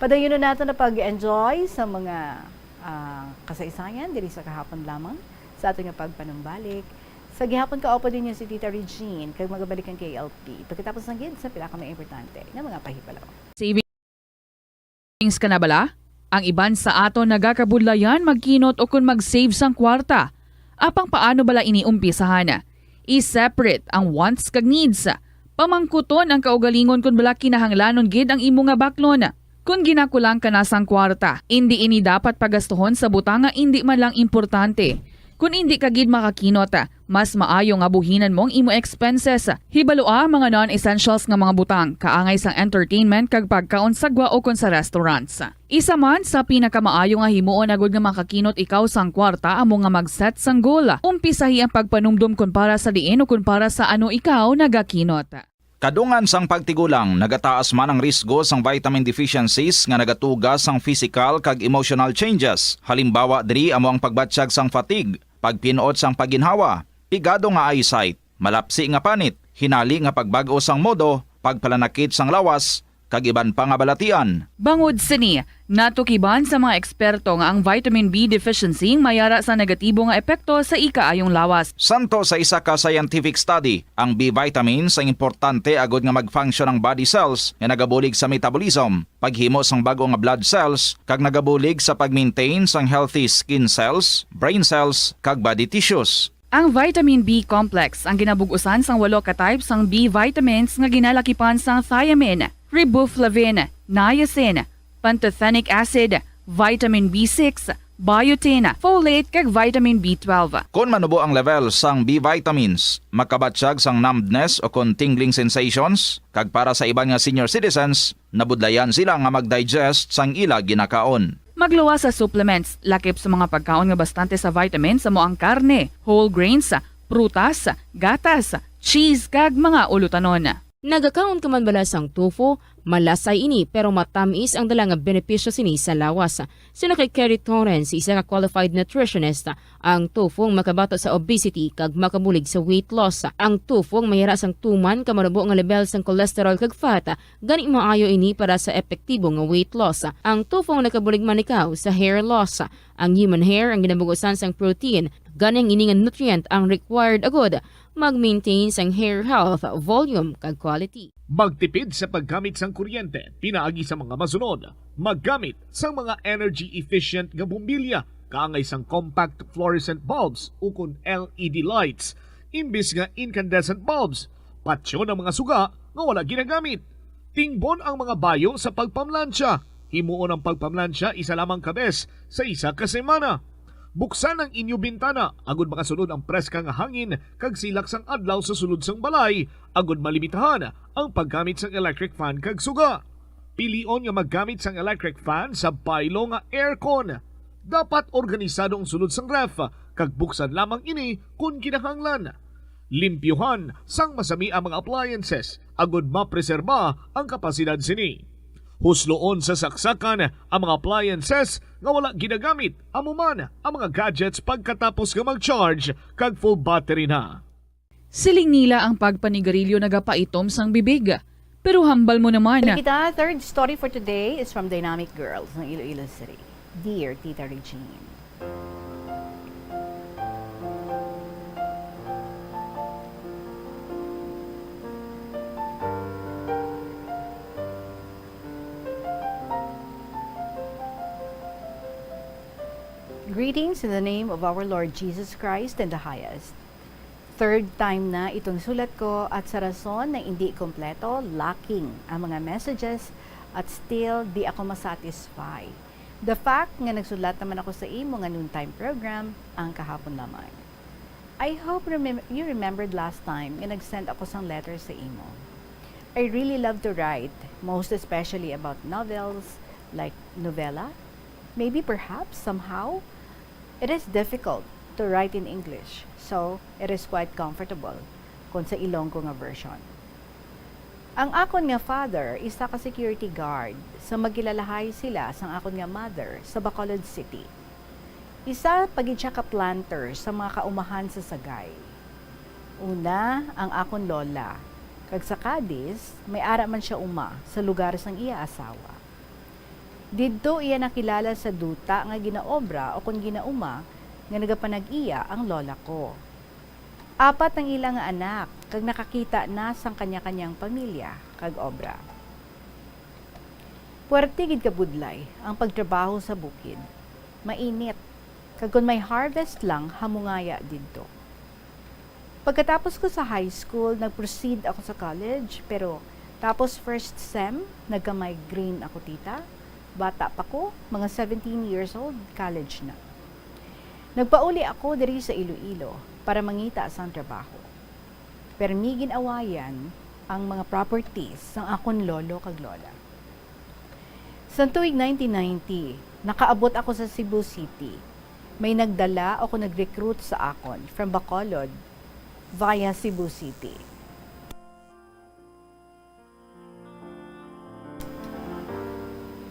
Padayunon nato na pag-enjoy sa mga, ah, kasaysayan diri sa kahapon lamang sa aton nga pagpanumbalik. Sa gihapon, kaupod ninyo si Tita Regine, kag magabalik ang K L P pagkatapos ng gid sa pila ka mga importante nga mga pahibalo. Savings ka na bala? Ang iban sa aton nagakabudlayan magkinot o kon mag-save sang kwarta. Apang paano bala ini umpisahan? I-separate ang wants kag needs. Pamangkuton ang kaugalingon kon bala kinahanglanon gid ang imo nga baklon. Kon ginakulang ka na sang kwarta, indi ini dapat pagastuhon sa butang nga indi man lang importante. Kon indi ka gid makakinot, mas maayo nga buhinan mo ang imo expenses. Hibalua ang mga non-essentials nga mga butang, kaangay sang entertainment kag pagkaon sa gwa o kon sa restaurants. Isa man sa pinakamaayo nga himuon agud nga makakinot ikaw sang kwarta amo nga mag-set sang goal. Umpisahi ang pagpanumdom kon para sa diin o kon para sa ano ikaw nagakinot. Kadungan sang pagtigulang, nagataas man ang risgo sang vitamin deficiencies nga nagatuga sang physical kag emotional changes. Halimbawa diri amo ang pagbatyag sang fatigue, pagpin-ot sang pagginhawa, pigado nga eyesight, malapsi nga panit, hinali nga pagbag-o sang modo, pagpalanakit sang lawas, kag iban pa nga balatian. Bangod sini, natukiban sa mga eksperto nga ang vitamin B deficiency mayara sa negatibo nga epekto sa ikaayong lawas. Santo sa isa ka scientific study, ang B vitamins ang importante agud nga mag-function ang body cells nga nagabulig sa metabolism, paghimo sang bag-o nga blood cells, kag nagabulig sa pag-maintain sang healthy skin cells, brain cells, kag body tissues. Ang vitamin B complex ang ginabug-usan sang walo ka type sang B vitamins nga ginalakipan sang thiamine, riboflavin, niacin, pantothenic acid, vitamin B six, biotin, folate, kag vitamin B twelve. Kon manubo ang level sang B vitamins, makabatyag sang numbness o kon tingling sensations, kag para sa iban nga senior citizens, nabudlayan sila nga mag-digest sang ila ginakaon. Magluwas sa supplements, lakip sa mga pagkaon nga bastante sa vitamins amo ang karne, whole grains, prutas, gatas, cheese, kag mga ulutanon. Nagakaon ka man bala sang tofu? Malasay ini, pero matamis ang dala nga benepisyo sini sa lawas. Suno kay Kerry Torrens, isa ka qualified nutritionist, ang tofu ang makabato sa obesity kag makabulig sa weight loss. Ang tofu ang mayara sang tuman ka manubo nga level sang cholesterol kag fat, gani maayo ini para sa epektibo nga weight loss. Ang tofu ang nakabulig man ikaw sa hair loss. Ang human hair ang ginabugusan sang protein, gani ang ini nga nutrient ang required agud mag-maintain sang hair health, volume, kag quality. Magtipid sa paggamit sang kuryente pinaagi sa mga masunod. Maggamit sang mga energy-efficient nga bombilya kaangay sang compact fluorescent bulbs ukon L E D lights imbis nga incandescent bulbs. Patyon ang mga suga nga wala ginagamit. Tingbon ang mga bayo sa pagpamlansya. Himuon ang pagpamlansya isa lamang ka bes sa isa ka semana. Buksan ang inyo bintana agud makasulod ang preska nga hangin kag silak sang adlaw sa sulod sang balay, agud malimitahan ang paggamit sang electric fan kag suga. Pilion nga maggamit sang electric fan sa baylo nga aircon. Dapat organisado ang sulod sang ref, kag buksan lamang ini kon kinahanglan. Limpyuhan sang masami ang mga appliances agud mapreserba ang kapasidad sini. Husloon sa saksakan ang mga appliances nga wala ginagamit, amo man ang mga gadgets pagkatapos nga mag-charge kag full battery na. Siling nila ang pagpanigarilyo nagapaitom sang bibig. Pero hambal mo naman. Kita, third story for today is from Dynamic Girls ng Iloilo City. Dear Tita Regine. Greetings in the name of our Lord Jesus Christ in the highest. Third time na itong sulat ko at sa rason na hindi kompleto, lacking ang mga messages at still di ako masatisfy. The fact nga nagsulat naman ako sa imo nga noontime program ang kahapon lamang. I hope remem- you remembered last time nga nag-send ako sang letter sa imo. I really love to write, most especially about novels like novela. Maybe perhaps somehow it is difficult to write in English, so it is quite comfortable kon sa Ilonggo nga version. Ang akon nga father isa ka security guard sa magkilalahay sila sang akon nga mother sa Bacolod City. Isa pa gid sia ka planter sa mga kaumahan sa Sagay. Una, ang akon lola, kag sa Cadiz, may ara man sia uma sa lugar sang iya asawa. Didto iya nakilala sa duta nga ginaobra o kon ginauma nga nagapanag-iya ang lola ko. Apat ang ila nga anak, kag nakakita na sang kanya-kanyang pamilya kag obra. Puwerte gid kabudlay ang pagtrabaho sa bukid. Mainit, kag kon may harvest lang, hamungaya didto. Pagkatapos ko sa high school, nag-proceed ako sa college, pero tapos first sem, nagka-migraine ako, tita. Bata pa ko, mga seventeen years old, college na. Nagpauli ako diri sa Iloilo para mangita sang trabaho. Permi gin-awayan ang mga properties sang akon lolo kag lola. Sa tuig nineteen ninety, nakaabot ako sa Cebu City. May nagdala o kon nag-recruit sa akon from Bacolod via Cebu City.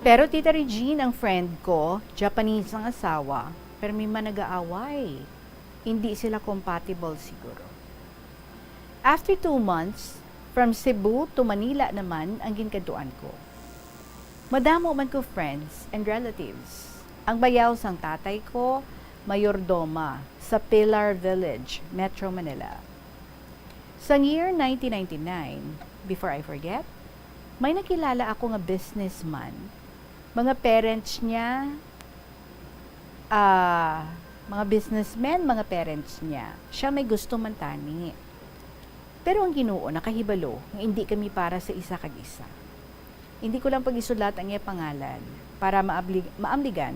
Pero, Tita Regine, ang friend ko, Japanese ang asawa, pero may man nag-aaway. Hindi sila compatible siguro. After two months, from Cebu to Manila naman ang ginkadtuan ko. Madamo man ko friends and relatives. Ang bayaw sang tatay ko, mayordoma sa Pilar Village, Metro Manila. Sang year nineteen ninety-nine, before I forget, may nakilala ako nga businessman. Mga parents niya, ah, mga businessmen, mga parents niya. Siya may gusto man tani. Pero ang Ginoo nakahibalo nga indi kami para sa isa kag isa. Hindi ko lang pag-isulat ang iya pangalan para maabli-, maamligan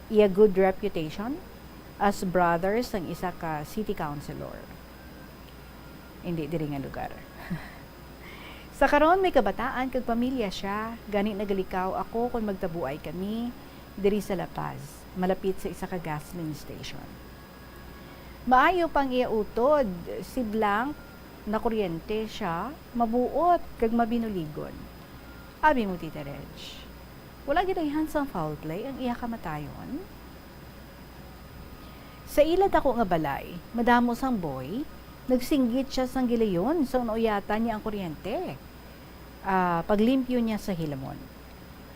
iya good reputation as brother sang isa ka city councilor. Hindi diri nga lugar. Sa karon, may kabataan kag pamilya siya, gani nagalikaw ako kon magtabuay kami diri sa La Paz, malapit sa isa ka gasoline station. Maayo pa ang iya utod, si blank, nakuryente sia, mabuot kag mabinuligon. Abi mo, Tita Reg, wala gid ayhan sang foul play ang iya kamatayon? Sa ila dako nga balay, madamo sang boy, nagsinggit sia sang gilayon sang nauyatan niya ang kuryente. Ah, paglimpyo niya sa hilamon.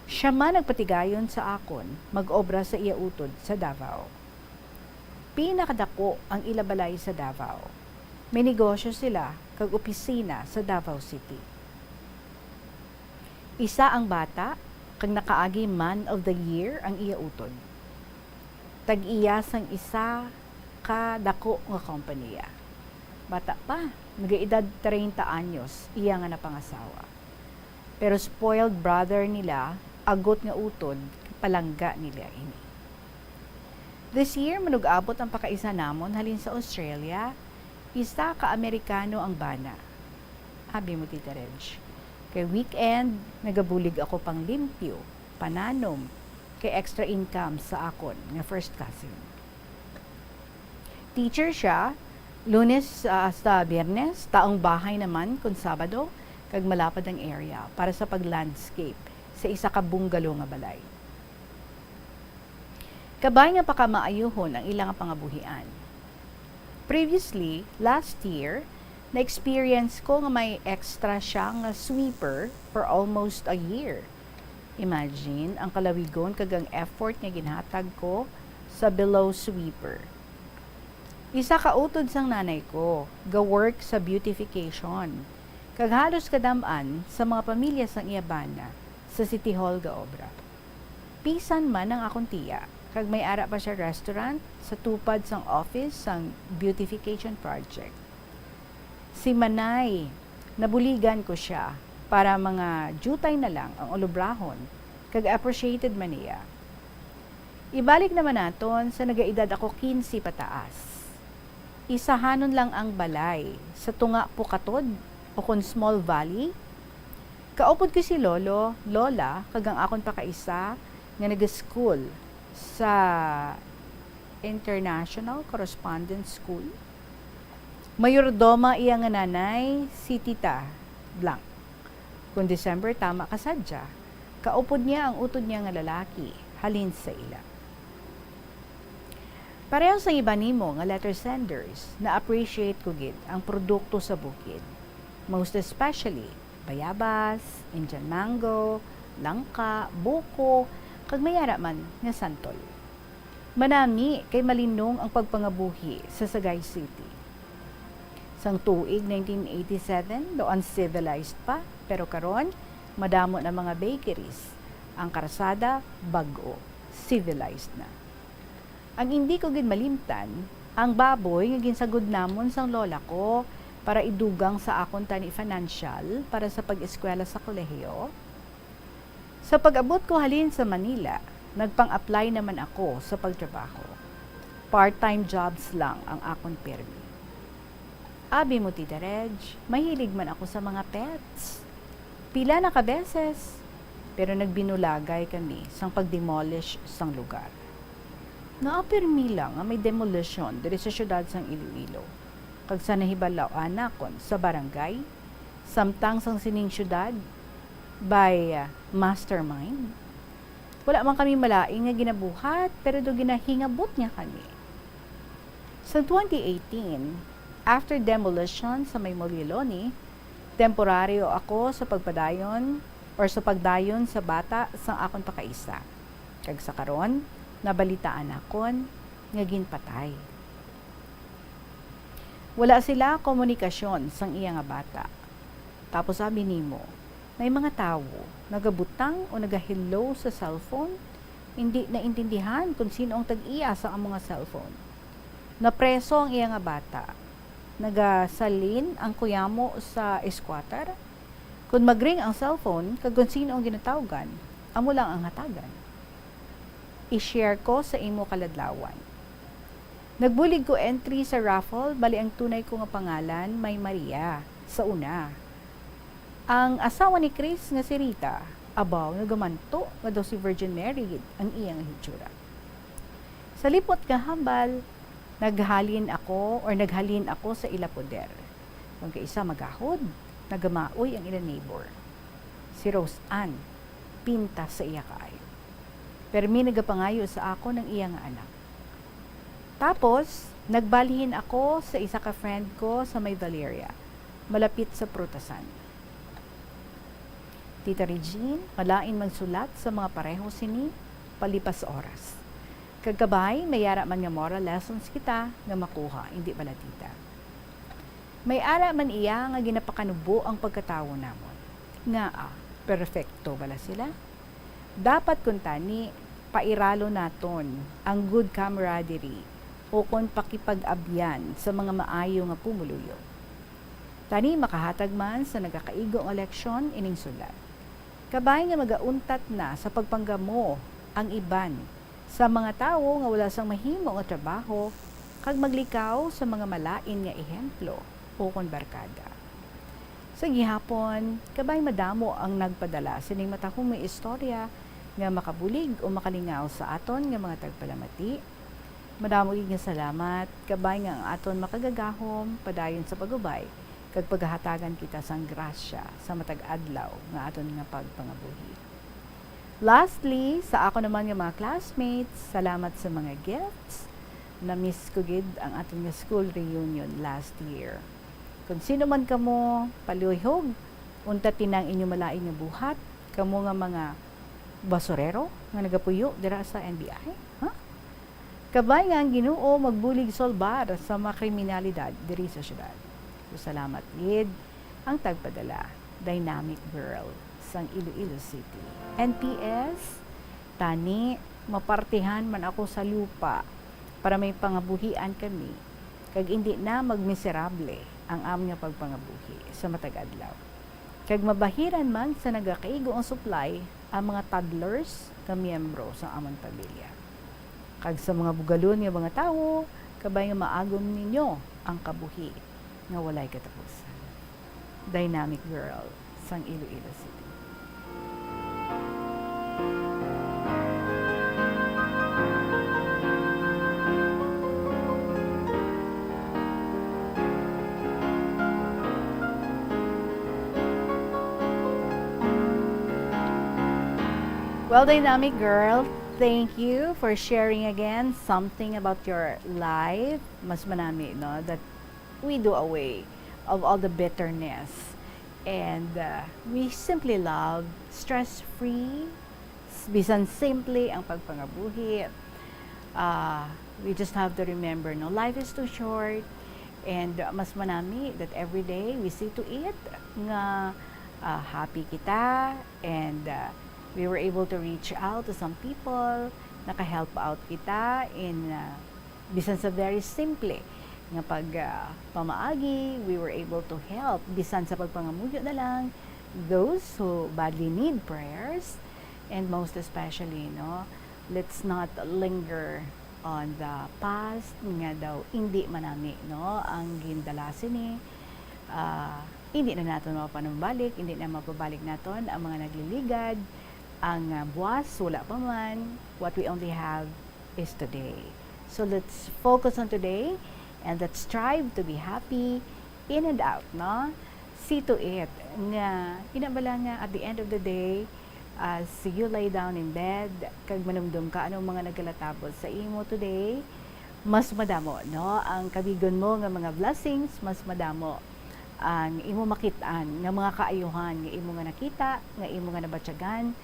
Sia man nagpatigayon sa akon mag-obra sa iya utod sa Davao. Pinakadako ang ila balay sa Davao. May negosyo sila kag opisina sa Davao City. Isa ang bata, kag nakaagi Man of the Year ang iya utod. Tag-iya sang isa ka dako nga kompanya. Bata pa, nagaedad treinta anyos, iya nga napangasawa. Pero spoiled brother nila, agot nga utod, palangga nila ini. This year, manug-abot ang pakaisa namon halin sa Australia. Isa ka Amerikano ang bana. Abi mo, Tita Reg. Kay weekend, nagabulig ako pang limpyo, pananom, kay extra income sa akon nga first cousin. Teacher sia, Lunes, ah, hasta Biyernes, taong bahay naman kon Sabado, kag malapad ang area para sa pag-landscape sa isa ka bungalow nga balay. Kabay nga pakamaayuhon ang ila nga pangabuhian. Previously, last year, na-experience ko nga may extra sia nga sweeper for almost a year. Imagine ang kalawigon kag ang effort nga ginhatag ko sa below sweeper. Isa ka utod sang nanay ko, ga-work sa beautification, kag halos kadam-an sa mga pamilya sang iya bana sa City Hall ga-obra. Pisan man ang akon tiya, kag may ara pa sia restaurant sa tupad sang office sang beautification project. Si Manay, nabuligan ko sia para mga diutay na lang ang ulubrahon, kag appreciated man niya. Ibalik naman naton sa nagaedad ako quince pataas. Isahanon lang ang balay sa tunga Pukatod, o kon Small Valley. Kaupod ko si Lolo, Lola, kag ang akon pakaisa nga nag-school sa International Correspondence School. Mayordoma iya nga nanay, si Tita Blanc. Kon December, tama ka sadya, kaupod niya ang utod niya nga lalaki halin sa ila. Pareho sa iba nimo nga letter senders, na-appreciate ko gid ang produkto sa bukid, most especially bayabas, Indian mango, langka, buko, kag may ara man nga santol. Manami kay malinong ang pagpangabuhi sa Sagay City. Sang tuig nineteen eighty-seven, daw uncivilized pa, pero karon, madamo na mga bakeries. Ang karsada, bag-o, civilized na. Ang indi ko gid malimtan, ang baboy nga ginsagod namon sang lola ko para idugang sa akon tani financial para sa pag-eskwela sa kolehiyo. Sa pag-abot ko halin sa Manila, nagpang-apply naman ako sa pagtrabaho. Part-time jobs lang ang akon pirmi. Abi mo, Tita Reg, mahilig man ako sa mga pets. Pila na ka beses, pero nagbinulagay kami sang pag-demolish sang lugar. Naa pirmi lang nga may demolition diri sa siyudad sang Iloilo, kag sa nahibal-an nakon sa barangay, samtang sang sining siyudad, by, uh, mastermind. Wala man kami malain nga ginabuhat, pero daw ginahingabot niya kami. Sa twenty eighteen, after demolition sa may Molliloni, temporaryo ako sa pagpadayon or sa pagdayon sa bata sang akon pakaisa. Kag sa karon, nabalitaan nakon nga ginpatay. Wala sila komunikasyon sang iya nga bata. Tapos abi nimo, may mga tawo nagabutang o nagahello sa cellphone, hindi naintindihan kung sino ang tag-iya sa among nga cellphone. Napreso ang iya nga bata. Nagasalin ang kuyamo sa squatter. Kung mag-ring ang cellphone, kag kung sino ang ginatawgan, amo lang ang hatagan. I-share ko sa imo kaladlawan. Nagbulig ko entry sa raffle, bali ang tunay ko nga pangalan may Maria, sa una. Ang asawa ni Chris nga si Rita, abaw, nagamanto nga daw si Virgin Mary gid ang iya nga hitsura. Sa lipot nga hambal, naghalin ako or naghalin ako sa ila poder. Kon kaisa magahod, nagamaoy ang ila neighbor. Si Rose Ann, pintas sa iya kaayo. Permi nagapangayo sa akon ang iya nga anak. Tapos, nagbalhin ako sa isa ka friend ko sa may Valeria, malapit sa prutasan. Tita Regine, malain magsulat sa mga pareho sini, palipas oras. Kag kabay, may ara man nga moral lessons kita nga makuha, indi bala, tita? May ara man iya nga ginapakanubo ang pagkatawo namon. Ngaa, perpekto bala sila? Dapat kuntani, pairalon naton ang good camaraderie ukon pakipag-abyan sa mga maayo nga pumuluyo. Tani makahatag man sa nagakaigo nga leksyon ining sulat. Kabay nga magauntat na sa pagpanggamo ang iban sa mga tawo nga wala sang mahimo nga trabaho kag maglikaw sa mga malain nga ehemplo ukon barkada. Sa gihapon, kabay madamo ang nagpadala sining matahom nga istorya nga makabulig o makalingaw sa aton nga mga tagpalamati. Madamo gid nga salamat, kabay nga ang aton makagagahom padayon sa pag-ubay kag paghatagan kita sang grasya sa matag adlaw nga aton nga pagpangabuhi. Lastly, sa ako naman nga mga classmates, salamat sa mga gifts. Na-miss ko gid ang aton nga school reunion last year. Kung sino man kamo, palihog, unta tinang inyo malain nga buhat, kamo nga mga basurero nga nagapuyo dira sa N B I, ha? Kabay nga ang Ginoo magbulig sulbar sa mga kriminalidad diri sa syudad. So, salamat gid ang tagpadala, Dynamic Girl sang Iloilo City. N P S, tani, mapartihan man ako sa lupa para may pangabuhian kami, kag indi na magmiserable ang amon nga pagpangabuhi sa matag adlaw. Kag mabahiran man sa nagakaigo ang supply ang mga toddlers nga miyembro sa amon pamilya. Kag sa mga bugalon nga mga tawo, kabay nga maagom ninyo ang kabuhi nga walay katapusan. Dynamic Girl sang Iloilo City. Well, Dynamic Girl, thank you for sharing again something about your life. Mas manami, no, that we do away of all the bitterness. And, uh, we simply love stress-free, s-, bisan simple ang pagpangabuhi. Uh, we just have to remember, no, life is too short. And, uh, mas manami that every day we see to it nga, uh, happy kita. And, uh, we were able to reach out to some people. Naka-help out kita in, uh, bisan sa very simple nga pag, ah, pamaagi, we were able to help, bisan sa pagpangamuyo na lang, those who badly need prayers, and most especially, no, let's not linger on the past, nga daw indi manami, no, ang gindala sini. Ah, hindi na naton mapanumbalik, hindi na mapabalik naton ang mga nagliligad, ang, ah, buwas, wala pa man. What we only have is today. So let's focus on today and let's strive to be happy in and out, no? See to it nga, ina bala nga at the end of the day, as you lay down in bed, kag manumdom ka anong mga nagkalatabot sa imo today, mas madamo, no? Ang kabigon mo nga mga blessings, mas madamo ang imo makit-an nga mga kaayuhan nga imo nga nakita, nga imo nga nabatyagan,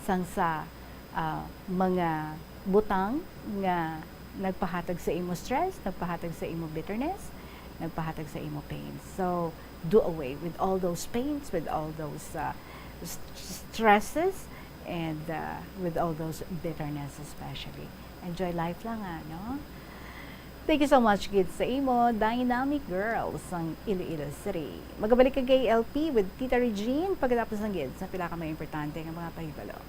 sang sa, ah, mga butang nga nagpahatag sa imo stress, nagpahatag sa imo bitterness, nagpahatag sa imo pain. So, do away with all those pains, with all those, uh, st-, stresses, and, uh, with all those bitterness especially. Enjoy life lang, ah, no? Thank you so much gid sa imo, Dynamic Girls sang Iloilo City. Magabalik ka kay L P with Tita Regine pagkatapos lang gid sa pila ka mga importante nga mga pahibalo.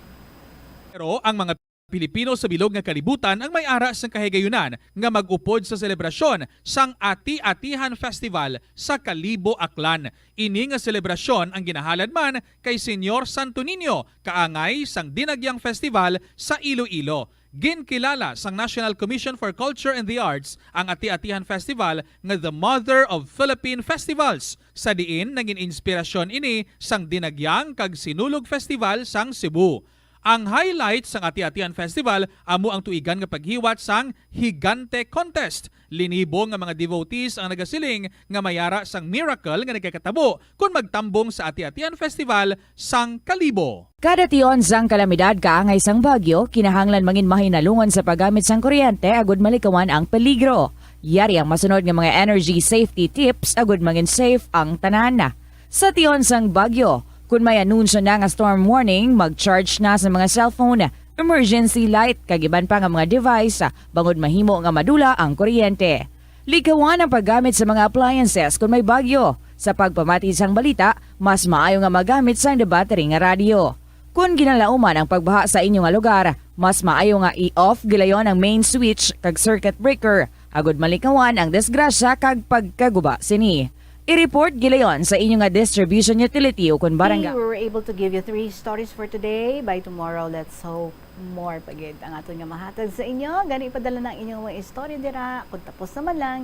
Pero ang mga Pilipino sa bilog nga kalibutan ang may ara sang kahigayunan nga mag-upod sa selebrasyon sang Ati-Atihan Festival sa Kalibo, Aklan. Ini nga selebrasyon ang ginahalad man kay Señor Santo Niño, kaangay sang Dinagyang Festival sa Iloilo. Ginkilala sang National Commission for Culture and the Arts ang Ati-Atihan Festival nga the mother of Philippine festivals, sa diin nangin inspirasyon ini sang Dinagyang kag Sinulog Festival sang Cebu. Ang highlight sang Ati-Atihan Festival amo ang tuigan nga paghiwat sang Higante Contest. Linibo nga mga devotees ang nagasiling nga may ara sang miracle nga nagakatabo kon magtambong sa Ati-Atihan Festival sang Kalibo. Kada tion sang kalamidad kaangay sang bagyo, kinahanglan mangin mahinalungon sa paggamit sang kuryente agud malikawan ang peligro. Yari ang masunod nga mga energy safety tips agud mangin safe ang tanan. Sa tion sang bagyo, kun may anunsyo na nga storm warning, mag-charge na sa mga cellphone, emergency light, kag iban pa nga mga device, bangod mahimo nga madula ang kuryente. Likawan ang paggamit sa mga appliances kon may bagyo. Sa pagpamati sang balita, mas maayo nga magamit sang debattery nga radyo. Kon ginalauman ang pagbaha sa inyo nga lugar, mas maayo nga i-off gilayon ang main switch kag circuit breaker, agud malikawan ang disgrasya kag pagkaguba sini. I-report gilayon sa inyo nga distribution utility o kon barangay. We were able to give you three stories for today. By tomorrow, let's hope more pa gid ang aton nga mahatag sa inyo. Gani, ipadala na ang inyong mga istorya dira. Kung tapos naman lang,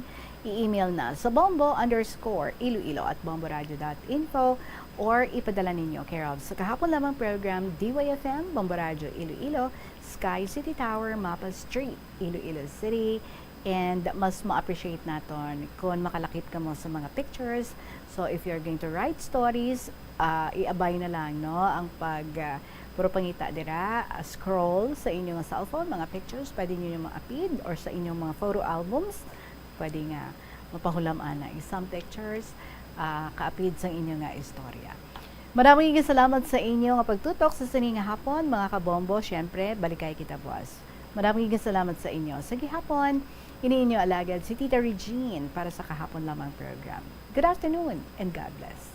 i-email na sa bombo underscore iloilo at bomboradio dot info or ipadala ninyo care of sa kahapon lamang program, D Y F M, Bombo Radio Iloilo, Sky City Tower, Mapa Street, Iloilo City. And mas ma-appreciate naton kung makalakip kamo sa mga pictures. So if you're going to write stories, ah, iabay na lang, no, ang pag, ah, puro pangita dira, ah, scroll sa inyong cellphone, mga pictures, pwede ninyo maapid, or sa inyong mga photo albums, pwede nga mapahulam ana. Some pictures, ah, kaapid sa inyo nga istorya. Madamo nga salamat sa inyo nga pagtutok sa sini nga hapon, mga kabombo. Siyempre, balikay kita buwas. Madamo nga salamat sa inyo. Sa gihapon, ini inyo alagad si Tita Regine para sa kahapon lamang program. Good afternoon and God bless.